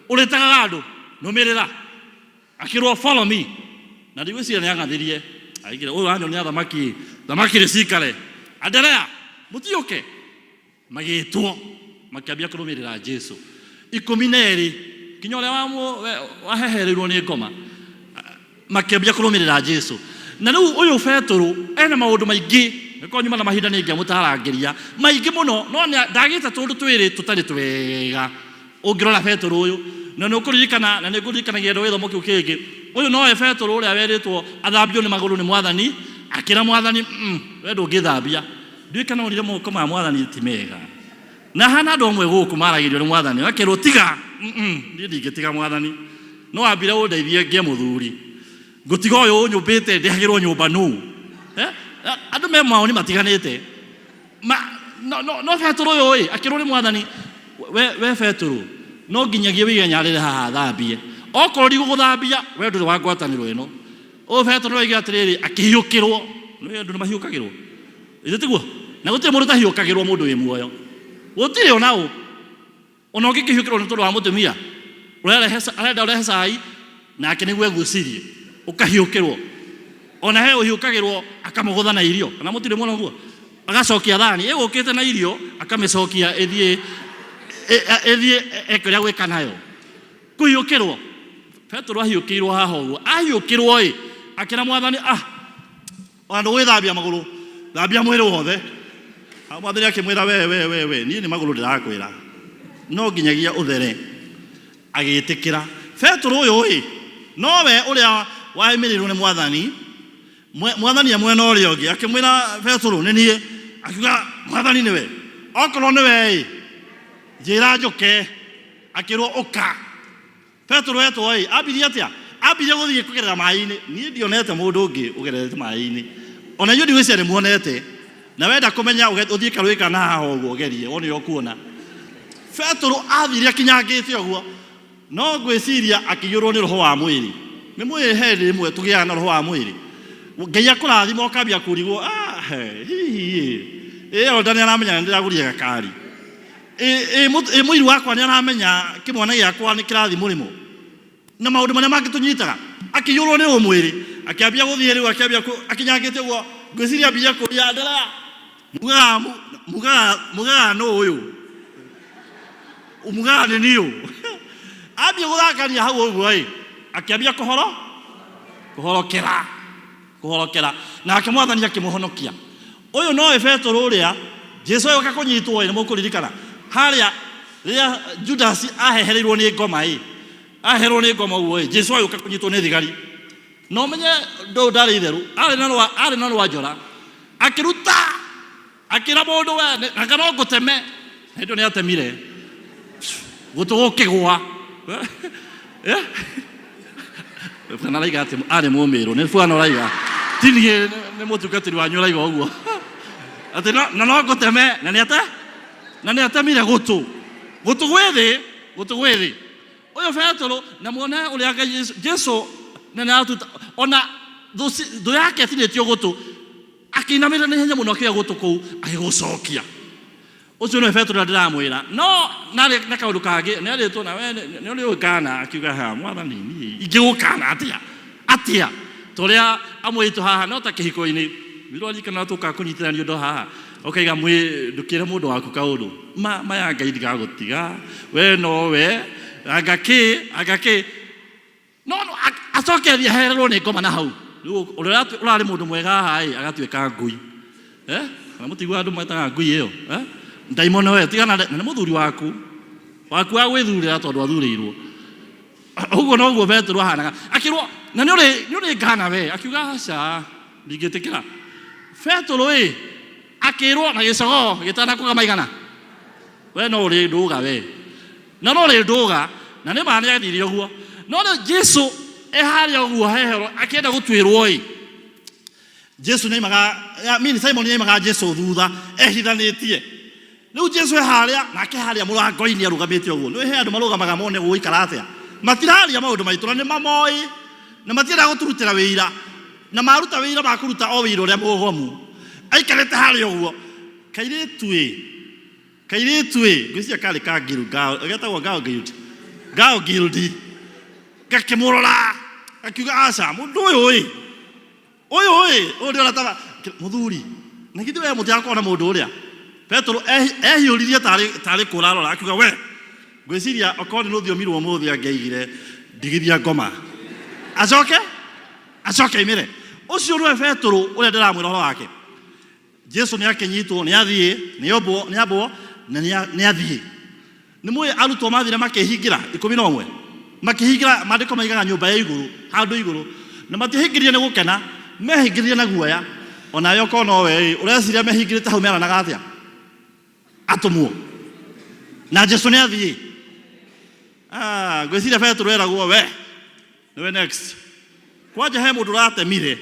ũrĩtegaga andũ nũmĩrĩra akĩrwo follow me na ndigwĩciria nĩ ang'athirie Aigire ũyũ anyonia thamaki, thamaki nĩ cikare. Anderea, mũtiũke. Magĩtwo, makĩambia kũrũmĩrĩra Jesu. 12, kinya ũrĩa wahehereirwo nĩ ngoma, makĩambia kũrũmĩrĩra Jesu. Na rĩu ũyũ Betũrũ ena maũndũ maingĩ, nĩkorwo nyuma na mahinda nĩ ingĩamũtarangĩria maingĩ mũno, no ndagĩte tũndũ twĩrĩ tũtarĩ twega. Ũngĩrora Betũrũ ũyũ, na nĩ ũkũririkana, na nĩ ngũririkanagia andũ gĩthomo kĩu kĩngĩ, ũyũ nowe Betũrũ ũrĩa werĩtwo athambio nĩ magũrũ nĩ Mwathani, akĩra Mwathani, we ndũngĩthambia. Ndiũĩ kana onire moko ma Mwathani ti mega. Na hana andũ amwe gũkũ maragĩrio nĩ Mwathani, makerwo tiga, niĩ ndingĩtiga Mwathani. No wambire ũndeithie ngĩe mũthuri. Ngũtiga ũyũ ũnyũmbĩte ndĩhagĩrwo nyũmba nũ. Andũ me mawoni matiganĩte. Ma, no, no, no Betũrũ ũyũ ĩ, akĩrwo nĩ Mwathani, we, we Betũrũ, no nginyagia wĩige nyarĩrĩ haha thambie. Okorwo ndigũgũthambia, we ndũrĩ wa ngwatanĩro ĩno. Ũyũ Betũrũ oigire atĩrĩrĩ, akĩhiũkĩrwo. Nĩ andũ nĩ mahiũkagĩrwo. Ithĩ tiguo? Na gũtirĩ mũndũ ũtahiũkagĩrwo mũndũ wĩ muoyo. Gũtirĩ ona ũ. Ona ũngĩkĩhiũkĩrwo nĩ tondũ wa mũtumia, arenda ũrehe cai, nake nĩguo egucirie. Ũkahiũkĩrwo. Ona he ũhiũkagĩrwo akamũgũtha na irio. Kana mũtirĩ muona ũguo? Agacokia thani, ĩgũkĩte na irio, akamĩcokia ĩthiĩ ĩthiĩ eke ũrĩa gwĩka nayo. Kũhiũkĩrwo. Petero ahiũkĩirwo haha ũguo. Ahiũkĩrwo ĩ, akĩra Mwathani, ah, ona ndũgwĩthambia magũrũ, thambia mwĩrĩ wothe. Mwathani akĩmwĩra, we, we, we, we, niĩ nĩ magũrũ ndĩrakwĩra, no nginyagia ũthere. Agĩtĩkĩra. Petero ũyũ ĩ, nowe ũrĩa waimĩrĩirwo nĩ Mwathani, Mwathani e mwena ũrĩa ũngĩ, akĩmwĩra Petero, nĩ niĩ. Akiuga, Mwathani nĩwe. Okorwo nĩwe ĩ, njĩra njũke. Akĩrwo ũka. Petero etwo ĩ, ambirie atĩa? Ambirie gũthiĩ kũgerera maĩ-inĩ. Niĩ ndionete mũndũ ũngĩ ũgererete maĩ-inĩ. Ona inyuĩ ndigwĩciria nĩ muonete. Na wenda kũmenya ũthiĩ karũĩ kana haha ũguo ũgerie, wone ũrĩa ũkuona. Petero athire akinyangĩte ũguo. No ngwĩciria akĩiyũrwo nĩ roho wa mwĩrĩ. Nĩ mwĩrĩ he hĩndĩ ĩmwe tũgĩaga na roho wa mwĩrĩ. Ngai akũrathima ũkambia kũrigwo, ah, he, hihi ĩ, ĩ elder nĩ aramenya nĩ ndĩragũrire gakari. Ĩ mũiru wakwa nĩ aramenya kĩmwana gĩakwa nĩ kĩrathiĩ mũrĩmo. Na maũndũ marĩa mangĩ tũnyitaga. Akĩiyũrwo nĩ ũmwĩrĩ. Akĩambia gũthiĩ rĩu, akĩambia akinyangĩte ũguo. Ngwĩciria ambirie kũria, Andrea, mugaga nũ ũyũ? Mugaga nĩ niĩ ũ? Ambia gũthakania hau ũguo ĩ, akĩambia kũhorokera, kũhorokera. Nake Mwathani akĩmũhonokia. Ũyũ nowe Petero ũrĩa Jesu agĩũka kũnyitwo ĩ, nĩ mũkũririkana harĩa rĩrĩa Judas ahehereirwo nĩ ngoma ĩ, aheherwo nĩ ngoma ũguo ĩ, Jesu agĩũka kũnyitwo nĩ thigari. Na ũmenye ndũyũ ndarĩ itherũ, arĩ na rwa njora, akĩruta, akĩra mũndũ we, anga no ngũteme. Hĩndĩ ĩyo nĩ atemire gũtũ gũkĩgwa. Bwana araiga atĩ arĩ mũmĩrũ, nĩ bwana ũraiga, ti niĩ, nĩ mũtungatĩri wanyu ũraiga ũguo. Atĩ na no ngũteme, na nĩ ate, na nĩ atemire gũtũ. Gũtũ gwĩ thĩ, gũtũ gwĩ thĩ. Ũyũ Petero, na muone ũrĩa Ngai Jesu na nĩ aratuta, ona thũ yake ĩtinĩtio gũtũ, akĩinamĩrĩra na ihenya mũno akĩoya gũtũ kũu, agĩgũcokia. Ũcio nĩwe Petero ũrĩa ndĩramwĩra. No narĩ na kaũndũ kangĩ, nĩ arĩtwo na we nĩ ũrĩ ũngana, akiuga ha, Mwathani, niĩ ingĩgũkana atĩa? Atĩa? Ta ũrĩa amwe aitũ haha, no ta kĩhiko-inĩ, nĩũraririkana tũkaga kũnyitithanio indo haha, ũkaiga ndũkĩre mũndũ waku kaũndũ. Ma, ma ya Ngai ndigagũtiga, we nowe, anga kĩ, anga kĩ. No, no, acoke athiĩ ahererwo nĩ ngoma na hau. Rĩu ũrĩa ũrarĩ mũndũ mwega haha ĩ, agatuĩka ngui. Kana mũtiguaga andũ metaga ngui ĩyo? Ndaimono we, tigana na nĩ mũthuri waku. Waku wa gwĩthurĩra tondũ athurĩirwo. Ũguo noguo Petero ahanaga. Akĩrwo, na nĩ ũrĩ ngana we? Akiuga aca, ndingĩtĩkĩra. Petero ĩ, akĩrwo na gĩcogoo gĩtanakũga maigana. We no ũrĩ ndũga we. Na no ũrĩ ndũga, na nĩ ma nĩ athire ũguo. No rĩu Jesu e harĩa ũguo hehero akĩenda gũtuĩrwo ĩ. Jesu nĩaimaga, I mean Simon nĩaimaga Jesu thutha ehithanĩtie. Rĩu Jesu e harĩa, nake harĩa mũrango-inĩ arũgamĩte ũguo. Nĩũĩ he andũ marũgamaga mone gũgũikara atĩa. Matiraria maũndũ maitũ na nĩ mamoĩ na matiendaga gũtũrutĩra wĩira. Na maruta wĩira makũruta o wĩira ũrĩa mũgomu. Aikarĩte harĩa ũguo. Kairĩtu ĩ, kairĩtu ĩ, ngwĩciria karĩ ka Ngiru, getagwo Ngao Guild, Ngao Guild. Gakĩmũrora, gakiuga aca, mũndũ ũyũ ĩ, Ũyũ ĩ, ũyũ ndĩrona ta mũthuri. Na githĩ we mũtigakorwo na mũndũ ũrĩa? Petero ehiũririe tarĩ tarĩ kũra arora akiuga we ngwĩciria okorwo nĩ rũthiomi rwa ũmũthĩ angĩaigire ndigithia ngoma acoke acoke aimĩre ũcio nĩwe Petero ũrĩa ndĩramwĩra ũhoro wake. Jesu nĩ akĩnyitwo nĩ athiĩ nĩ ombwo nĩ ambwo na nĩ athiĩ. Nĩ mũĩ arutwo mathire makĩhingĩra 11 makĩhingĩra maandĩko maigaga nyũmba ya igũrũ handũ igũrũ na matiahingĩrire nĩ gũkena mehingĩrire na guoya onawe okorwo nowe ĩ ũreciria mehingĩrĩte hau meranaga atĩa atũmwo na Jesu nĩ athiĩ. Ah, ngwĩciria Petero eragwo we niwe next kwanja he mũndũ ũratemire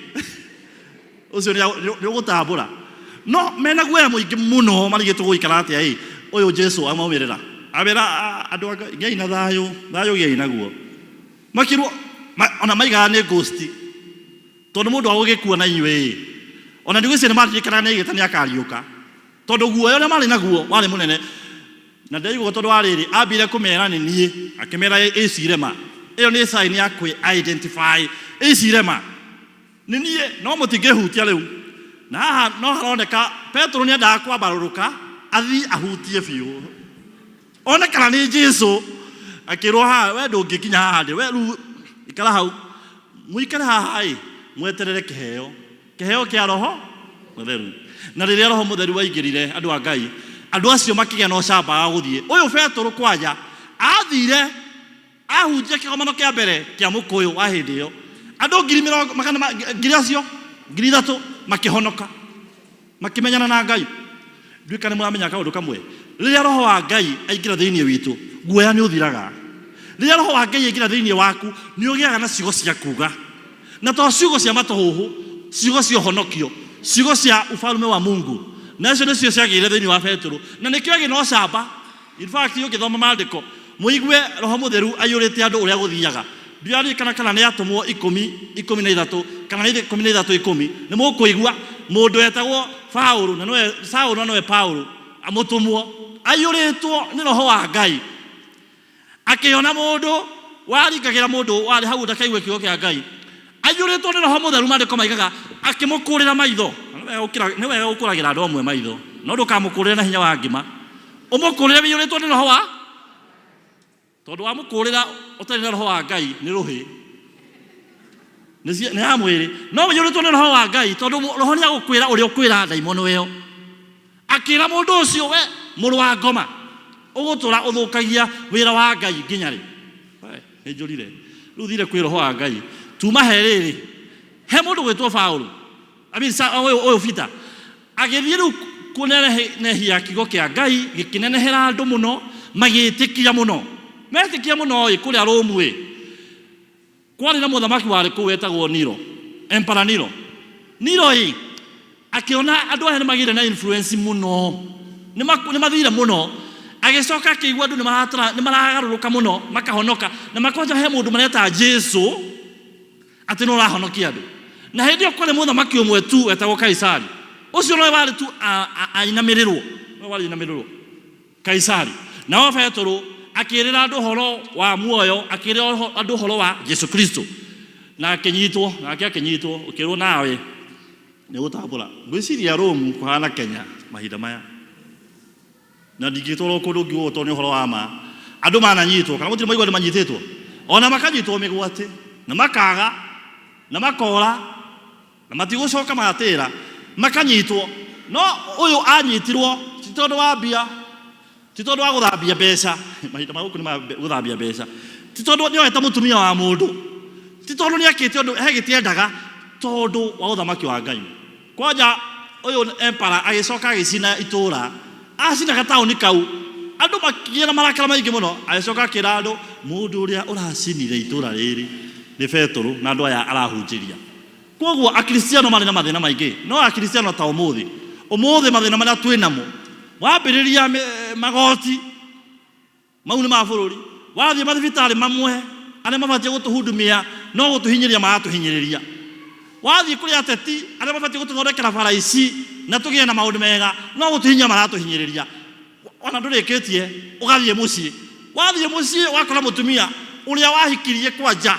ũcio nĩ ũgũtambũra no mena guoya mũingĩ mũno marigĩtwo gũikara atĩa ĩ ũyũ Jesu amaumĩrĩra abera andũ a Ngai gĩai na thayũ thayũ gĩai naguo makĩrwo ona maigaga nĩ ghost tondũ mũndũ agũgĩkua na inyuĩ ĩ ona ndigwĩciria nĩ maririkanaga nĩ aigĩte nĩ akariũka tondũ guoya ũrĩa marĩ naguo warĩ mũnene na ndaigua tondũ wa rĩrĩ ambire kũmera nĩ niĩ akĩmera ĩcire ma ĩyo nĩ sign ya kwĩ identify ĩcire ma nĩ niĩ no mũtingĩhutia rĩu na haha no haroneka Petero nĩ endaga kwambarũrũka athiĩ ahutie biũ one kana nĩ Jesu akĩrwo haha we ndũngĩkinya haha ndĩ we rĩu ikara hau mũikare haha ĩ mweterere kĩheo Kĩheo kĩa Roho Mũtheru. Na rĩrĩa Roho Mũtheru waingĩrire andũ a Ngai, andũ acio makĩgĩa na ũcamba wa gũthiĩ. Ũyũ Betũrũ kwanja athire ahunjia kĩgomano kĩa mbere kĩa mũkũyũ wa hĩndĩ ĩyo, andũ ngiri mĩrongo magana ngiri acio 3000 makĩhonoka makĩmenyana na Ngai. Ndiũĩ kana nĩ mũramenya kaũndũ kamwe, rĩrĩa Roho wa Ngai aingĩra thĩinĩ witũ, guoya nĩ ũthiraga. Rĩrĩa Roho wa Ngai aingĩra thĩinĩ waku, nĩ ũgĩaga na ciugo cia kuga, na to ciugo cia matũhũhũ, ciugo cia ũhonokio, ciugo cia ufalume wa Mungu. Na icio nĩcio ciagĩire thĩinĩ wa Petero, na nĩkĩo agĩ na ũcamba. In fact, ũngĩthoma maandĩko mũigue Roho Mũtheru aiyũrĩte andũ ũrĩa gũthiaga. Ndiraririkana kana nĩ atũmwo ikũmi, 13 kana nĩ 13 ikũmi, nĩ mũkũigua mũndũ wetagwo Paũlũ na nĩwe Saũlũ na nĩwe Paũlũ, mũtũmwo aiyũrĩtwo nĩ Roho wa Ngai, akĩona mũndũ waringagĩra mũndũ warĩ hau ndakaigue kiugo kĩa Ngai, aiyũrĩtwo nĩ Roho Mũtheru, maandĩko maigaga akĩmũkũrĩra maitho. Nĩ wega gũkũragĩra andũ amwe maitho, no ndũkamũkũrĩre na hinya wa ngima, ũmũkũrĩre wĩiyũrĩtwo nĩ Roho wa tondũ wamũkũrĩra ũtarĩ na Roho wa Ngai nĩ rũhĩ nĩ ya mwĩrĩ, no wĩiyũrĩtwo nĩ Roho wa Ngai tondũ Roho nĩ agũkwĩra ũrĩa ũkwĩra ndaimono ĩyo. Akĩra mũndũ ũcio, we mũrũ wa ngoma, ũgũtũra ũthũkagia wĩra wa Ngai nginya rĩ? Nĩ njũrire rĩu thire kwĩ Roho wa Ngai. Tuma he rĩrĩ, he mũndũ gwĩtwo Paũlũ, I mean, ũyũ Peter agĩthiĩ rĩu kũnenehia kiugo kĩa Ngai, gĩkĩnenehera andũ mũno, magĩtĩkia mũno. Metĩkia mũno ĩ, kũrĩa Rũmu ĩ, kwarĩ na mũthamaki warĩ kũu wetagwo Nero, Emperor Nero. Nero ĩ, akĩona andũ aya nĩ magĩire na influence mũno, nĩ mathire mũno, agĩcoka akĩigua andũ nĩ maragarũrũka mũno, makahonoka, na makonja he mũndũ mareta Jesu, atĩ nĩ ũrahonokia andũ. Na hĩndĩ ĩyo kwarĩ mũthamaki ũmwe tu wetagwo Kaisari, ũcio nowe warĩ tu ainamĩrĩrwo, nowe warĩ ainamĩrĩrwo Kaisari. Nao Petero akĩrĩra andũ ũhoro wa muoyo, akĩrĩra andũ ũhoro wa Jesu Kristo, na akĩnyitwo, nake akĩnyitwo, ũkĩrwo nawe nĩ ũgũtambũra. Ngwĩciria Rome kũhana Kenya mahinda maya, na ndingĩtwarwo kũndũ ngiuga ũguo tondũ nĩ ũhoro wa ma. Andũ mananyitwo, kana mũtirĩ mwaigua andũ manyitĩtwo? Ona makanyitwo mĩgwate, na makaga, na makora, na matigũcoka magatĩra, makanyitwo. No ũyũ anyitirwo ti tondũ wa mbia, ti tondũ wa gũthambia mbeca, mahinda ma gũkũ nĩ ma gũthambia mbeca, ti tondũ nĩ oete mũtumia wa mũndũ, ti tondũ nĩ ekĩte ũndũ he gĩtiendaga, tondũ wa ũthamaki wa Ngai. Kwanja ũyũ emperor agĩcoka agĩcina itũũra, acina gataũni kau, andũ makĩgĩa na marakara maingĩ mũno, agĩcoka akĩra andũ, mũndũ ũrĩa ũracinire itũũra rĩrĩ nĩ Betũrũ na andũ aya arahunjĩria. Kwoguo Akristiano marĩ na mathĩna maingĩ, no Akristiano ta ũmũthĩ, ũmũthĩ mathĩna marĩa twĩ namo, wambĩrĩria magoti, Mau nĩ ma bũrũri. Wathiĩ mathibitarĩ mamwe arĩa mabatiĩ gũtũhudumia no gũtũhinyĩrĩria maratũhinyĩrĩria. Wathiĩ kũrĩ ateti arĩa mabatiĩ gũtũthondekera bara ici na tũgĩe na maũndũ mega no gũtũhinyĩrĩria maratũhinyĩrĩria. Ona ndũrĩkĩtie ũgathiĩ mũciĩ. Wathiĩ mũciĩ ũgakora mũtumia ũrĩa wahikirie kwanja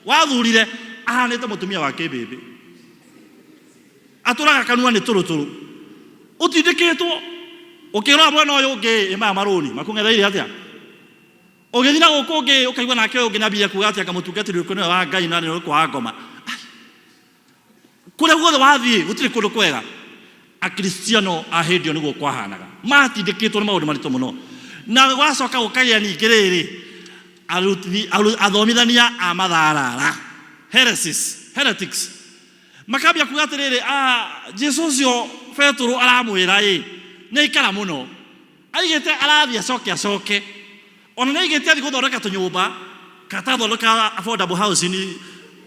wathurire ahanĩte mũtumia wa kĩmbĩmbĩ. Atũraga kanua nĩ tũrũtũrũ. Ũtindĩkĩtwo ũkĩrora mwena ũyũ ũngĩ ĩ maya marũni makũng'etheire atĩa? Ũgĩthiĩ na gũkũ ũngĩ ũkaigua nake ũyũ ũngĩ nĩambia kuga atĩ anga mũtungatĩri ũyũ nĩwe wa Ngai na nĩ ũrĩkũ wa ngoma. Kũrĩa guothe wathiĩ gũtirĩ kũndũ kwega. Akristiano a hĩndĩ ĩyo nĩguo kwahanaga. Matindĩkĩtwo nĩ maũndũ maritũ mũno. Na gwacoka gũkagĩa ningĩ rĩrĩ, athomithania a matharara, heresies, heretics. Makambia kuga atĩrĩrĩ, ah, Jesu ũcio Petũrũ aramwĩra ĩ, nĩ aikara mũno. Aigĩte arathiĩ acoke acoke. Ona nĩ aigĩte athiĩ gũthondeka tũnyũmba, katathondeka affordable housing,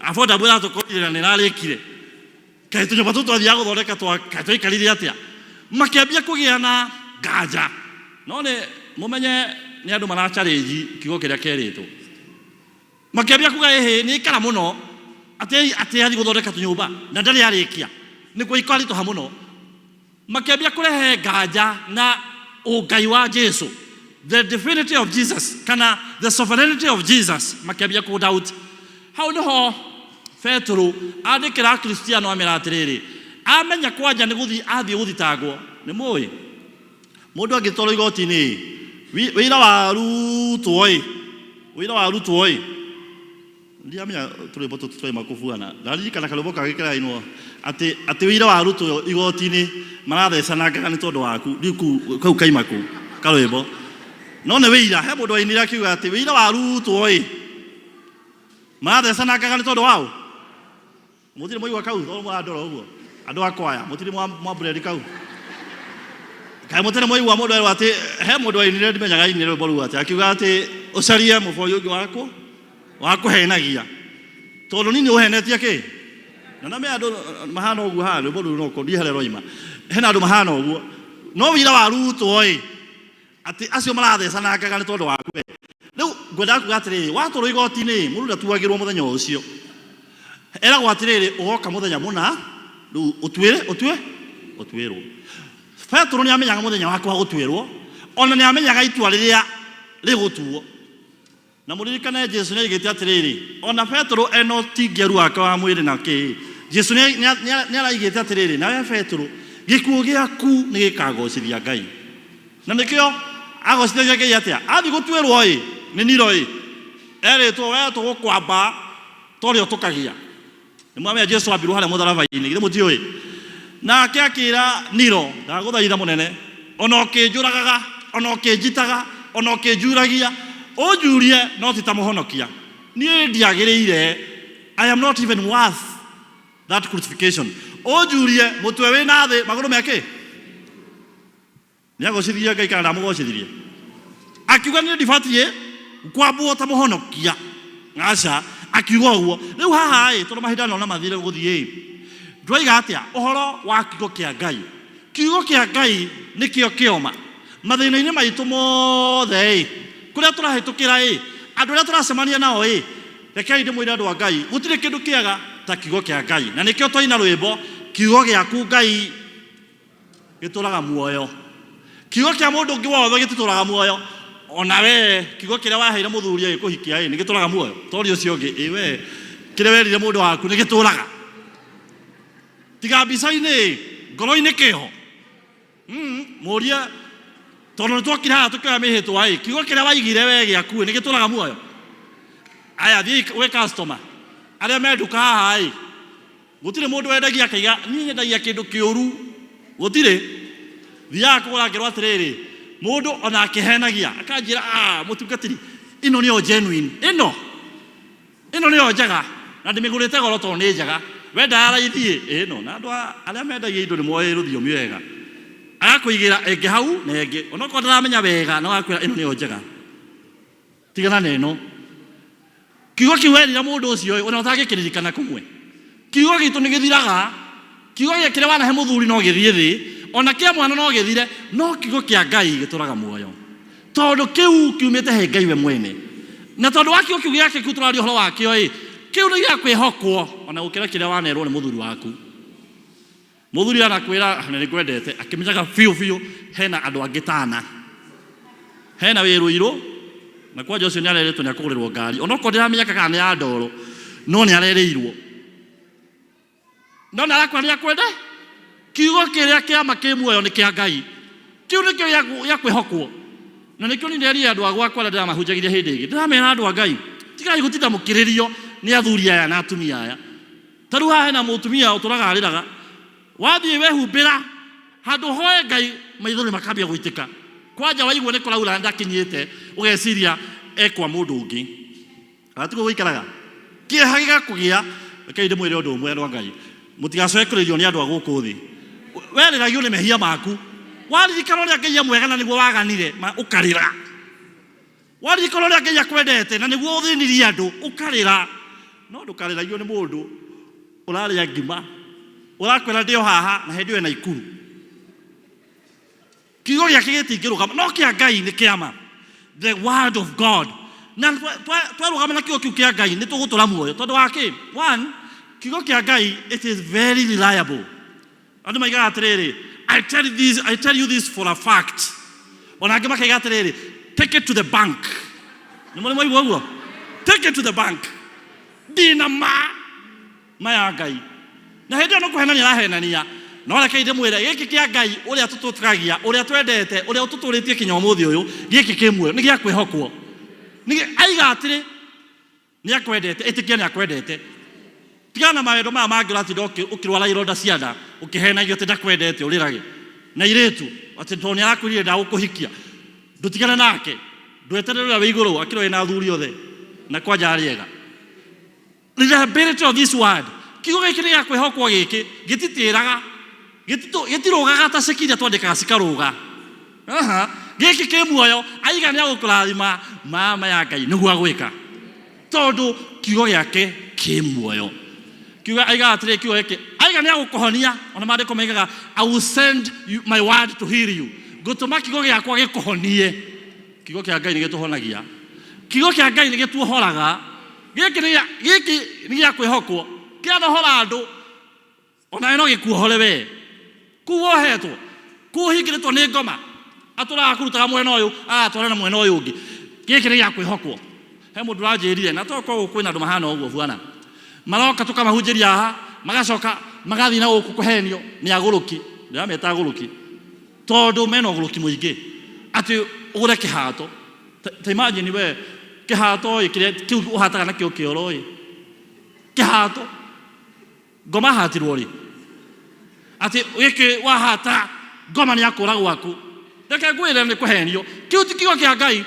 affordable ĩratũkorire na nĩ ĩrarĩkire. Kaĩ tũnyũmba tũtũ twathiaga gũthondeka twa kaĩ twaikarire atĩa? Makĩambia kũgĩa na nganja. No nĩ mũmenye nĩ andũ mara challenge kiugo kĩrĩa kerĩtwo. Makĩambia kuga ĩhĩ nĩ aikara mũno atĩ atĩ athiĩ gũthondeka tũnyũmba na ndarĩ arĩkia. Nĩkuo ikaritũha mũno. Makĩambia kũrehe nganja na ũngai wa Jesu, the divinity of Jesus kana the sovereignty of Jesus, makĩambia kũ doubt. Hau nĩho Petero andĩkĩra Akristiano amera atĩrĩrĩ, amenya kwanja nĩ gũthiĩ athiĩ gũthitangwo. Nĩ mũĩ mũndũ angĩtwarwo igoti-inĩ wĩira warutwo-ĩ, wĩira warutwo-ĩ, Ndiramenya tũrwĩmbo tũtũ twaima kũbuana. Ndaririkana karwĩmbo kangĩ karainwo atĩ atĩ wĩira warutwo igoti-inĩ marathecanangaga nĩ tondũ waku. Ndiũ kau kau kaima kũ karwĩmbo. No nĩ wĩira, he mũndũ wainire akiuga atĩ wĩira warutwo ĩ marathecanangaga nĩ tondũ waũ. Mũtirĩ mwaigua kau tondũ mũrandora ũguo andũ a kwaya mũtirĩ mwa mburedi kau kaĩ mũtirĩ mwaigua mũndũ erwo atĩ he mũndũ wainire ndimenyaga ainire rwĩmbo rũu atĩ akiuga atĩ ũcarie mũboi ũngĩ waku wa kũhenagia tondũ niĩ nĩ ũhenetie kĩ na na me andũ mahana ũguo haha rwĩmbo rũu no ndiĩ harĩa rwaima hena andũ mahana ũguo no wĩira warutwo ĩ atĩ acio marathecanangaga nĩ tondũ waku we. Rĩu ngwendaga kuga atĩrĩrĩ, watwarwo igoti-inĩ, mũndũ ndatuagĩrwo mũthenya o ũcio. Eragwo atĩrĩrĩ, ũgoka mũthenya mũna, rĩu ũtuĩre, ũtue, ũtuĩrwo. Petero nĩ amenyaga mũthenya wake wa gũtuĩrwo, ona nĩ amenyaga itua rĩrĩa rĩgũtuo. Na mũririkane Jesu nĩ oigĩte atĩrĩrĩ, ona Petero ena ũtingiaru wake wa mwĩrĩ na kĩĩ, Jesu nĩ araigĩte atĩrĩrĩ, nawe Petero, gĩkuũ gĩaku nĩ gĩkagocithia Ngai. Na nĩkĩo agocithagia Ngai atĩa? Athiĩ gũtuĩrwo ĩ, nĩ Niro ĩ, erĩtwo we tũgũkwamba ta ũrĩa ũtũkagia. Nĩ mwamenya Jesu ambirwo harĩa mũtharaba-inĩ, githĩ mũtiũĩ? Nake akĩra Niro, ndagũthaitha mũnene, ona ũkĩnjũragaga, ona ũkĩnjitaga, ona ũkĩnjuragia, ũnjurie no ti ta mũhonokia. Niĩ ndiagĩrĩire, I am not even worth that crucifixion. Ũnjurie mũtwe wĩ na thĩ, magũrũ me kĩ? Nĩagocithirie Ngai kana ndamũgocithirie? Akiuga niĩ ndibatiĩ kwambwo ta mũhonokia. Aca, akiuga ũguo. Rĩu haha ĩ, tondũ mahinda nona mathire gũthiĩ ĩ, ndwaiga atĩa ũhoro wa kiugo kĩa Ngai? Kiugo kĩa Ngai nĩkĩo kĩoma. Mathĩna-inĩ maitũ mothe ĩ, kũrĩa tũrahĩtũkĩra ĩ, andũ arĩa tũracemania nao ĩ, rekei ndĩmwĩre andũ a Ngai, gũtirĩ kĩndũ kĩega ta kiugo kĩa Ngai. Na nĩkĩo twaina rwĩmbo, kiugo gĩaku Ngai gĩtũraga muoyo. Kiugo kĩa mũndũ ũngĩ wothe gĩtitũraga muoyo. Ona we kiugo kĩrĩa waheire mũthuri agĩkũhikia ĩ nĩ gĩtũraga muoyo? Tori ũcio ũngĩ ĩ we kĩrĩa werire mũndũ waku nĩ gĩtũraga? Tiga mbica-inĩ ĩ, ngoro-inĩ kĩho. Mũrie tondũ nĩ twokire haha tũkĩoya mĩhĩtwa ĩ, kiugo kĩrĩa waigire we gĩaku ĩ nĩ gĩtũraga muoyo? Aya thiĩi gwĩ customer arĩa me nduka haha ĩ, Gũtirĩ mũndũ wendagia akaiga niĩ nyendagia kĩndũ kĩũru. Gũtirĩ. Thiaga kũgũra ngerwo atĩrĩrĩ, mũndũ ona akĩhenagia akanjĩra ah, mũtungatĩri ĩno nĩyo genuine, ĩno ĩno nĩyo njega na ndĩmĩgũrĩte goro tondũ nĩ njega. Wenda ya raithi ĩ ĩno. Na andũ arĩa mendagia indo nĩ moĩ rũthiomi wega. Agakũigĩra ĩngĩ hau na ĩngĩ, onokorwo ndaramenya wega no agakwĩra ĩno nĩyo njega. Tigana na ĩno. Kiugo kĩu werire mũndũ ũcio ĩ, ona ũtangĩkĩririkana kũmwe. Kiugo gitũ nĩ gĩthiraga. Kiugo gĩa kĩrĩa wanahe mũthuri no gĩthiĩ thĩ, ona kĩa mwana no gĩthire, no kiugo kĩa Ngai gĩtũraga muoyo. Tondũ kĩu kiumĩte he Ngai we mwene. Na tondũ wa kiugo kĩu gĩake kĩu tũraria ũhoro wakĩo ĩ, kĩu nĩ gĩa kwĩhokwo ona gũkĩra kĩrĩa wanerwo nĩ mũthuri waku. Mũthuri anakwĩra na nĩngwendete akĩmenyaga biũ biũ hena andũ angĩ tana. Hena wĩ Rũirũ na kwanja ũcio nĩarerĩtwo nĩakũgũrĩrwo ngari onokorwo ndĩramenyeka kana nĩ ya ndoro no nĩarerĩirwo. No nĩarakwĩra nĩakwende Kiugo kĩrĩa kĩa ma kĩ muoyo nĩ kĩa Ngai. Kĩu nĩkĩo gĩa kwĩhokwo. Na nĩkĩo niĩ nderire andũ a gwakwa arĩa ndĩramahunjagĩria hĩndĩ ĩngĩ. Ndĩramera andũ a Ngai, tigai gũtinda mũkĩrĩrio nĩ athuri aya na atumia aya. Ta rĩu haha hena mũtumia ũtũraga arĩraga. Wathiĩ wehumbĩra handũ ũhoe Ngai maithori makambia gũitĩka. Kwanja waigua nĩ kũraura ndakinyĩte ũgeciria e kwa mũndũ ũngĩ. Kana tiguo gũikaraga? Kĩeha gĩgakũgĩa. Rekei ndĩmwĩre ũndũ ũmwe andũ a Ngai. Mũtigacoke kũrĩrio nĩ andũ a gũkũ thĩ. Werĩragio nĩ mehia maku. Waririkana ũrĩa Ngai e mwega na nĩguo waganire, ũkarĩra. Waririkana ũrĩa Ngai akwendete na nĩguo ũthĩnirie andũ, ũkarĩra. No ndũkarĩragio nĩ mũndũ ũrarĩa ngima, ũrakwĩra ndĩ o haha na hĩndĩ ĩyo ena ikuru. Kiugo gĩake gĩtingĩrũgama, no kĩa Ngai nĩ kĩama. The word of God. Na twarũgama na kiugo kĩu kĩa Ngai nĩ tũgũtũra muoyo. Tondũ wa kĩ? One, kiugo kĩa Ngai it is very reliable. Andũ maigaga atĩrĩrĩ, I tell you this for a fact. Ona angĩ makaiga atĩrĩrĩ, take it to the bank. Nĩ mũrĩ mwaigua ũguo? Take it to the bank. Ndĩna ma ma ya Ngai. Na hĩndĩ ĩyo nĩ kũhenania arahenania. No rekei ndĩmwĩre, gĩkĩ kĩa Ngai ũrĩa tũtũkagia, ũrĩa twendete, ũrĩa ũtũtũrĩtie kinya ũmũthĩ ũyũ, gĩkĩ kĩ muoyo, nĩ gĩa kwĩhokwo. Aiga atĩrĩ, nĩ akwendete, ĩtĩkia nĩ akwendete. Tigana na mawendo maya mangĩ ũratinda ũkĩrwara ironda cia nda, ũkĩhenagio atĩ ndakwendete, ũrĩrage. Na airĩtu, atĩ tondũ nĩ arakwĩrire ndagũkũhikia, ndũtigane nake, ndweterere ũrĩa wĩ igũrũ akĩrwo wĩna athuri othe, na kwanja arĩ ega. Reliability of this word. Kiugo gĩkĩ nĩ gĩa kwĩhokwo gĩkĩ, gĩtitĩraga, gĩtirũgaga ta ceki iria twandĩkaga cikarũga. Aha, gĩkĩ kĩ muoyo, aiga nĩ agũkũrathima, mama ya Ngai nĩguo agwĩka. Tondũ kiugo gĩake kĩ muoyo. Kiugo aigaga atĩrĩ kiugo gĩkĩ, aiga nĩ agũkũhonia, ona maandĩko maigaga I will send you my word to heal you. Ngũtũma kiugo gĩakwa gĩkũhonie. Kiugo kĩa Ngai nĩ gĩtũhonagia. Kiugo kĩa Ngai nĩ gĩtuohoraga. Gĩkĩ nĩ gĩa, gĩkĩ nĩ gĩa kwĩhokwo. Kĩanohora andũ, onawe no gĩkuohore wee. Kũu wohetwo, kũu ũhingĩrĩtwo nĩ ngoma, atũraga akũrutaga mwena ũyũ, agatwara na mwena ũyũ ũngĩ. Gĩkĩ nĩ gĩa kwĩhokwo. He mũndũ ũranjĩrire, na tokorwo kwĩna andũ mahana ũguo buana. Maroka tũkamahunjĩria haha, magacoka magathiĩ na gũkũ kũhenio nĩ agũrũki. Ndĩrameta agũrũki. Tondũ mena ũgũrũki mũingĩ. Atĩ ũgũre kĩhato. Ta imagine we, kĩhato ĩ, kĩrĩa kĩu ũhataga nakĩo kĩoro ĩ. Kĩhato. Ngoma ahatirwo rĩ? Atĩ gĩkĩ wahata ngoma nĩ akũra gwaku. Reke ngwĩre nĩ kũhenio. Kĩu ti kiugo kĩa Ngai.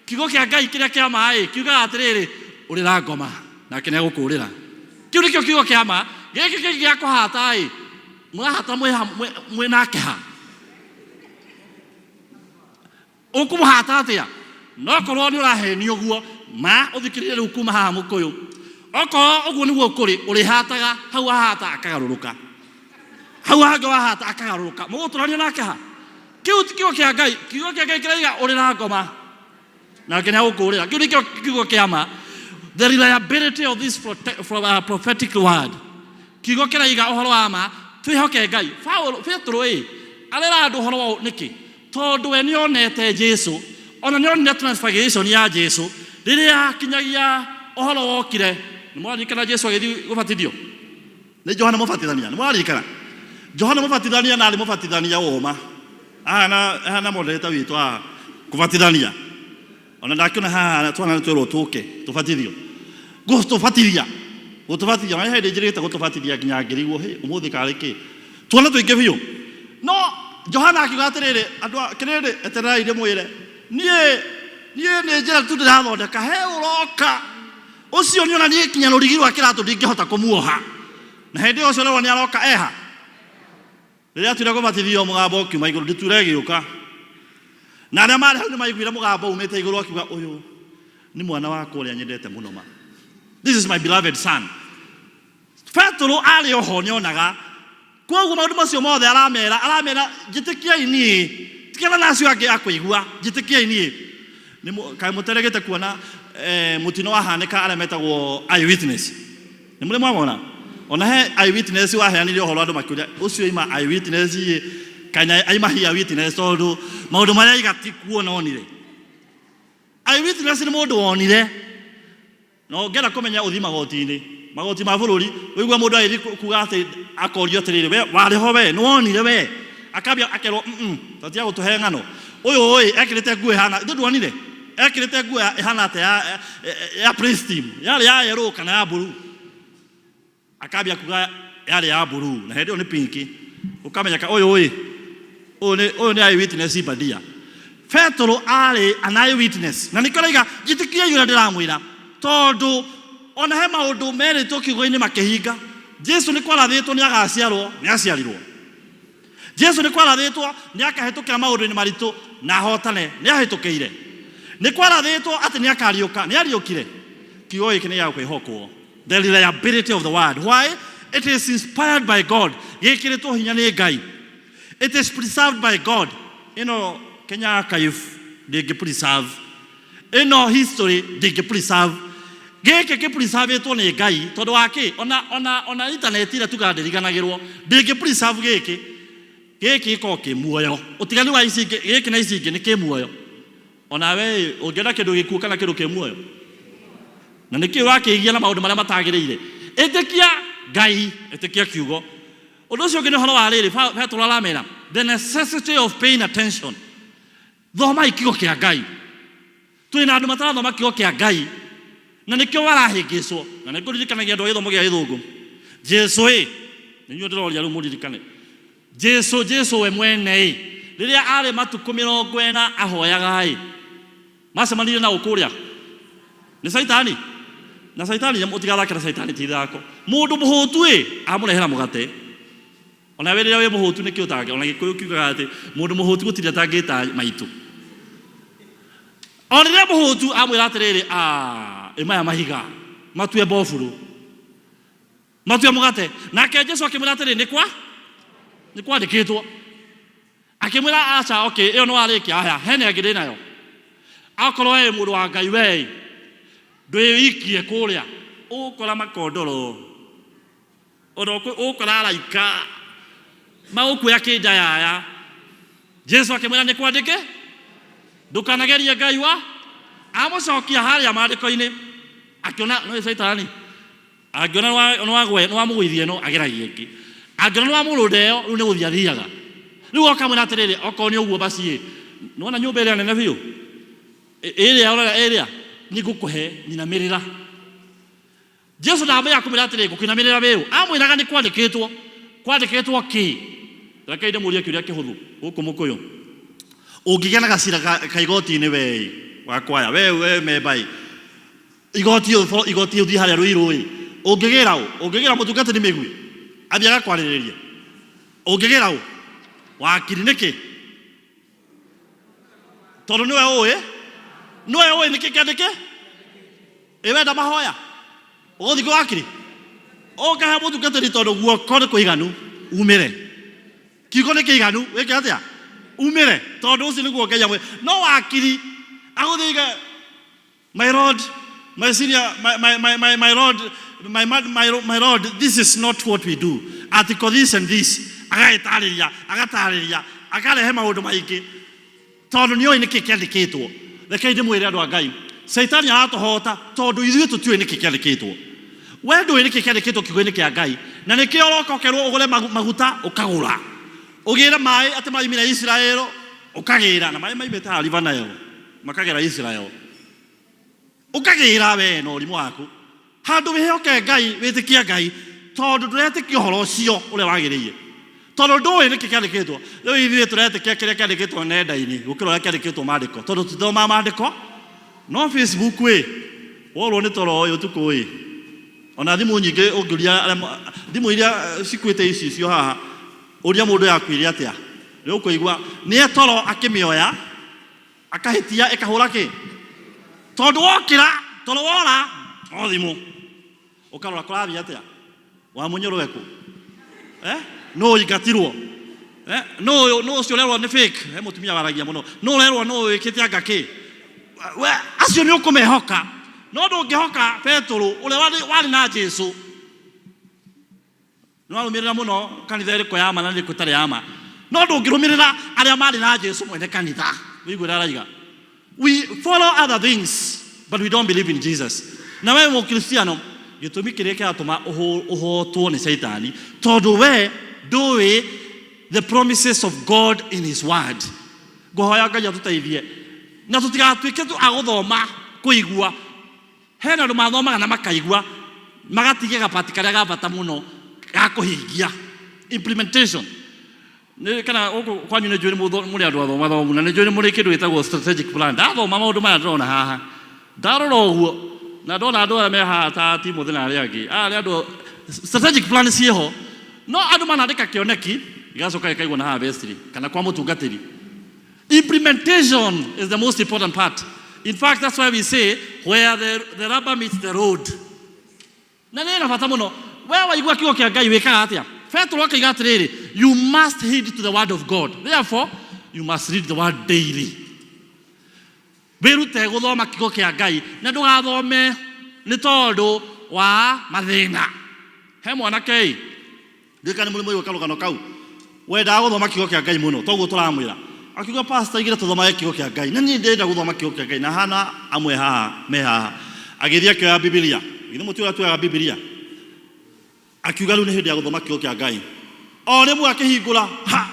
Kiugo kĩa Ngai kĩrĩa kĩa ma ĩ, kiugaga atĩrĩrĩ, ũrĩra ngoma nake nĩ egũkũũrĩra. Kĩu nĩkĩo kiugo kĩa ma. Gĩkĩ kĩngĩ gĩa kũhata ĩ, mũrahata mwĩ nake ha? Ũkũmũhata atĩa? No korwo nĩ ũrahenio ũguo, ma ũthikĩrĩrie rĩu kuma haha mũkũyũ. Okorwo ũguo nĩguo kũrĩ, ũrĩhataga hau wahata akagarũrũka. Hau hangĩ wahata akagarũrũka. Mũgũtũrania nake ha? Kĩu ti kiugo kĩa Ngai. Kiugo kĩa Ngai kĩraiga ũrĩra ngoma nake nĩ agũkũũrĩra. Kĩu nĩkĩo kiugo kĩa ma. The reliability of this prophetic word. Kiugo kĩraiga ũhoro wa ma, twĩhoke Ngai. Paulo, Petero ĩ, arera andũ ũhoro wa nĩkĩ? Tondũ we nĩonete Jesu, ona nĩonire transfiguration ya Jesu, rĩrĩa kinyagia ũhoro wokire. Nĩ mũraririkana Jesu agĩthiĩ gũbatithio? Nĩ Johana Mũbatithania. Nĩ mũraririkana? Johana Mũbatithania na arĩ mũbatithania woma. Ahana, ahana moderator witũ haha, kũbatithania. Ona ndakĩona haha twana nĩ twerwo tũke tũbatithio. Gũtũbatithia. Gũtũbatithia. Na hĩndĩ njĩrĩgĩte gũtũbatithia nginya ngĩrigwo, hĩ, ũmũthĩ karĩ kĩ? Twana tũingĩ biũ. No Johana akiuga atĩrĩrĩ, andũ a kĩrĩrĩ, etererai ndĩmwĩre. Niĩ, niĩ nĩ njĩra tu ndĩrathondeka, he ũroka. Ũcio nĩ ona niĩ kinya rũrigi rwa kĩratũ ndingĩhota kũmuoha. Na hĩndĩ ĩyo ũcio ũrerwo nĩ aroka eha. Rĩrĩa atuire kũbatithio, mũgambo ũkiuma igũrũ, ndutura ĩgĩũka. Na arĩa maarĩ hau nĩ maiguire mũgambo umĩte igũrũ akiuga, ũyũ nĩ mwana wakwa ũrĩa nyendete mũno ma. This is my beloved son. Petero arĩ oho nĩonaga. Kwoguo maũndũ macio mothe aramera, aramera njĩtĩkiai niĩ. Tigana na acio angĩ a kũigua, njĩtĩkiai niĩ. Kaĩ mũteregete kuona mũtino wahanĩka arĩa metagwo eyewitness? Nĩ mũrĩ mwamona? Ona he eyewitness waheanire ũhoro andũ makĩũria ũcio aima eyewitness ĩ kana aima here witness tondũ maũndũ marĩa aiga ti kuona onire. Eyewitness nĩ mũndũ wonire. Na ũngĩenda kũmenya ũthiĩ magoti-inĩ. Magoti ma bũrũri, ũigua mũndũ agĩthiĩ kuga atĩ akorio atĩrĩrĩ, we warĩ ho we, nĩwonire we. Akambia akerwo, mm tatiga gũtũhe ng'ano. Ũyũ ĩ, ekĩrĩte nguo ĩhana, ithuĩ ndwonire? Ekĩrĩte nguo ĩhana atĩa ya, ya praise team? Yarĩ ya yellow kana ya blue? Akambia kuga yarĩ ya blue, na hĩndĩ ĩyo nĩ pink. Ũkamenyeka ũyũ ĩ, ũyũ nĩ ũyũ nĩ eye witness bandia. Petero arĩ an eye witness, na nĩkĩo araiga njĩtĩkiai ũrĩa ndĩramwĩra, tondũ ona he maũndũ merĩtwo kiugo-inĩ makĩhinga. Jesu nĩ kwarathĩtwo nĩ agaciarwo, nĩ aciarirwo. Jesu nĩ kwarathĩtwo nĩ akahĩtũkĩra maũndũ-inĩ maritũ na ahotane, nĩ ahĩtũkĩire. Nĩ kwarathĩtwo atĩ nĩ akariũka, nĩ ariũkire. Kiugo gĩkĩ nĩ gĩa kwĩhokwo. The reliability of the word. Why? It is inspired by God. Gĩkĩrĩtwo hinya nĩ Ngai. It is preserved by God. Ĩno Kenya Archive ndĩngĩ preserve. Ĩno history ndĩngĩ preserve. Gĩkĩ kĩ preservĩtwo nĩ Ngai tondũ wa kĩ? Ona, ona, ona internet ĩrĩa tugaga ndĩriganagĩrwo ndĩngĩ preserve gĩkĩ. Gĩkĩ gĩkoragwo kĩ muoyo. Ũtiganu wa ici ingĩ, gĩkĩ na ici ingĩ nĩ kĩ muoyo. Onawe ũngĩenda kĩndũ gĩkuũ kana kĩndũ kĩ muoyo? Na nĩkĩ ũrakĩgia na maũndũ marĩa matagĩrĩire? Ĩtĩkia Ngai, ĩtĩkia kiugo. Ũndũ ũcio ũngĩ nĩ ũhoro wa rĩrĩ, Petero aramera the necessity of paying attention. Thomai kiugo kĩa Ngai. Twĩ na andũ matarathoma kiugo kĩa Ngai na nĩkĩo marahĩngĩcwo. Na nĩ ngũririkanagia andũ a gĩthomo gĩa gĩthũngũ. Jesu ĩ, nĩ inyuĩ ndĩroria rĩu mũririkane. Jesu, Jesu we mwene ĩ, rĩrĩa arĩ matukũ 40 ahoyaga ĩ, macemanirie na ũ kũrĩa? Nĩ Caitani? Na Caitani, mũtigathake na Caitani ti ithako. Mũndũ mũhũtu ĩ, amũrehera mũgate. Ona we rĩrĩa wĩ mũhũtu nĩkĩ ũtangĩ, ona Gĩkũyũ kiugaga atĩ mũndũ mũhũtu gũtirĩ atangĩta maitũ. O rĩrĩa mũhũtu amwĩra atĩrĩrĩ, ah, ĩ maya mahiga, matue mboburu. Matue mũgate. Nake Jesu akĩmwĩra atĩrĩ, nĩ kwa nĩ kwandĩkĩtwo. Akĩmwĩra aca, okay, ĩyo nĩ warĩkia, aya, hena ĩngĩ ndĩ nayo. Akorwo wee mũndũ wa Ngai wee, ndwĩikie kũrĩa, ũgũkora makondoro, ona ũgũkora araika magũkuoya kĩnjayaya. Jesu akĩmwĩra nĩ kwandĩke, ndũkanagerie Ngai wa amũcokia harĩa maandĩko-inĩ, akĩona no Caitani Angĩona nĩwamũgũithia ĩno, ageragia ĩngĩ. Angĩona nĩwamũrũnda ĩyo, rĩu nĩ gũthiĩ athiaga. Rĩu oka amwĩra atĩrĩrĩ, okorwo nĩ ũguo basi ĩ, nĩwona nyũmba ĩrĩa nene biũ? Ĩrĩa ũrona ĩrĩa, nĩ ngũkũhe, nyinamĩrĩra. Jesu ndamenya kũmwĩra atĩrĩ, ngũkũinamĩrĩra wĩ ũ? Amwĩraga nĩ kwandĩkĩtwo. Kwandĩkĩtwo kĩ? Rekei ndĩmũrie kĩũria kĩhũthũ gũkũ mũkũyũ. Ũngĩgĩa na gacira ka igoti-inĩ we ĩ, wa kwaya, we we memba ĩ, Igoti igoti ũthiĩ harĩa Ruiru ĩ, ũngĩgĩra ũ? Ũngĩgĩra mũtungatĩri mĩguĩ athiĩ agakwarĩrĩrie? Ũngĩgĩra ũ? Wakiri nĩkĩ? Tondũ nĩwe ũĩ, nĩwe ũĩ nĩkĩ kĩandĩke. Ĩ wenda mahoya ũgũthiĩ kwĩ wakiri? Ũkahe mũtungatĩri tondũ guoko nĩ kũiganu umĩre. Kiugo nĩ kĩiganu wĩke atĩa? Umĩre tondũ ũcio nĩguo Ngai amwĩ. No wakiri agũthiĩ oige My Lord, my senior, my, my, my, my, my Lord, my, my, my, my Lord, this is not what we do. Article this and this. Agagĩtarĩria, agatarĩria, akarehe maũndũ maingĩ. Tondũ nĩ oĩ nĩkĩ kĩandĩkĩtwo. Rekei ndĩmwĩre andũ a Ngai, Caitani aratũhota tondũ ithuĩ tũtiũĩ nĩkĩ kĩandĩkĩtwo. We ndũĩ nĩkĩ kĩandĩkĩtwo kiugo-inĩ kĩa Ngai, na nĩkĩo ũroka ũkerwo ũgũre maguta ũkagũra. Ũgĩre maĩ atĩ maumire Israel ũkagĩra, na maĩ maumĩte haha River Nile. Makagera Israel. Ũkagĩra we na ũrimũ waku. Handũ wĩhoke Ngai, wĩtĩkie Ngai, tondũ ndũretĩkia ũhoro ũcio ũrĩa wagĩrĩire. Tondũ ndũĩ nĩkĩ kĩandĩkĩtwo. Rĩu ithuĩ tũretĩkia kĩrĩa kĩandĩkĩtwo nenda-inĩ gũkĩra ũrĩa kĩandĩkĩtwo maandĩko. Tondũ tũtithomaga maandĩko. No Facebook ĩ, worwo nĩ toro ĩ ũtukũ ĩ, ona thimũ nyingĩ ũngĩũria arĩa thimũ iria cikuĩte ici cio haha, ũria mũndũ yakuire atĩa, nĩ ũkũigua nĩ toro akĩmĩoya. Akahĩtia ĩkahũra kĩ? Tondũ wokĩra toro wora no thimũ. Ũkarora kũrathiĩ atĩa? Wamunyũrwo ekũ? Eh? Nũ ũingatirwo? Eh? Nũ nũ ũcio ũrerwo nĩ fake? He mũtumia waragia mũno. Nũ ũrerwo nũ wĩkĩte anga kĩ? We acio nĩ ũkũmehoka. No ndũngĩhoka Petũrũ ũrĩa warĩ na Jesu. Nĩ warũmĩrĩra mũno kanitha ĩrĩkũ ya ma na ĩrĩkũ ĩtarĩ ya ma. No ndũngĩrũmĩrĩra arĩa marĩ na Jesu mwene kanitha. Wĩigue ũrĩa araiga. We follow other things but we don't believe in Jesus. Na wewe Mũkristiano, Gĩtũmi kĩrĩa kĩratũma ũhotwo nĩ Caitani tondũ we ndũĩ the promises of God in his word. Ngũhoya Ngai atũteithie na tũtigatuĩke tu a gũthoma kũigua. Hena andũ mathomaga na makaigua magatigia gabati karĩa ga bata mũno ga kũhingia implementation. Nĩ kana gũkũ kwanyu nĩ njũĩ nĩ mũrĩ andũ athoma thomu na nĩ njũĩ nĩ mũrĩ kĩndũ gĩtagwo strategic plan. Ndathoma maũndũ maya ndĩrona haha ndarora ũguo na ndona andũ aya me haha ta Timothy na arĩa angĩ, aya nĩ andũ strategic plan ciĩho, no andũ manandĩka kĩoneki gĩgacoka gĩkaigwo na haha vestry kana kwa mũtungatĩri. Implementation is the most important part. In fact, that's why we say where the rubber meets the road. Na nĩ na bata mũno. We waigua kiugo kĩa Ngai wĩkaga atĩa? Petero akaiga atĩrĩrĩ, you must heed to the word of God. Therefore, you must read the word daily. Wĩrute gũthoma kiugo kĩa Ngai na ndũgathome nĩ tondũ wa mathĩna. He mwanake ĩ, ndiũĩ kana nĩ mũrĩ mwaigua karũgano kau, wendaga gũthoma kiugo kĩa Ngai mũno, toguo tũramwĩra. Akiuga pastor aigire tũthomage kiugo kĩa Ngai, na niĩ ndĩrenda gũthoma kiugo kĩa Ngai na hana amwe haha me haha. Agĩthiĩ akĩoya Bibilia, githĩ mũtiũĩ ũrĩa tuoyaga Bibilia? Akiuga rĩu nĩ hĩndĩ ya gũthoma kiugo kĩa Ngai. O rĩmwe akĩhingũra, ha!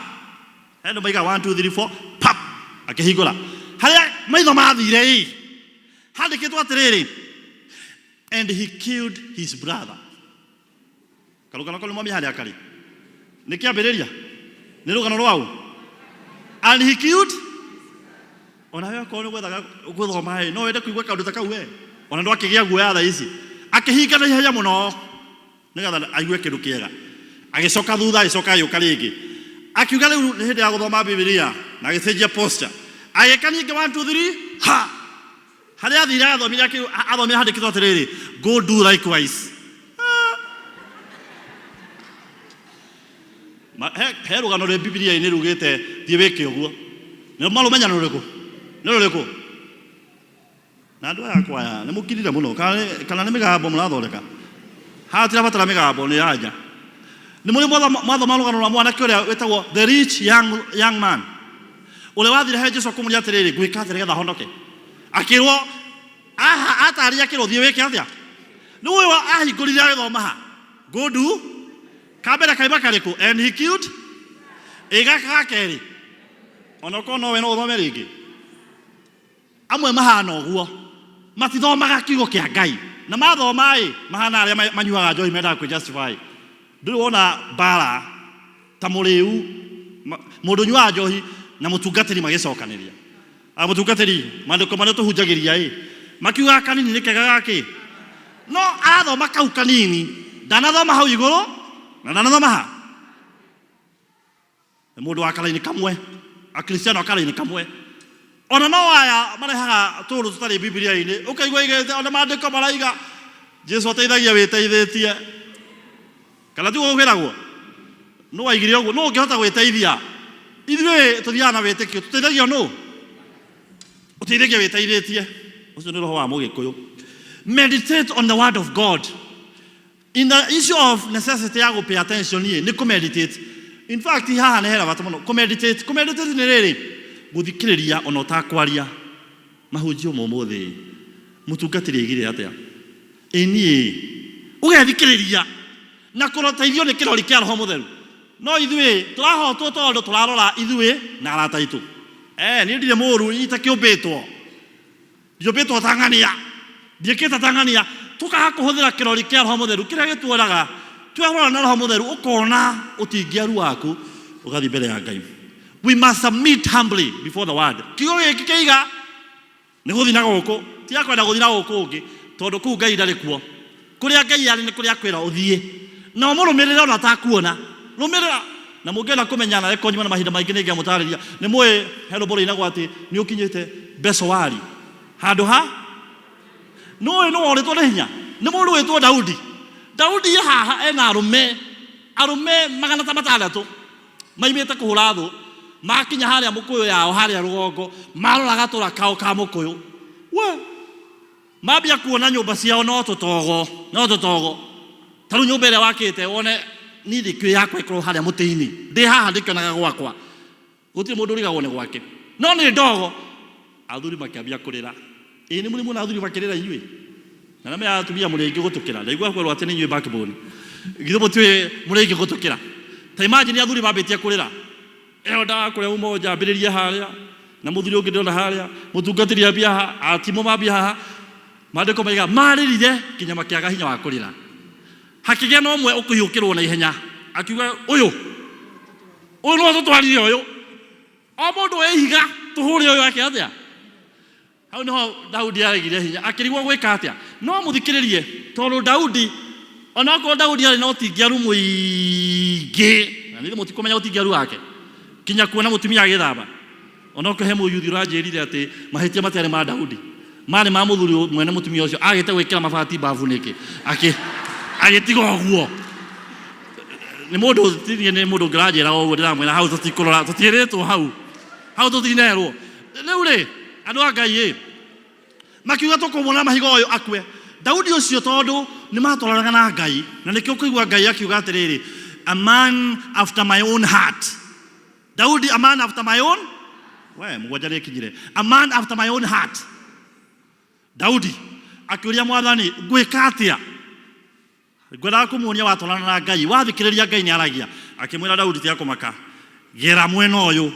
He andũ maigaga 1 2 3 4, pap! Akĩhingũra. Harĩa maitho mathire ĩ, handĩkĩtwo atĩrĩrĩ, and he killed his brother. Karũgano kau nĩ mwamenya harĩa karĩ? Nĩ kĩambĩrĩria? Nĩ rũgano rwaũ? And he killed? Ona we okorwo nĩ gwethaga gũthoma ĩ, no wende kũigua kaũndũ ta kau we? Ona ndwakĩgĩa guoya thaa ici. Akĩhinga na ihenya mũno nĩgetha aigue kĩndũ kĩega. Agĩcoka thutha, agĩcoka agĩũka rĩngĩ. Akiuga rĩu nĩ hĩndĩ ya gũthoma Bibilia na agĩcenjia posture. Agĩka ningĩ 1 2 3 ha! Harĩa athire athomire athomire handĩkĩtwo atĩrĩrĩ, go do likewise. He rũgano rwĩ Bibilia-inĩ rugĩte thiĩ wĩke ũguo. Nĩ marũmenya nĩ rũrĩkũ? Nĩ rũrĩkũ? Na andũ aya kwaya nĩ mũkirire mũno kana nĩ mĩgambo mũrathondeka? Haha tirabatara mĩgambo nĩ anja. Nĩ mũrĩ mwathoma rũgano rwa mwanake ũrĩa wĩtagwo the rich young man ũrĩa wathire he Jesu akũmũria atĩrĩrĩ, ngwĩka atĩa nĩgetha honoke? Akĩrwo aha atarĩria akĩrwo thiĩ wĩke atĩa? Nĩ ũyũ ahingũrire agĩthoma ha? Go do kambere kaima karĩkũ? And he killed ĩ gaka ga kerĩ ona okorwo nowe no ũthome rĩngĩ. Amwe mahana ũguo matithomaga kiugo kĩa Ngai na mathoma ĩ mahana arĩa manyuaga njohi mendaga kwĩ justify. Ndũrĩ wona mbara ta mũrĩu mũndũ ũnyuaga njohi na mũtungatĩri magĩcokanĩria. Mũtungatĩri maandĩko marĩa tũhunjagĩria ĩ makiugaga kanini nĩ kega gakĩ, no arathoma kau kanini, ndanathoma hau igũrũ na ndanathoma ha. Nĩ mũndũ wa karaini kamwe, akristiano a karaini kamwe. Ona no aya marehaga tũũndũ tũtarĩ Bibilia-inĩ, ũkaigua igĩte ona maandĩko maraiga Jesu ateithagia wĩteithĩtie. Kana tiguo kwĩragwo? Nũ waigire ũguo? Nũ ũngĩhota gwĩteithia? Ithuĩ tũthiaga na wĩtĩkio, tũteithagio nũ? Ũteithagia wĩteithĩtie. Ũcio nĩ roho wa Mũgĩkũyũ. Meditate on the word of God. In the issue of necessity ya gũ pay attention ĩ, nĩ kũ meditate. In fact haha nĩ hena bata mũno kũ meditate. Kũ meditate nĩ rĩrĩ, gũthikĩrĩria ona ũtakwaria. Mahunjio ma ũmũthĩ, mũtungatĩri aigire atĩa? Ĩ niĩ, ũgethikĩrĩria na kũteithio nĩ kĩrori kĩa Roho Mũtheru. No ithuĩ tũrahotwo tondũ tũrarora ithuĩ na arata aitũ. Niĩ ndirĩ mũru itakĩũmbĩtwo. Ndiũmbĩtwo ta ng'ania, ndiĩkĩte ta ng'ania. Tũkaga kũhũthĩra kĩrori kĩa Roho Mũtheru kĩrĩa gĩtuonaga. Twerora na Roho Mũtheru ũkona ũtingiaru waku ũgathiĩ mbere ya Ngai. We must submit humbly before the word. Kiugo gĩkĩ kĩiga nĩ gũthiĩ na gũkũ, tiga kwenda gũthiĩ na gũkũ ũngĩ tondũ kũu Ngai ndarĩ kuo. Kũrĩa Ngai arĩ nĩ kũrĩa akwĩra ũthiĩ na ũmũrũmĩrĩre ona atakuona. Rũmĩrĩra. Na mũngĩenda kũmenya na reko nyuma na mahinda maingĩ nĩ ingĩamũtarĩria. Nĩ mũĩ he rwĩmbo rũinagwo atĩ nĩ ũkinyĩte Besowari handũ ha nũĩ nũ worĩtwo nĩ hinya nĩ mũndũ wĩtwo Daudi. Daudi e haha ena arũme arũme magana ta matandatũ maimĩte kũhũra thũ, makinya harĩa mũkũyũ yao harĩa rũgongo, marora gatũra kao ka mũkũyũ we mambia kuona nyũmba ciao no tũtogo, no tũtogo. Ta rĩu nyũmba ĩrĩa wakĩte wone niĩ ndĩkĩũĩ yakwa ĩkorwo harĩa mũtĩ-inĩ, ndĩ haha ndĩkĩonaga gwakwa, gũtirĩ mũndũ ũrigagwo nĩ gwake, no nĩ ndogo. Athuri makĩambia kũrĩra. Ĩ nĩ mũrĩ muona athuri makĩrĩra inyuĩ? Na nĩ atumia mũrĩ aingĩ gũtũkĩra. Ndaigua kwerwo atĩ nĩ inyuĩ backbone. Githĩ mũtiũĩ mũrĩ aingĩ gũtũkĩra? Ta imagine athuri mambĩtie kũrĩra. Ĩyo ndakũrĩa umoja ambĩrĩrie harĩa na mũthuri ũngĩ ndĩrona harĩa mũtungatĩri ambia haha atimũ mambia haha. Maandĩko maiga marĩrire nginya makĩaga hinya wa kũrĩra. Hakĩgĩa na ũmwe ũkũhiũkĩrwo na ihenya akiuga ũyũ ũyũ no tũtwarire ũyũ o mũndũ wĩ ihiga tũhũre ũyũ ake atĩa. Hau niho Daudi aregire hinya akĩrigwo gwĩka atĩa. No mũthikĩrĩrie tondũ Daudi onokorwo Daudi arĩ na ũtingiaru mũingĩ, na nĩ mũtikũmenya ũtingiaru wake kinya kuona mũtumia agĩthamba. Onokorwo he mũyuthi ũranjĩrire atĩ mahĩtia matiarĩ ma Daudi, marĩ ma mũthuri mwene mũtumia ũcio agĩte gwĩkĩra mabati bafu nĩkĩ, agĩtiga ũguo. Nĩ mũndũ nĩ mũndũ ũngĩranjĩra ũguo ndĩramwĩra hau tũtikũrora, tũtiĩrĩtwo hau, hau tũtinerwo. Rĩu rĩ, andũ a Ngai ĩ, makiuga tũkũmũra mahiga ũyũ akue. Daudi ũcio tondũ nĩ matwaranaga na Ngai, na nĩkĩo ũkũigua Ngai akiuga atĩrĩrĩ, a man after my own heart. Daudi, a man after my own, we mũgwanja nĩ ĩkinyire, a man after my own heart. Daudi akĩũria Mwathani, ngwĩka atĩa? Ngwendaga kũmuonia watwarana na Ngai, wathikĩrĩria Ngai nĩ aragia. Akĩmwĩra Daudi tiga kũmaka, gera mwena ũyũ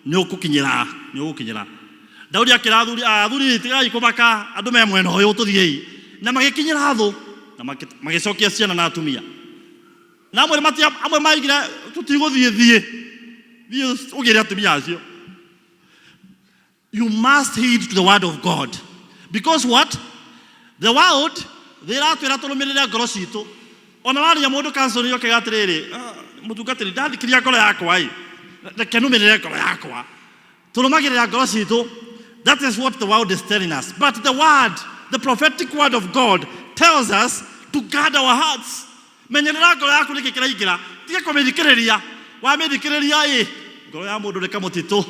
nĩ ũgũkinyĩra, nĩ ũgũkinyĩra. Daudi akĩra athuri, athuri tigai kũmaka, andũ me mwena ũyũ tũthiĩi. Na magĩkinyĩra thũ na magĩcokia ciana na atumia. Na amwe matia, amwe maigire tũtigũthiĩ thiĩ, thiĩ ũgĩre atumia acio. You must heed to the word of God. Because what? The world, thĩ ĩratwĩra tũrũmĩrĩre ngoro citũ. Ona waria mũndũ counseling ũkĩga atĩrĩrĩ, mũtungatĩri ndathikĩria ngoro yakwa ĩ, reke nũmĩrĩre ngoro yakwa. Tũrũmagĩrĩra ngoro citũ. That is what the world is telling us. But the word, the prophetic word of God tells us to guard our hearts. Menyerera ngoro yaku nĩkĩ kĩraingĩra, tiga kũmĩthikĩrĩria. Wamĩthikĩrĩria ĩ, ngoro ya mũndũ nĩ kamũtitũ,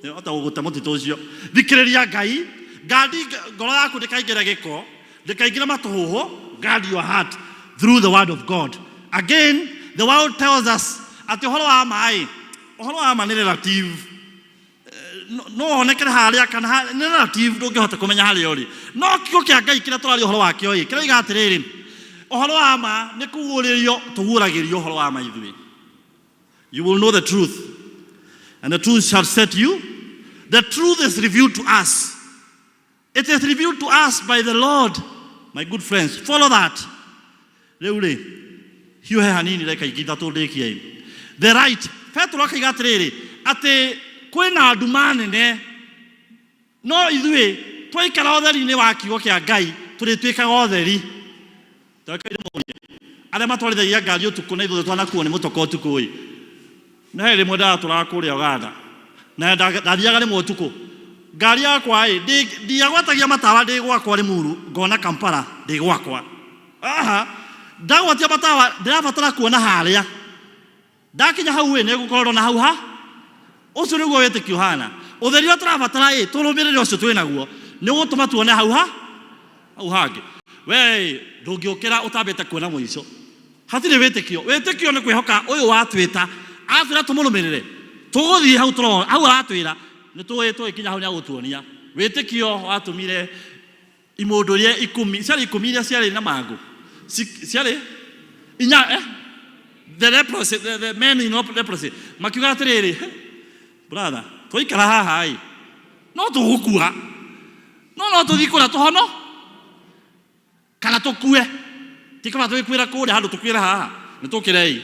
ĩhota gũgũte mũtitũ ũcio. Thikĩrĩria Ngai, guard ngoro yaku ndĩkaingĩre gĩko, ndĩkaingĩre matũhũhũ. Guard your heart through the word of God. Again, the world tells us atĩ ũhoro wa ma ĩ, ũhoro wa ma nĩ relative. No wonekere harĩa kana nĩ relative, ndũngĩhota kũmenya harĩa ũrĩ. No kiugo kĩa Ngai kĩrĩa tũraria ũhoro wakĩo ĩ, kĩroiga atĩrĩrĩ, ũhoro wa ma nĩ kũguũrĩrio tũguũragĩrio ũhoro wa ma ithuĩ. You will know the truth, and the truth shall set you. The truth is revealed to us. It is revealed to us by the Lord. My good friends, follow that. Rĩu rĩ, hiũhe hanini reka ingĩ ithatũ ndĩkie ĩ. The right. Petero akaiga atĩrĩrĩ, atĩ kwĩna nduma nene, no ithuĩ twaikara ũtheri-inĩ wa kiugo kĩa Ngai tũrĩtuĩkaga ũtheri. Arĩa matwarithagia ngari ũtukũ na ithuĩ twanakuo nĩ mũtoka ũtukũ ĩ. Na he rĩmwe ndatũraga kũrĩa Uganda na ndathiaga rĩmwe ũtukũ ngari yakwa ĩ ndiagwatagia matawa ndĩ gwakwa Limuru ngona Kampala ndĩ gwakwa. Aha, ndagwatia matawa ndĩrabatara kuona harĩa ndakinya hau ĩ nĩngũkorwo na hau ha ũcio nĩguo wĩtĩkio ũhana. Ũtheri ũrĩa tũrabatara ĩ tũrũmĩrĩre ũcio twĩ naguo nĩ ũgũtũma tuone hau ha hau hangĩ. We ndũngĩũkĩra ũtambĩte kuona mũico. Hatirĩ wĩtĩkio. Wĩtĩkio nĩ kwĩhoka ũyũ watwĩta atwĩra tũmũrũmĩrĩre tũgũthiĩ hau tũrona hau aratwĩra nĩ tũĩ tũgĩkinya hau nĩ agũtuonia. Wĩtĩkio watũmire imũndũ iria ikũmi ciarĩ ikũmi iria ciarĩ na mangũ ciarĩ inya the leprosy, the men in leprosy makiuga atĩrĩrĩ, brother twaikara haha ĩ no tũgũkua, no no tũthiĩ kũrĩa tũhono kana tũkue, ti kaba tũgĩkuĩra kũrĩa handũ tũkuĩre haha, nĩ tũkĩrei.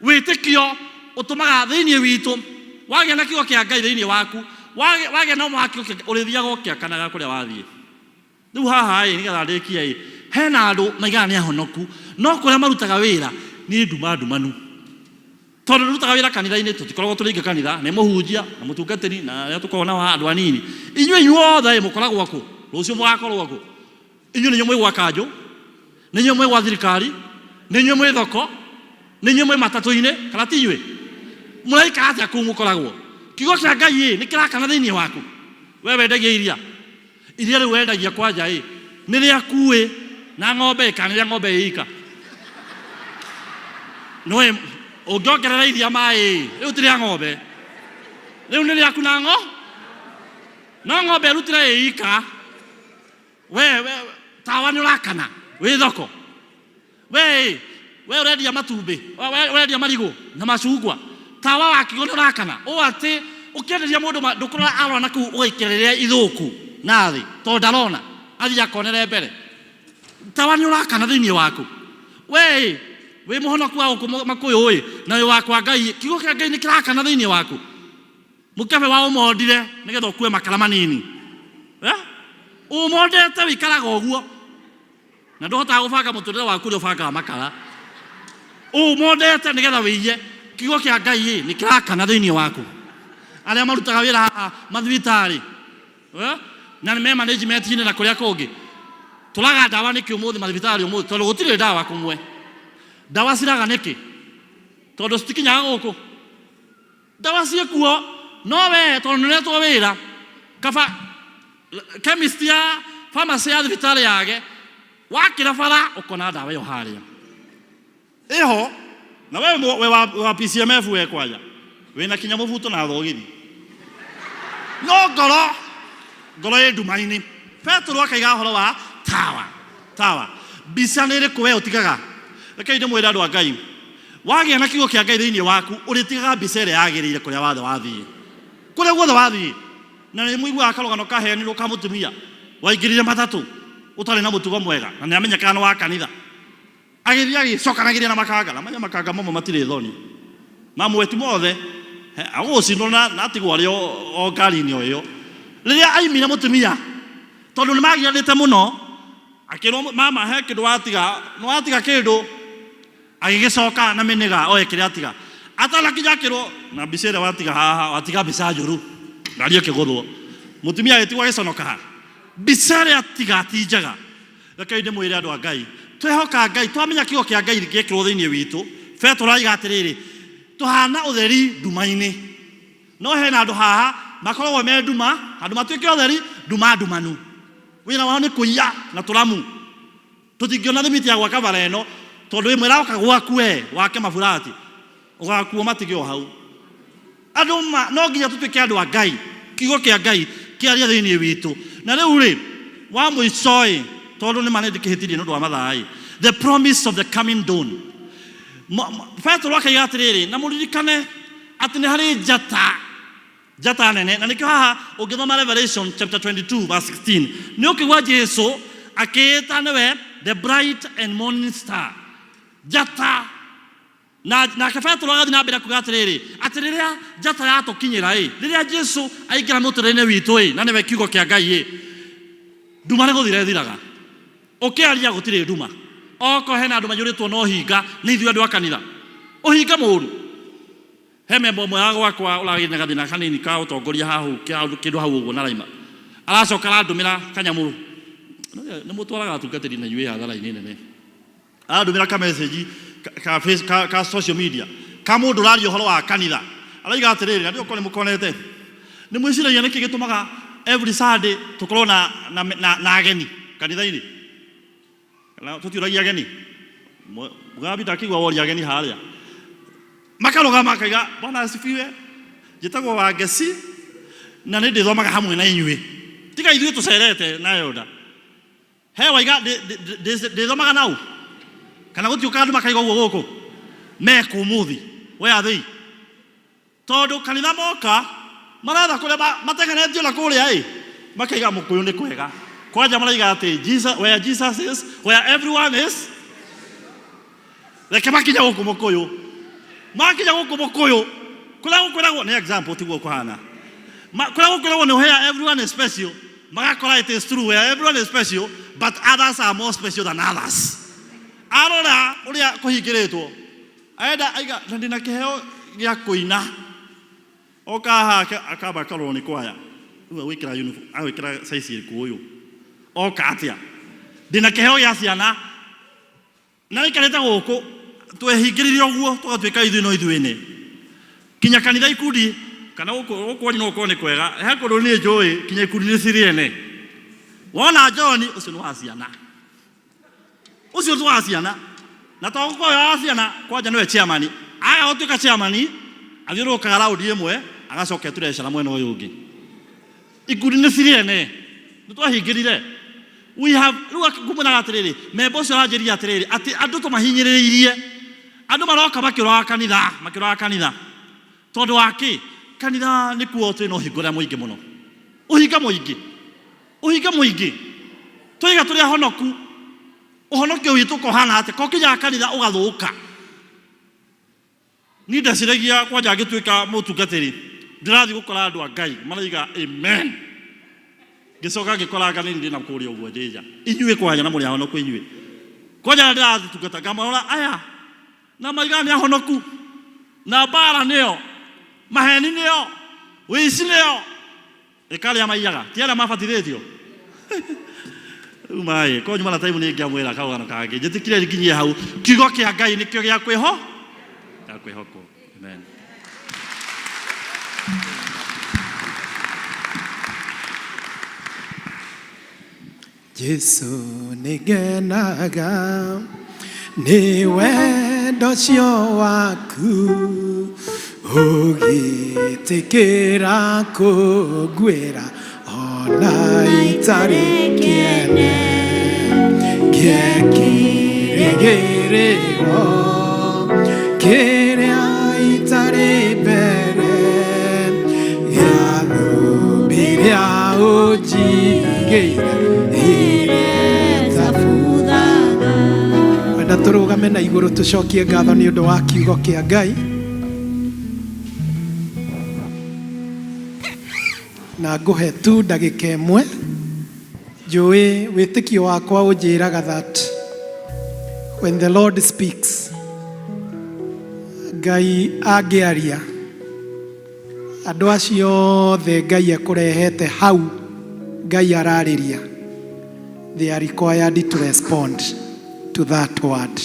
Wĩtĩkio ũtũmaga thĩinĩ witũ wagĩa na kiugo kĩa Ngai thĩinĩ waku, wagĩa na ũma wa kiugo kĩa Ngai, ũrĩthiaga ũkĩakanaga kũrĩa wathiĩ. Rĩu haha ĩ, nĩgetha ndĩkie ĩ, hena andũ maigaga nĩ ahonoku, no kũrĩa marutaga wĩra nĩ nduma ndumanu. Tondũ tũrutaga wĩra kanitha-inĩ, tũtikoragwo tũrĩ aingĩ kanitha, nĩ mũhunjia na mũtungatĩri na arĩa tũkoragwo nao haha andũ anini. Inyuĩ inyuothe ĩ, mũkoragwo kũ? Rũciũ mũgakorwo kũ? Inyuĩ nĩ inyuĩ mwĩ gwa kanjũ, nĩ inyuĩ mwĩ gwa thirikari, nĩ inyuĩ mwĩ thoko, nĩ inyuĩ mwĩ matatũ-inĩ, kana ti inyuĩ? Mũraikara atĩa kũu mũkoragwo? Kiugo kĩa Ngai ĩ, nĩ kĩrakana thĩinĩ waku? We wendagia iria? Iria rĩu wendagia kwanja ĩ, nĩ rĩaku ĩ, na ng'ombe ĩ, kana nĩ rĩa ng'ombe ĩ ika? Nĩũĩ, ũngĩongerera iria maĩ ĩ, rĩu ti rĩa ng'ombe. Rĩu nĩ rĩaku na ng'o? No ng'ombe ĩrutire ĩ ika. We, we, Tawa nĩ ũrakana wĩ thoko. We we ũrendia matumbĩ, we ũrendia marigũ na macungwa. Tawa wa kiugo nĩ ũrakana ũũ atĩ ũkĩenderia mũndũ ndũkũrora arora na kũu ũgaikia rĩrĩa ithũku na thĩ tondũ ndarona athiĩ akonere mbere. Tawa nĩ ũrakana thĩinĩ waku. We wĩ mũhonoku wa gũkũ Makũyũ ĩ na wĩ wa kwa Ngai, kiugo kĩa Ngai nĩ kĩrakana thĩinĩ waku. Mũkebe wa ũmondire nĩgetha ũkue makara manini. Eh? Ũmondete wĩikaraga ũguo na ndũhotaga gũbanga mũtũrĩre waku ũrĩa ũbangaga makara. Ũmondete nĩgetha wĩiye. Kiugo kĩa Ngai ĩ nĩ kĩrakana thĩinĩ waku. Arĩa marutaga wĩra haha mathibitarĩ, eh? Na me management-inĩ na kũrĩa kũngĩ, tũraga ndawa nĩkĩ ũmũthĩ mathibitarĩ ũmũthĩ? Tondũ gũtirĩ ndawa kũmwe. Ndawa ciraga nĩkĩ? Tondũ citikinyaga gũkũ. Ndawa ciĩkuo, no we tondũ nĩũretwo wĩra kaba chemist ya pharmacy ya thibitarĩ yage, wakĩra bara ũkona ndawa ĩyo harĩa ĩho. Na we we wa PCMF we kwanja wĩna kinya mũbuto na thogithi, no ngoro ngoro ĩ nduma-inĩ. Petero akaiga ũhoro wa tawa. Tawa mbica nĩ ĩrĩkũ we ũtigaga? Rekei ndĩmwĩre andũ a Ngai, wagĩa na kiugo kĩa Ngai thĩinĩ waku, ũrĩtigaga mbica ĩrĩa yagĩrĩire kũrĩa wathe wathiĩ, kũrĩa guothe wathiĩ. Na nĩ mũiguaga karũgano kaheanirwo ka mũtumia waingĩrire matatũ ũtarĩ na mũtugo mwega, na nĩ amenyekaga nĩ wa kanitha, agĩthiĩ agĩcokanagĩria na makanga, na manya makanga mamwe matirĩ thoni, mamwe ti mothe, agũgũcindwo na atigwo arĩ o ngari-inĩ o ĩyo. Rĩrĩa aimire mũtumia, tondũ nĩ magianĩte mũno, akĩrwo mama he kĩndũ watiga, nĩ watiga kĩndũ. Agĩgĩcoka na mĩnĩga oe kĩrĩa atiga. Atanakinya akĩrwo na mbica ĩrĩa watiga haha, watiga mbica njũru, ngari ĩkĩgũthwo. Mũtumia agĩtigwo agĩconoka, mbica ĩrĩa atiga ti njega. Rekei ndĩmwĩre andũ a Ngai, twehoka Ngai, twamenya kiugo kĩa Ngai gĩekĩrwo thĩinĩ witũ, Petero araiga atĩrĩrĩ, tũhana ũtheri nduma-inĩ. No hena andũ haha makoragwo me nduma, handũ matuĩke ũtheri, nduma ndumanu. Wĩra wao nĩ kũiya na tũramu. Tũtingĩona thimiti ya gwaka bara ĩno, tondũ ĩmwe ĩroka gwaku we, wake maburati, ũgakuo matige o hau. Andũ ma, no nginya tũtuĩke andũ a Ngai, kiugo kĩa Ngai kĩaria thĩinĩ witũ. Na rĩu rĩ, wa mũico ĩ, tondũ nĩ ma nĩ ndĩkĩhĩtirie nĩ ũndũ wa mathaa ĩ, the promise of the coming dawn. Petero akaiga atĩrĩrĩ, na mũririkane atĩ nĩ harĩ njata, njata nene. Na nĩkĩo haha ũngĩthoma Revelation chapter 22 verse 16, nĩ ũkĩgwa Jesu akĩĩta nĩwe the bright and morning star, njata. Na nake Petero agathiĩ na mbere kuga atĩrĩrĩ, atĩ rĩrĩa njata yatũkinyĩra ĩ, rĩrĩa Jesu aingĩra mũtũrĩre-inĩ witũ ĩ, na nĩwe kiugo kĩa Ngai ĩ, nduma nĩ gũthira ĩthiraga. Ũkĩaria gũtirĩ nduma. Okorwo hena andũ maiyũrĩtwo na ũhinga, nĩ ithuĩ andũ a kanitha. Ũhinga mũũru. He memba ũmwe wa gwakwa ũragĩire na gathĩna kanini ka ũtongoria haha ũũ, kĩndũ hau ũguo na raima. Aracoka arandũmĩra kanyamũ. Nĩ mũtwaraga atungatĩri na inyuĩ hathara-inĩ nene. Arandũmĩra ka message ka, ka, ka, ka social media ka mũndũ ũraria ũhoro wa kanitha. Araiga atĩrĩrĩ, na ndiũĩ okorwo nĩ mũkonete. Nĩ mwĩciragia nĩkĩ gĩtũmaga every Sunday tũkorwo na, na, na, na ageni kanitha-inĩ? Kana tũtiũragia ageni? Mũgambi ndakĩigua woria ageni harĩa. Makarũgama akaiga, Bwana asifiwe, njĩtagwo Wangeci na nĩ ndĩthomaga hamwe na inyuĩ. Tiga ithuĩ tũcerete na elder. He waiga ndĩthomaga nau? Kana gũtiũkaga andũ makaiga ũguo gũkũ? Mekũ ũmũthĩ? Where are they? Tondũ kanitha moka maratha kũrĩa mateng'eretio na kũrĩa ĩ, makaiga mũkũyũ nĩ kwega. Kwanja maraiga atĩ Jesus, where Jesus is, where everyone is. Reke makinye gũkũ mũkũyũ. Makinya gũkũ mũkũyũ, kũrĩa gũkwĩragwo nĩ example tiguo kũhana. Kũrĩa gũkwĩragwo nĩ where everyone is special, magakora it is true where everyone is special, but others are more special than others. Arora ũrĩa kũhingĩrĩtwo, Aenda aiga na ndĩna kĩheo gĩa kũina. Oka haha akamba akarorwo nĩ kwaya. Rĩu agwĩkĩra uniform, agwĩkĩra size ĩrĩkũ ũyũ? Oka atĩa? Ndĩna kĩheo gĩa ciana. Na gĩikarĩte gũkũ twehingĩrire ũguo tũgatuĩka ithuĩ no ithuĩ ene. Kinya kanitha ikundi kana gũkũ gũkũ kwanyu no gũkorwo nĩ kwega. He kũndũ niĩ njũĩ kinya ikundi nĩ cirĩ ene. Wona John ũcio nĩ wa ciana. Ũcio ti wa ciana. Na to gũkorwo wa ciana kwanja nĩwe chairman. Aga gũtuĩka chairman athiũrũrũkaga raundi ĩmwe agacoka eturecara mwena ũyũ ũngĩ. Ikundi nĩ cirĩ ene. Nĩ twahingĩrire. We have rĩu ngũmwĩraga atĩrĩrĩ, memba ũcio aranjĩrire atĩrĩrĩ, atĩ andũ tũmahinyĩrĩirie, andũ maroka makĩũraga kanitha, makĩũraga kanitha tondũ wa kĩ? Kanitha nĩkuo twĩna ũhinga ũrĩa mũingĩ mũno, ũhinga mũingĩ, ũhinga mũingĩ. Tũiga tũrĩ ahonoku, ũhonokio witũ ũkohana atĩa? Ko ũkinyaga kanitha ũgathũka. Niĩ ndeciragia kwanja ngĩtuĩka mũtungatĩri ndĩrathiĩ gũkora andũ a Ngai maraiga amen. Ngĩcoka ngĩkora nga nĩ ndĩ na kũrĩa ũguo ndĩ nja. Inyuĩ kwanja na mũrĩ ahonoku inyuĩ. Kwanja ndĩrathiĩ tungata ngamarora aya na maigaga nĩ ahonoku na mbara nĩyo, maheni nĩyo, wĩici nĩyo. Ĩka arĩa maiyaga, ti arĩa mabatithĩtio. Rĩu maĩ, korwo nyuma na time nĩ ingĩamwĩra karũgano kangĩ. Njĩtĩkire nginyie hau. Kiugo kĩa Ngai nĩkĩo gĩa kwĩho, gĩa kwĩhokwo. Amen. Jesu nĩngenaga nĩ wendo ũcio waku ũgĩtĩkĩra kũnguĩra ona itarĩ kĩene kĩrĩgĩrĩro kĩrĩa itarĩ mbere gĩa thũmbĩ ĩrĩa ũnjigĩire Wenda tũrũgame na igũrũ tũcokie ngatho nĩ ũndũ wa kiugo kĩa Ngai. Na ngũhe tu ndagĩka ĩmwe. Njũĩ wĩtĩkio wakwa ũnjĩraga that when the Lord speaks, Ngai angĩaria andũ acio othe Ngai ekũrehete hau Ngai ararĩria, they are required to respond to that word.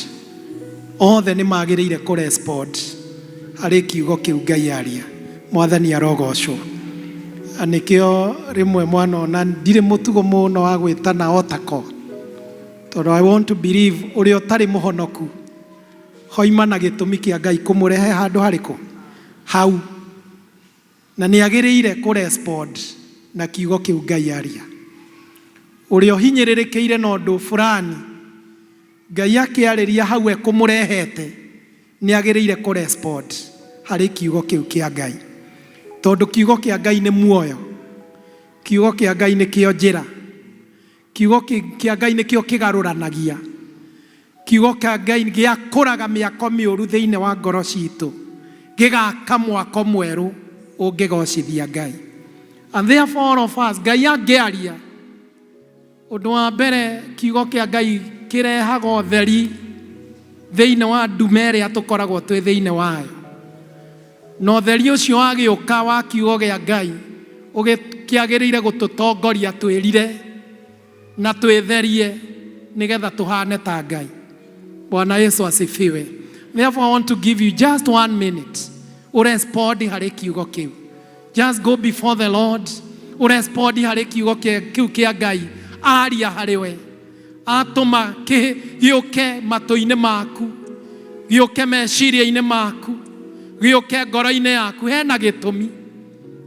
Othe nĩ magĩrĩire kũ respond harĩ kiugo kĩu Ngai aria. Mwathani arogocwo. Na nĩkĩo rĩmwe mwanona ndirĩ mũtugo mũno wa gwĩtana otako, tondũ I want to believe ũrĩa ũtarĩ mũhonoku hoima na gĩtũmi kĩa Ngai kũmũrehe handũ harĩkũ? Hau. Na nĩ agĩrĩire kũ respond na kiugo kĩu Ngai aria. Ũrĩa ũhinyĩrĩrĩkĩire na ũndũ fulani, Ngai akĩarĩria hau ekũmũrehete, nĩ agĩrĩire kũ respond harĩ kiugo kĩu kĩa Ngai. Tondũ kiugo kĩa Ngai nĩ muoyo. Kiugo kĩa Ngai nĩkĩo njĩra. Kiugo kĩa Ngai nĩkĩo kĩgarũranagia. Kiugo kĩa Ngai gĩakũraga mĩako mĩũru thĩinĩ wa ngoro citũ, gĩgaka mwako mwerũ ũngĩgocithia Ngai. And therefore all of us, Ngai angĩaria, ũndũ wa mbere kiugo kĩa Ngai kĩrehaga ũtheri thĩinĩ wa nduma ĩrĩa tũkoragwo twĩ thĩinĩ wayo. Na ũtheri ũcio wagĩũka wa kiugo kĩa Ngai kĩagĩrĩire gũtũtongoria twĩrire na twĩtherie nĩgetha tũhane ta Ngai. Bwana Yesu asifiwe. Therefore I want to give you just one minute ũrespond harĩ kiugo kĩu. Just go before the Lord ũrespond harĩ kiugo kĩu kĩa Ngai aria harĩ we atũma gĩũke matũ-inĩ maku, gĩũke meciria-inĩ maku, gĩũke ngoro-inĩ yaku. Hena gĩtũmi.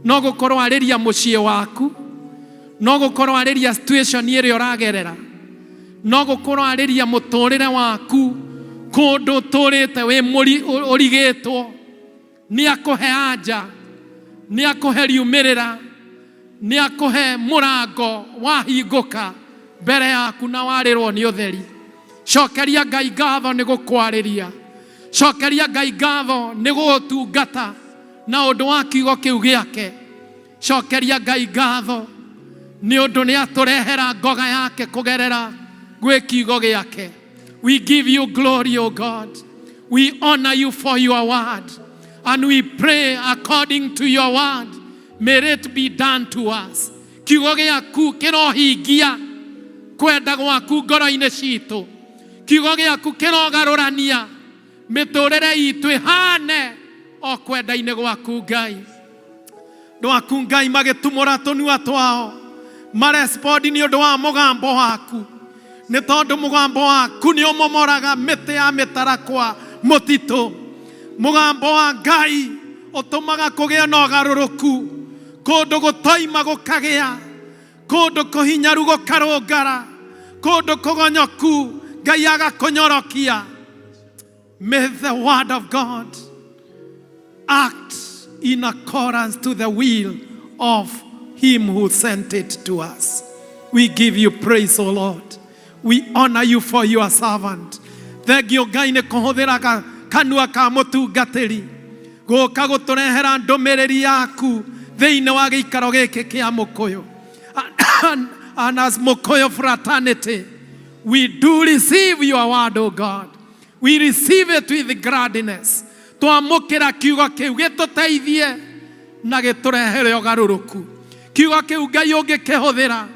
No gũkorwo arĩria mũciĩ waku, no gũkorwo arĩria situation ĩrĩa ũragerera, no gũkorwo arĩria mũtũrĩre waku kũndũ ũtũrĩte wĩ ũrigĩtwo. Nĩ akũhe anja, nĩ akũhe riumĩrĩra, nĩ akũhe mũrango wahingũka mbere yaku na warĩrwo nĩ ũtheri. Cokeria Ngai ngatho nĩ gũkwarĩria. Cokeria Ngai ngatho nĩ gũgũtungata na ũndũ wa kiugo kĩu gĩake. Cokeria Ngai ngatho nĩ ũndũ nĩ atũrehera ngoga yake kũgerera gwĩ kiugo gĩake. We give you glory, O God. We honor you for your word. And we pray according to your word. May it be done to us. Kiugo gĩaku kĩrohingia kwenda gwaku ngoro-inĩ citũ. Kiugo gĩaku kĩrogarũrania mĩtũrĩre itũ ĩhane o kwenda-inĩ gwaku Ngai. Andũ aku Ngai magĩtumũra tũnua twao marespondi nĩ ũndũ wa mũgambo waku, nĩ tondũ mũgambo waku nĩ ũmomoraga mĩtĩ ya mĩtarakwa mũtitũ. Mũgambo wa Ngai ũtũmaga kũgĩe na ũgarũrũku, kũndũ gũtoima gũkagĩa, kũndũ kũhinyaru gũkarũngara. Kũndũ kũgonyoku Ngai agakũnyorokia. May the word of God act in accordance to the will of him who sent it to us. We give you praise, O Lord. We honor you for your servant. Thank you Ngai nĩ kũhũthĩra kanua ka mũtungatĩri gũka gũtũrehera ndũmĩrĩri yaku thĩinĩ wa gĩikaro gĩkĩ kĩa Mũkũyũ. And as Mukuyu fraternity, we do receive your word, O God. We receive it with gladness. Twamũkĩra kiugo kĩu gĩtũteithie na gĩtũrehere ũgarũrũku. Kiugo kĩu Ngai ũngĩkĩhũthĩra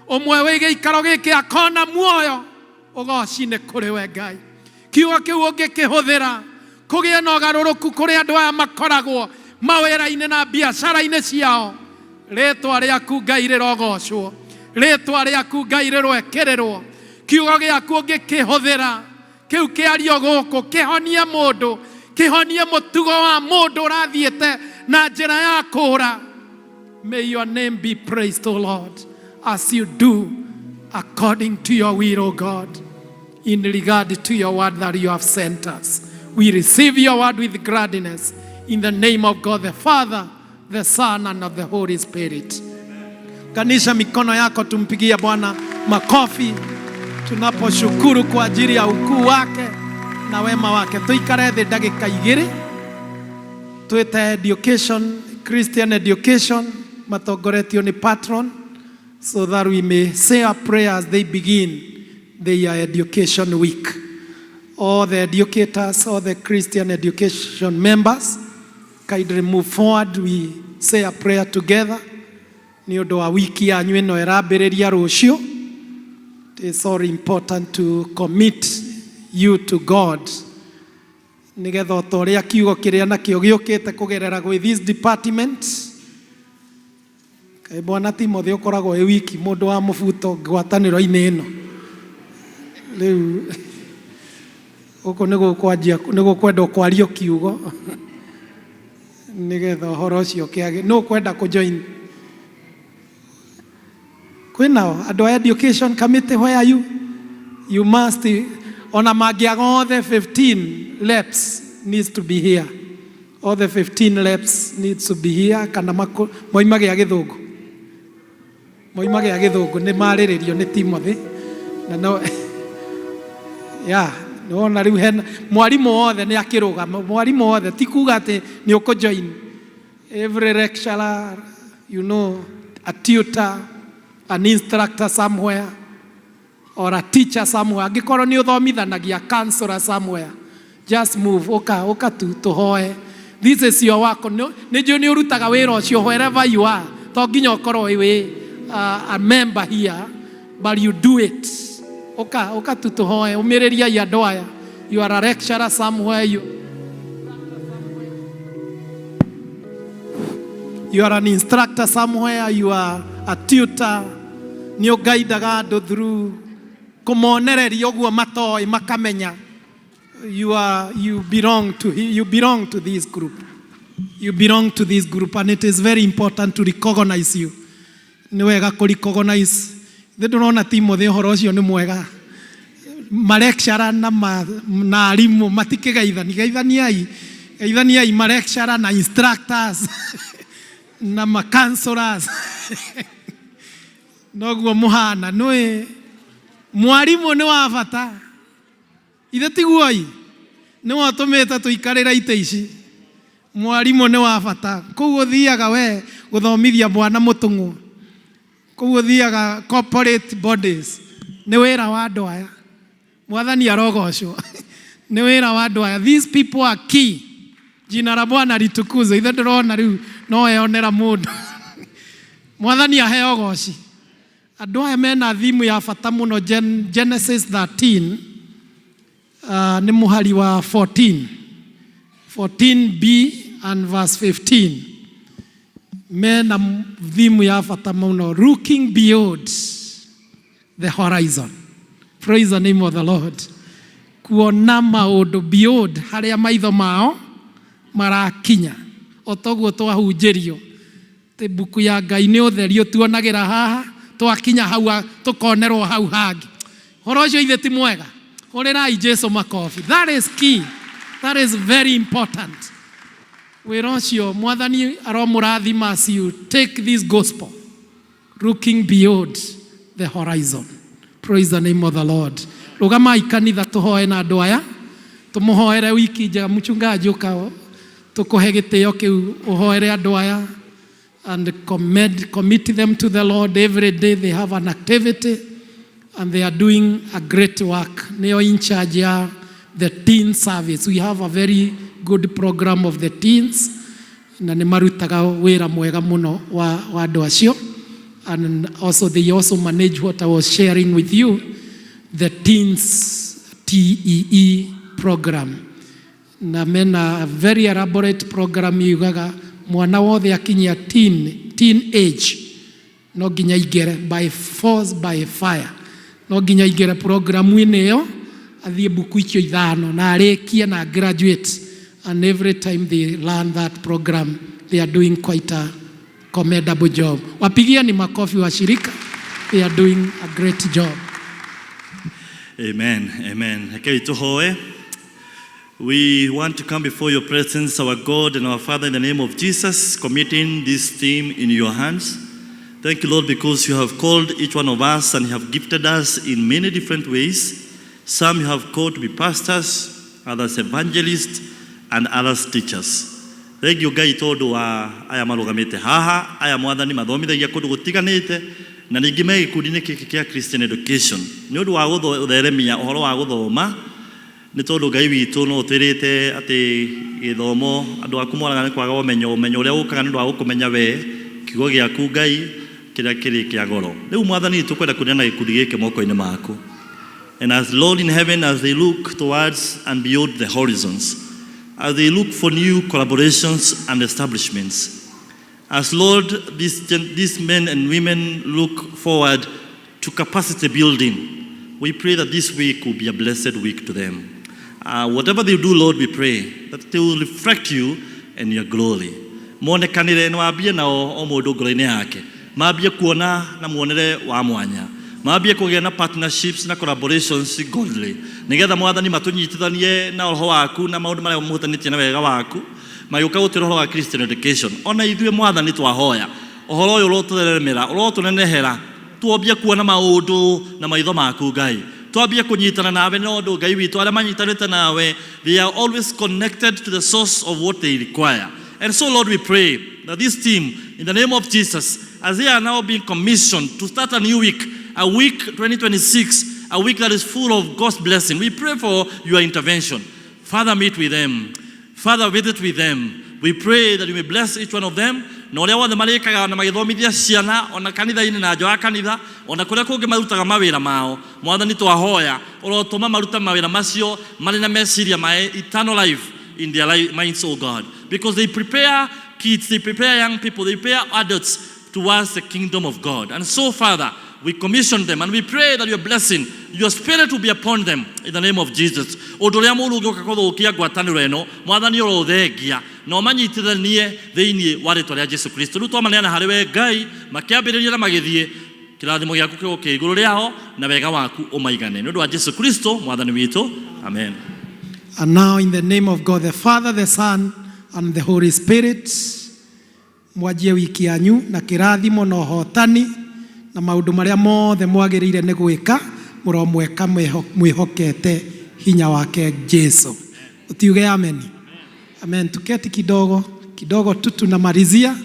ũmwe wĩ gĩikaro gĩkĩ akona muoyo, ũgoci nĩ kũrĩ we Ngai. Kiugo kĩu ũngĩkĩhũthĩra kũgĩe na ũgarũrũku kũrĩ andũ aya makoragwo mawĩra-inĩ na biacara-inĩ ciao, rĩtwa rĩaku Ngai rĩrogocwo, rĩtwa rĩaku Ngai rĩroekĩrĩrwo. Kiugo gĩaku ũngĩkĩhũthĩra kĩu kĩario gũkũ kĩhonie mũndũ, kĩhonie mũtugo wa mũndũ ũrathiĩte na njĩra ya kũũra. May your name be praised, O Lord, as you do according to your will, O God, in regard to your word that you have sent us. We receive your word with gladness in the name of God the Father, the Son, and of the Holy Spirit. Unganisha mikono yako, tumpigie Bwana makofi tunaposhukuru kwa ajili ya ukuu wake na wema wake. Tuikare thĩ ndagĩka igĩrĩ, twĩte education, Christian education matongoretio nĩ patron, so that we may say our prayer as they begin their education week. All the educators, all the Christian education members, kindly move forward. We say a prayer together. Nĩ ũndũ wa wiki yanyu ĩno ĩrambĩrĩria rũciũ. It is so important to commit you to God, nĩgetha o ta ũrĩa kiugo kĩrĩa nakĩo gĩũkĩte kũgerera gwĩ this department. Kaĩ bwana Timothy ũkoragwo wĩ wiki mũndũ wa mũbuto ngwatanĩro-inĩ ĩno rĩu gũkũ nĩ gũkwanjia nĩ gũkwenda kwario kiugo nĩgetha ũhoro ũcio ũkĩage. Nũ ũkwenda kũjoin? Kwĩnao andũ a education committee, where are you? You must, ona mangĩaga, othe 15 reps needs to be here. All the 15 reps needs to be here. Kana moima gĩa gĩthũngũ, moima gĩa gĩthũngũ nĩ marĩrĩrio nĩ Timothy na no ya nĩwona rĩu hena mwarimũ wothe nĩ akĩrũgama. Mwarimũ wothe ti kuga atĩ nĩ ũkũjoin. Every lecturer, a tutor, an instructor somewhere or a teacher somewhere, angĩkorwo nĩ ũthomithanagia, counselor somewhere, just move, ũka ũka tu tũhoe. This is your work. Nĩ njũĩ nĩ ũrutaga wĩra ũcio wherever you are. To nginya ũkorwo wĩ a member here, but you do it. Ũka ũka tu tũhoe. Ũmĩrĩriai andũ aya. You are a lecturer somewhere, you are an instructor somewhere, you are a tutor, nĩ ũgaidaga andũ through kũmonereria ũguo matoĩ makamenya. You belong to this group. You belong to this group, and it is very important to recognize you. Nĩ wega kũ recognize. Thĩ ndũrona Timothy ũhoro ũcio nĩ mwega. Malecturer na arimũ matikĩgeithani, geithaniai, geithaniai malecturer na instructors na ma counselors. Noguo mũhana nĩ mwarimũ nĩ wa bata. Ithe tiguoi nĩwe ũtũmĩte tũikarĩre itĩ ici. Mwarimũ nĩ wa bata. Kũu ũthiaga we gũthomithia mwana mũtũng'ũ, kũu ũthiaga corporate bodies, nĩ wĩra wa andũ aya. Mwathani arogocwo. Nĩ wĩra wa andũ aya. These people are key. Jina la Bwana litukuzwe. Ithe ndĩrona rĩu no eyonera mũndũ. Mwathani aheo goci. Andũ aya mena thimu ya bata mũno. Genesis 13, nĩ mũhari wa 14, 14b and verse 15. Mena thimu ya bata mũno, looking beyond the horizon. Praise the name of the Lord. Kuona maũndũ beyond harĩa maitho mao marakinya. O toguo twahunjĩrio atĩ mbuku ya Ngai nĩ ũtheri ũtuonagĩra haha, twakinya hau tũkonerwo hau hangĩ. Horo ũcio ithe ti mwega. Hũrĩrai Jesu makobi. That is key. That is very important. Wĩra ũcio Mwathani aromũrathima as you take this gospel looking beyond the horizon. Praise the name of the Lord. Rũgamai kanitha tũhoe na andũ aya, tũmũhoere wiki njega. Mchungaji ũka tũkũhe gĩtĩo kĩu ũhoere andũ aya and commit them to the Lord. Every day they have an activity and they are doing a great work. Nĩo in charge ya the teen service. We have a very good program of the teens na nĩ marutaga wĩra mwega mũno wa andũ acio. And also they also manage what I was sharing with you, the teens TEE program. Na mena a very elaborate program yugaga mwana wothe akinyia teen age no nginya aingĩre by force, by fire, no nginya aingĩre programu-inĩ ĩyo, athiĩ mbuku icio ithano na arĩkie na graduate. And every time they learn that program, they are doing quite a commendable job. Wapigieni makofi washirika, they are doing a great job. Amen. Amen. Rekei tũhoe. We want to come before your presence, our God and our Father, in the name of Jesus, committing this team in your hands. Thank you, Lord, because you have called each one of us and you have gifted us in many different ways. Some you have called to be pastors, others evangelists, and others teachers. Thank you, Ngai, tondũ wa aya marũgamĩte haha, aya Mwathani mathomithagia kũndũ gũtiganĩte na ningĩ me gĩkundi-inĩ gĩkĩ kĩa Christian Education nĩ ũndũ wa gũtheremia ũhoro wa gũthoma, nĩ tondũ Ngai witũ no ũtwĩrĩte atĩ gĩthomo andũ aku moraga nĩ kwaga ũmenyo, ũmenyo ũrĩa ũkaga nĩ ũndũ wa gũkũmenya we, kiugo gĩaku Ngai kĩrĩa kĩrĩ kĩa goro. Rĩu Mwathani, tũkwenda kũneana gĩkundi gĩkĩ moko-inĩ maku. And as Lord in heaven, as they look towards and beyond the horizons, as they look for new collaborations and establishments, as Lord, these men and women look forward to capacity building, we pray that this week will be a blessed week to them. Whatever they do, Lord, we pray that they will reflect you and your glory. Monekanire na wambie nao o mũndũ ngoro-inĩ yake, mambie kuona na muonere wa mwanya, mambie kũgĩa na partnerships na collaborations godly, nĩgetha Mwathani matũnyitithanie na roho waku na maũndũ marĩa mũhutanĩtie na wega waku, magĩũka gũtwĩra ũhoro wa Christian education. Ona ithuĩ Mwathani twahoya ũhoro ũyũ ũrotũtheremera, ũrotũnenehera, twambie kuona maũndũ na maitho maku Ngai, twambie kũnyitana nawe, nĩ ũndũ Ngai witũ, arĩa manyitanĩte nawe, they are always connected to the source of what they require. And so, Lord, we pray that this team, in the name of Jesus, as they are now being commissioned to start a new week, a week 2026, a week that is full of God's blessing, we pray for your intervention. Father, meet with them. Father, visit with them. We pray that you may bless each one of them na ũrĩa wothe marĩkaga na magĩthomithia ciana, ona kanitha-inĩ na nja wa kanitha, ona kũrĩa kũngĩ marutaga mawĩra mao. Mwathani, twahoya ũrotũma maruta mawĩra macio marĩ na meciria ma eternal life in their minds, oh God, because they prepare kids, they prepare young people, they prepare adults towards the kingdom of God. And so, Father, we commission them and we pray that your blessing, your spirit will be upon them in the name of Jesus. Ũndũ ũrĩa mũũru ũngĩũka kũthũkia ngwatanĩro ĩno, Mwathani, ũrothengia na ũmanyitithanie thĩinĩ wa rĩtwa rĩa Jesu Kristo. Rĩu twamaneana harĩ we Ngai, makĩambĩrĩria na magĩthiĩ, kĩrathimo gĩaku kĩgũkĩ igũrũ rĩao na wega waku ũmaigane, nĩ ũndũ wa Jesu Kristo Mwathani witũ, amen. And now, in the name of God, the Father, the Son, and the Holy Spirit, mwanjie wiki yanyu na kĩrathimo na ũhotani na maũndũ marĩa mothe mwagĩrĩire nĩ gwĩka, mũromweka mwĩhokete hinya wake Jesu. Utiuge amen. Amen. Tuketi kidogo kidogo tu, tunamalizia.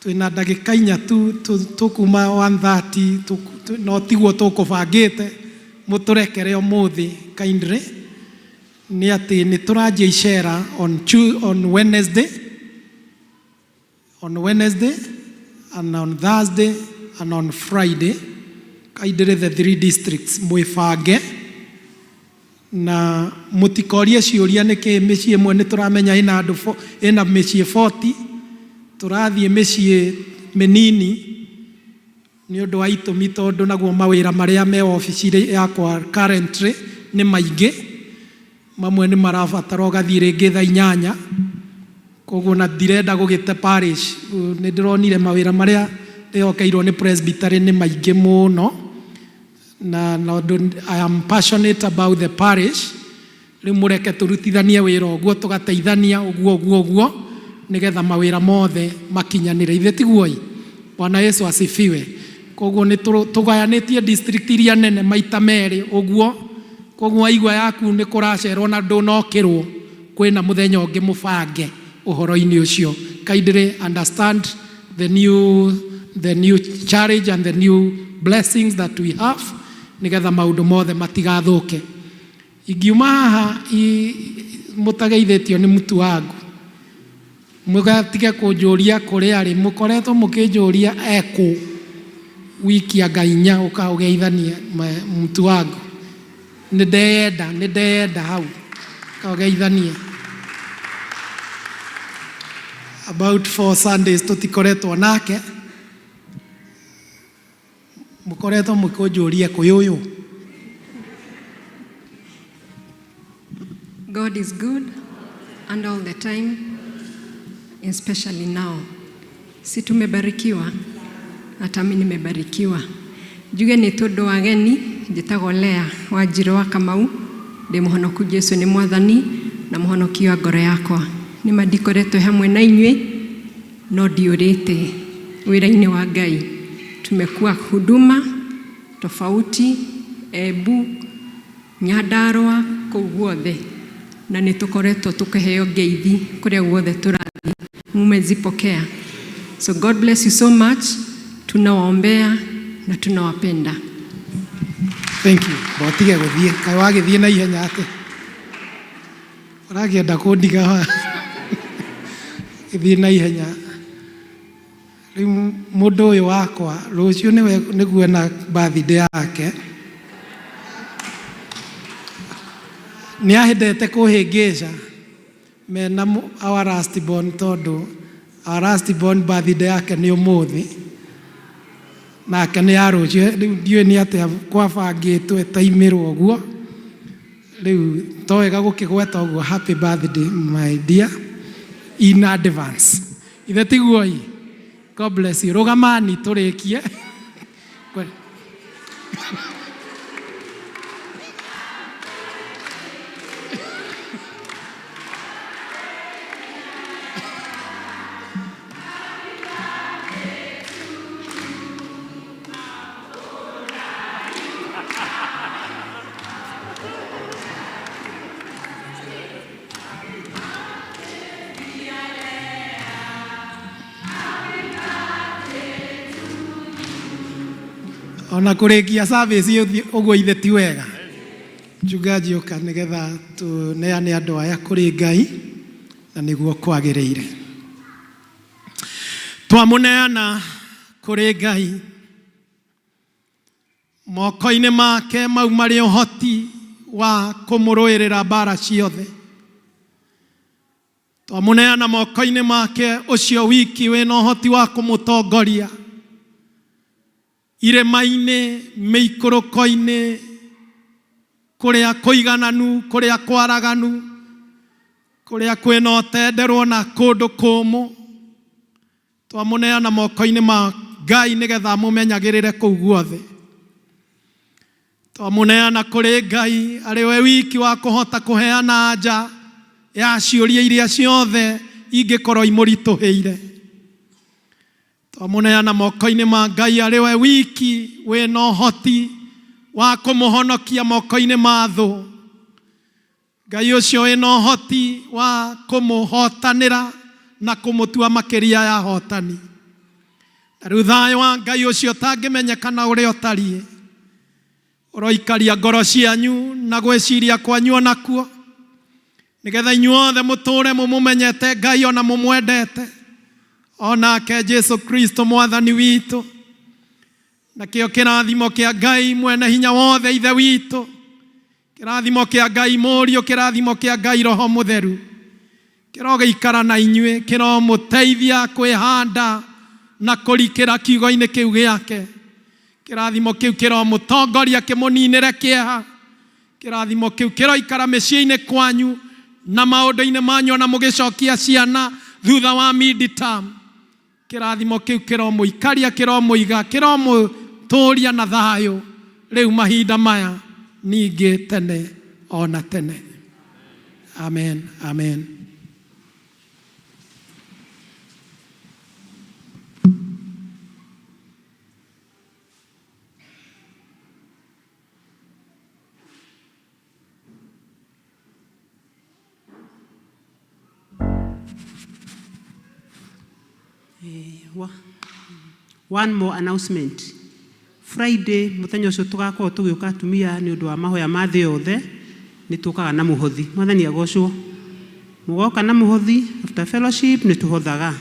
Twina ndagĩka 4 tu tũkuma 1:30, no tiguo tũkũbangĩte. Mũtũrekere ũmũthĩ kindly, nĩ atĩ nĩ tũranjia icera on Wednesday and on Thursday and on Friday, kindly, the three districts mwĩbange na mũtikorie ciũria nĩkĩ mĩciĩ ĩmwe nĩ tũramenya ĩna andũ ĩna mĩciĩ 40, tũrathiĩ mĩciĩ mĩnini nĩ ũndũ wa itũmi, tondũ naguo mawĩra marĩa me obici yakwa currently nĩ maingĩ, mamwe nĩ marabatara ũgathiĩ rĩngĩ thaa 8, koguo na ndirenda gũgĩte parish. Nĩ ndĩronire mawĩra marĩa ndĩhokeirwo nĩ presbytery nĩ maingĩ mũno. Na tondũ I am passionate about the parish, rĩu mũreke tũrutithanie wĩra ũguo, tũgateithania ũguo ũguo ũguo, nĩgetha mawĩra mothe makinyanĩre. Ithe tiguo-ĩ? Bwana Yesu asifiwe. Koguo nĩ tũgayanĩtie district iria nene maita merĩ ũguo, koguo waigua yaku nĩ kũracerwo na ndũnokĩrwo, kwĩna mũthenya ũngĩ mũbange ũhoro-inĩ ũcio. Kindly understand the new, the new challenge and the new blessings that we have, nĩgetha maũndũ mothe matigathũke. Ingiuma haha mũtageithĩtio nĩ mũtu wangu, mũgatige kũnjũria kũrĩa arĩ, mũkoretwo mũkĩnjũria ekũ wiki anga inya, ũka ũgeithanie mũtu wangu. Nĩ ndeyenda, nĩ ndeyenda hau, ũka ũgeithanie. About 4 Sundays tũtikoretwo nake, mũkoretwo mũkĩnjũria kũyũ ũyũ. God is good and all the time, especially now. Si tumebarikiwa? Hata mimi nimebarikiwa. Njuge nĩ tondũ wa ageni, njĩtagwo Lea Wanjirũ wa Kamau, ndĩ mũhonoku Jesu nĩ mwathani na mũhonoki wa ngoro yakwa. Nĩ ma ndikoretwo hamwe na inyuĩ, no ndiũrĩte wĩra-inĩ wa Ngai. Tumekuwa huduma tofauti, Embu, Nyandarua, kũu guothe, na nĩ tũkoretwo tũkĩheo ngeithi kũrĩa guothe tũrathiĩ, mumezipokea. So God bless you so much. Tunawaombea na tunawapenda. Thank you. Botige gũthiĩ, kaĩ wagĩthiĩ na ihenya atĩ ũrakĩenda kũndiga gĩthiĩ na ihenya. Rĩu mũndũ ũyũ wakwa rũciũ nĩwe nĩguo na birthday yake, nĩ ahendete kũhĩngĩca mena our last born, tondũ our last born birthday yake nĩ ũmũthĩ, nake nĩ ya rũciũ. Rĩu ndiũĩ nĩ atĩa kwabangĩtwo ĩtaimĩrwo ũguo. Rĩu to wega gũkĩgweta ũguo, happy birthday my dear in advance. Ithe tiguo-ĩ? God bless you. Rũgamani tũrĩkie. Ona kũrĩkia service ũguo ithe ti wega. Mchungaji, ũka nĩgetha tũneane andũ aya kũrĩ Ngai na nĩguo kwagĩrĩire. Twamũneana kũrĩ Ngai moko-inĩ make mau marĩ ũhoti wa kũmũrũĩrĩra mbara ciothe. Twamũneana moko-inĩ make ũcio wiki wĩna ũhoti wa kũmũtongoria irĩma-inĩ, mĩikũrũko-inĩ, kũrĩa kũigananu, kũrĩa kwaraganu, kũrĩa kwĩna ũtenderwo na kũndũ kũmũ. Twamũneana moko-inĩ ma Ngai nĩgetha amũmenyagĩrĩre kũu guothe. Twamũneana kũrĩ Ngai arĩ we wiki wa kũhota kũheana anja ya ciũria iria ciothe ingĩkorwo imũritũhĩire. Twamũneana moko-inĩ ma Ngai arĩ we wiki wĩna ũhoti wa kũmũhonokia moko-inĩ ma thũ. Ngai ũcio wĩna ũhoti wa kũmũhotanĩra na kũmũtua makĩria ya hotani. Na rĩu thayũ wa Ngai ũcio ũtangĩmenyekana ũrĩa ũtariĩ, ũroikaria ngoro cianyu na gwĩciria kwanyu onakuo, nĩgetha inyuothe mũtũũre mũmũmenyete Ngai ona mũmwendete, onake Jesu Kristo mwathani witũ. Nakĩo kĩrathimo kĩa Ngai mwene hinya wothe Ithe witũ, kĩrathimo kĩa Ngai Mũriũ, kĩrathimo kĩa Ngai Roho Mũtheru kĩrogĩikara na inyuĩ, kĩromũteithia kwĩhanda na kũrikĩra kiugo-inĩ kĩu gĩake. Kĩrathimo kĩu kĩromũtongoria kĩmũninĩre kĩeha. Kĩrathimo kĩu kĩroikara mĩciĩ-inĩ kwanyu na maũndũ-inĩ manyu, ona mũgĩcokia ciana thutha wa mid-term. Kĩrathimo kĩu kĩromũikaria, kĩromũiga, kĩromũtũũria na thayũ. Rĩu mahinda maya ningĩ tene ona tene. Amen, amen. One more announcement. Friday muthenya ucio tugakorwo tugiuka atumia ni undu wa mahoya ma thi yothe ni tukaga na muhothi. Mwathani agocwo. Mugoka na muhothi after fellowship ni tuhothaga.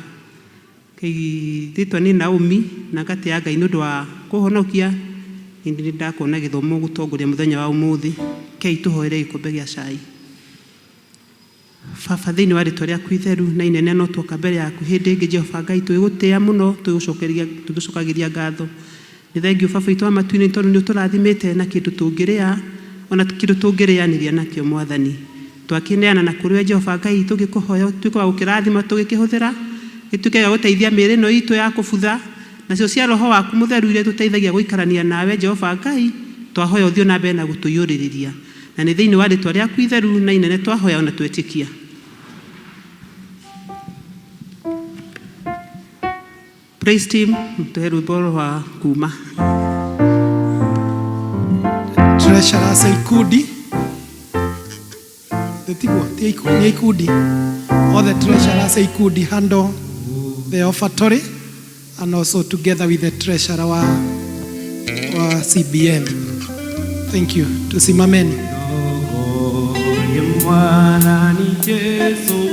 Rĩtwa nĩ Naomi na ngatia Ngai nĩ ũndũ wa kũhonokia. Nĩ ndakuona gĩthomo gũtongoria mũthenya wa ũmũthĩ. Kei tũhoere gĩkombe gĩa cai. Baba thĩinĩ wa rĩtwa rĩaku itheru na inene no tuoka mbere yaku hĩndĩ ĩngĩ Jehova Ngai twĩgũtĩĩa mũno tũgĩgũcokagĩria ngatho. Nĩ thengiũ Baba witũ wa matu-inĩ tondũ nĩ ũtũrathimĩte na kĩndũ tũngĩrĩa ona kĩndũ tũngĩrĩanĩria nakĩo Mwathani. Twakĩneana na kũrĩ we Jehova Ngai tũgĩkũhoya ũtuĩke wa gũkĩrathima tũgĩkĩhũthĩra gĩtuĩke gĩa gũteithia mĩĩrĩ ĩno itũ ya kũbutha nacio cia roho waku mũtheru iria itũteithagia gũikarania nawe Jehova Ngai twahoya ũthiĩ na mbere na gũtũiyũrĩrĩria na nĩ thĩinĩ wa rĩtwa rĩaku itheru na inene twahoya ona twetĩkia. Praise team, tũhe rwĩmbo rwa kuma. Treasurer cia ikundi tiguo nĩ ikundi all the treasurers cia ikundi handle the offertory and also together with the treasurer wa CBM. Thank you. Tusimameni. Mwathani Jesu.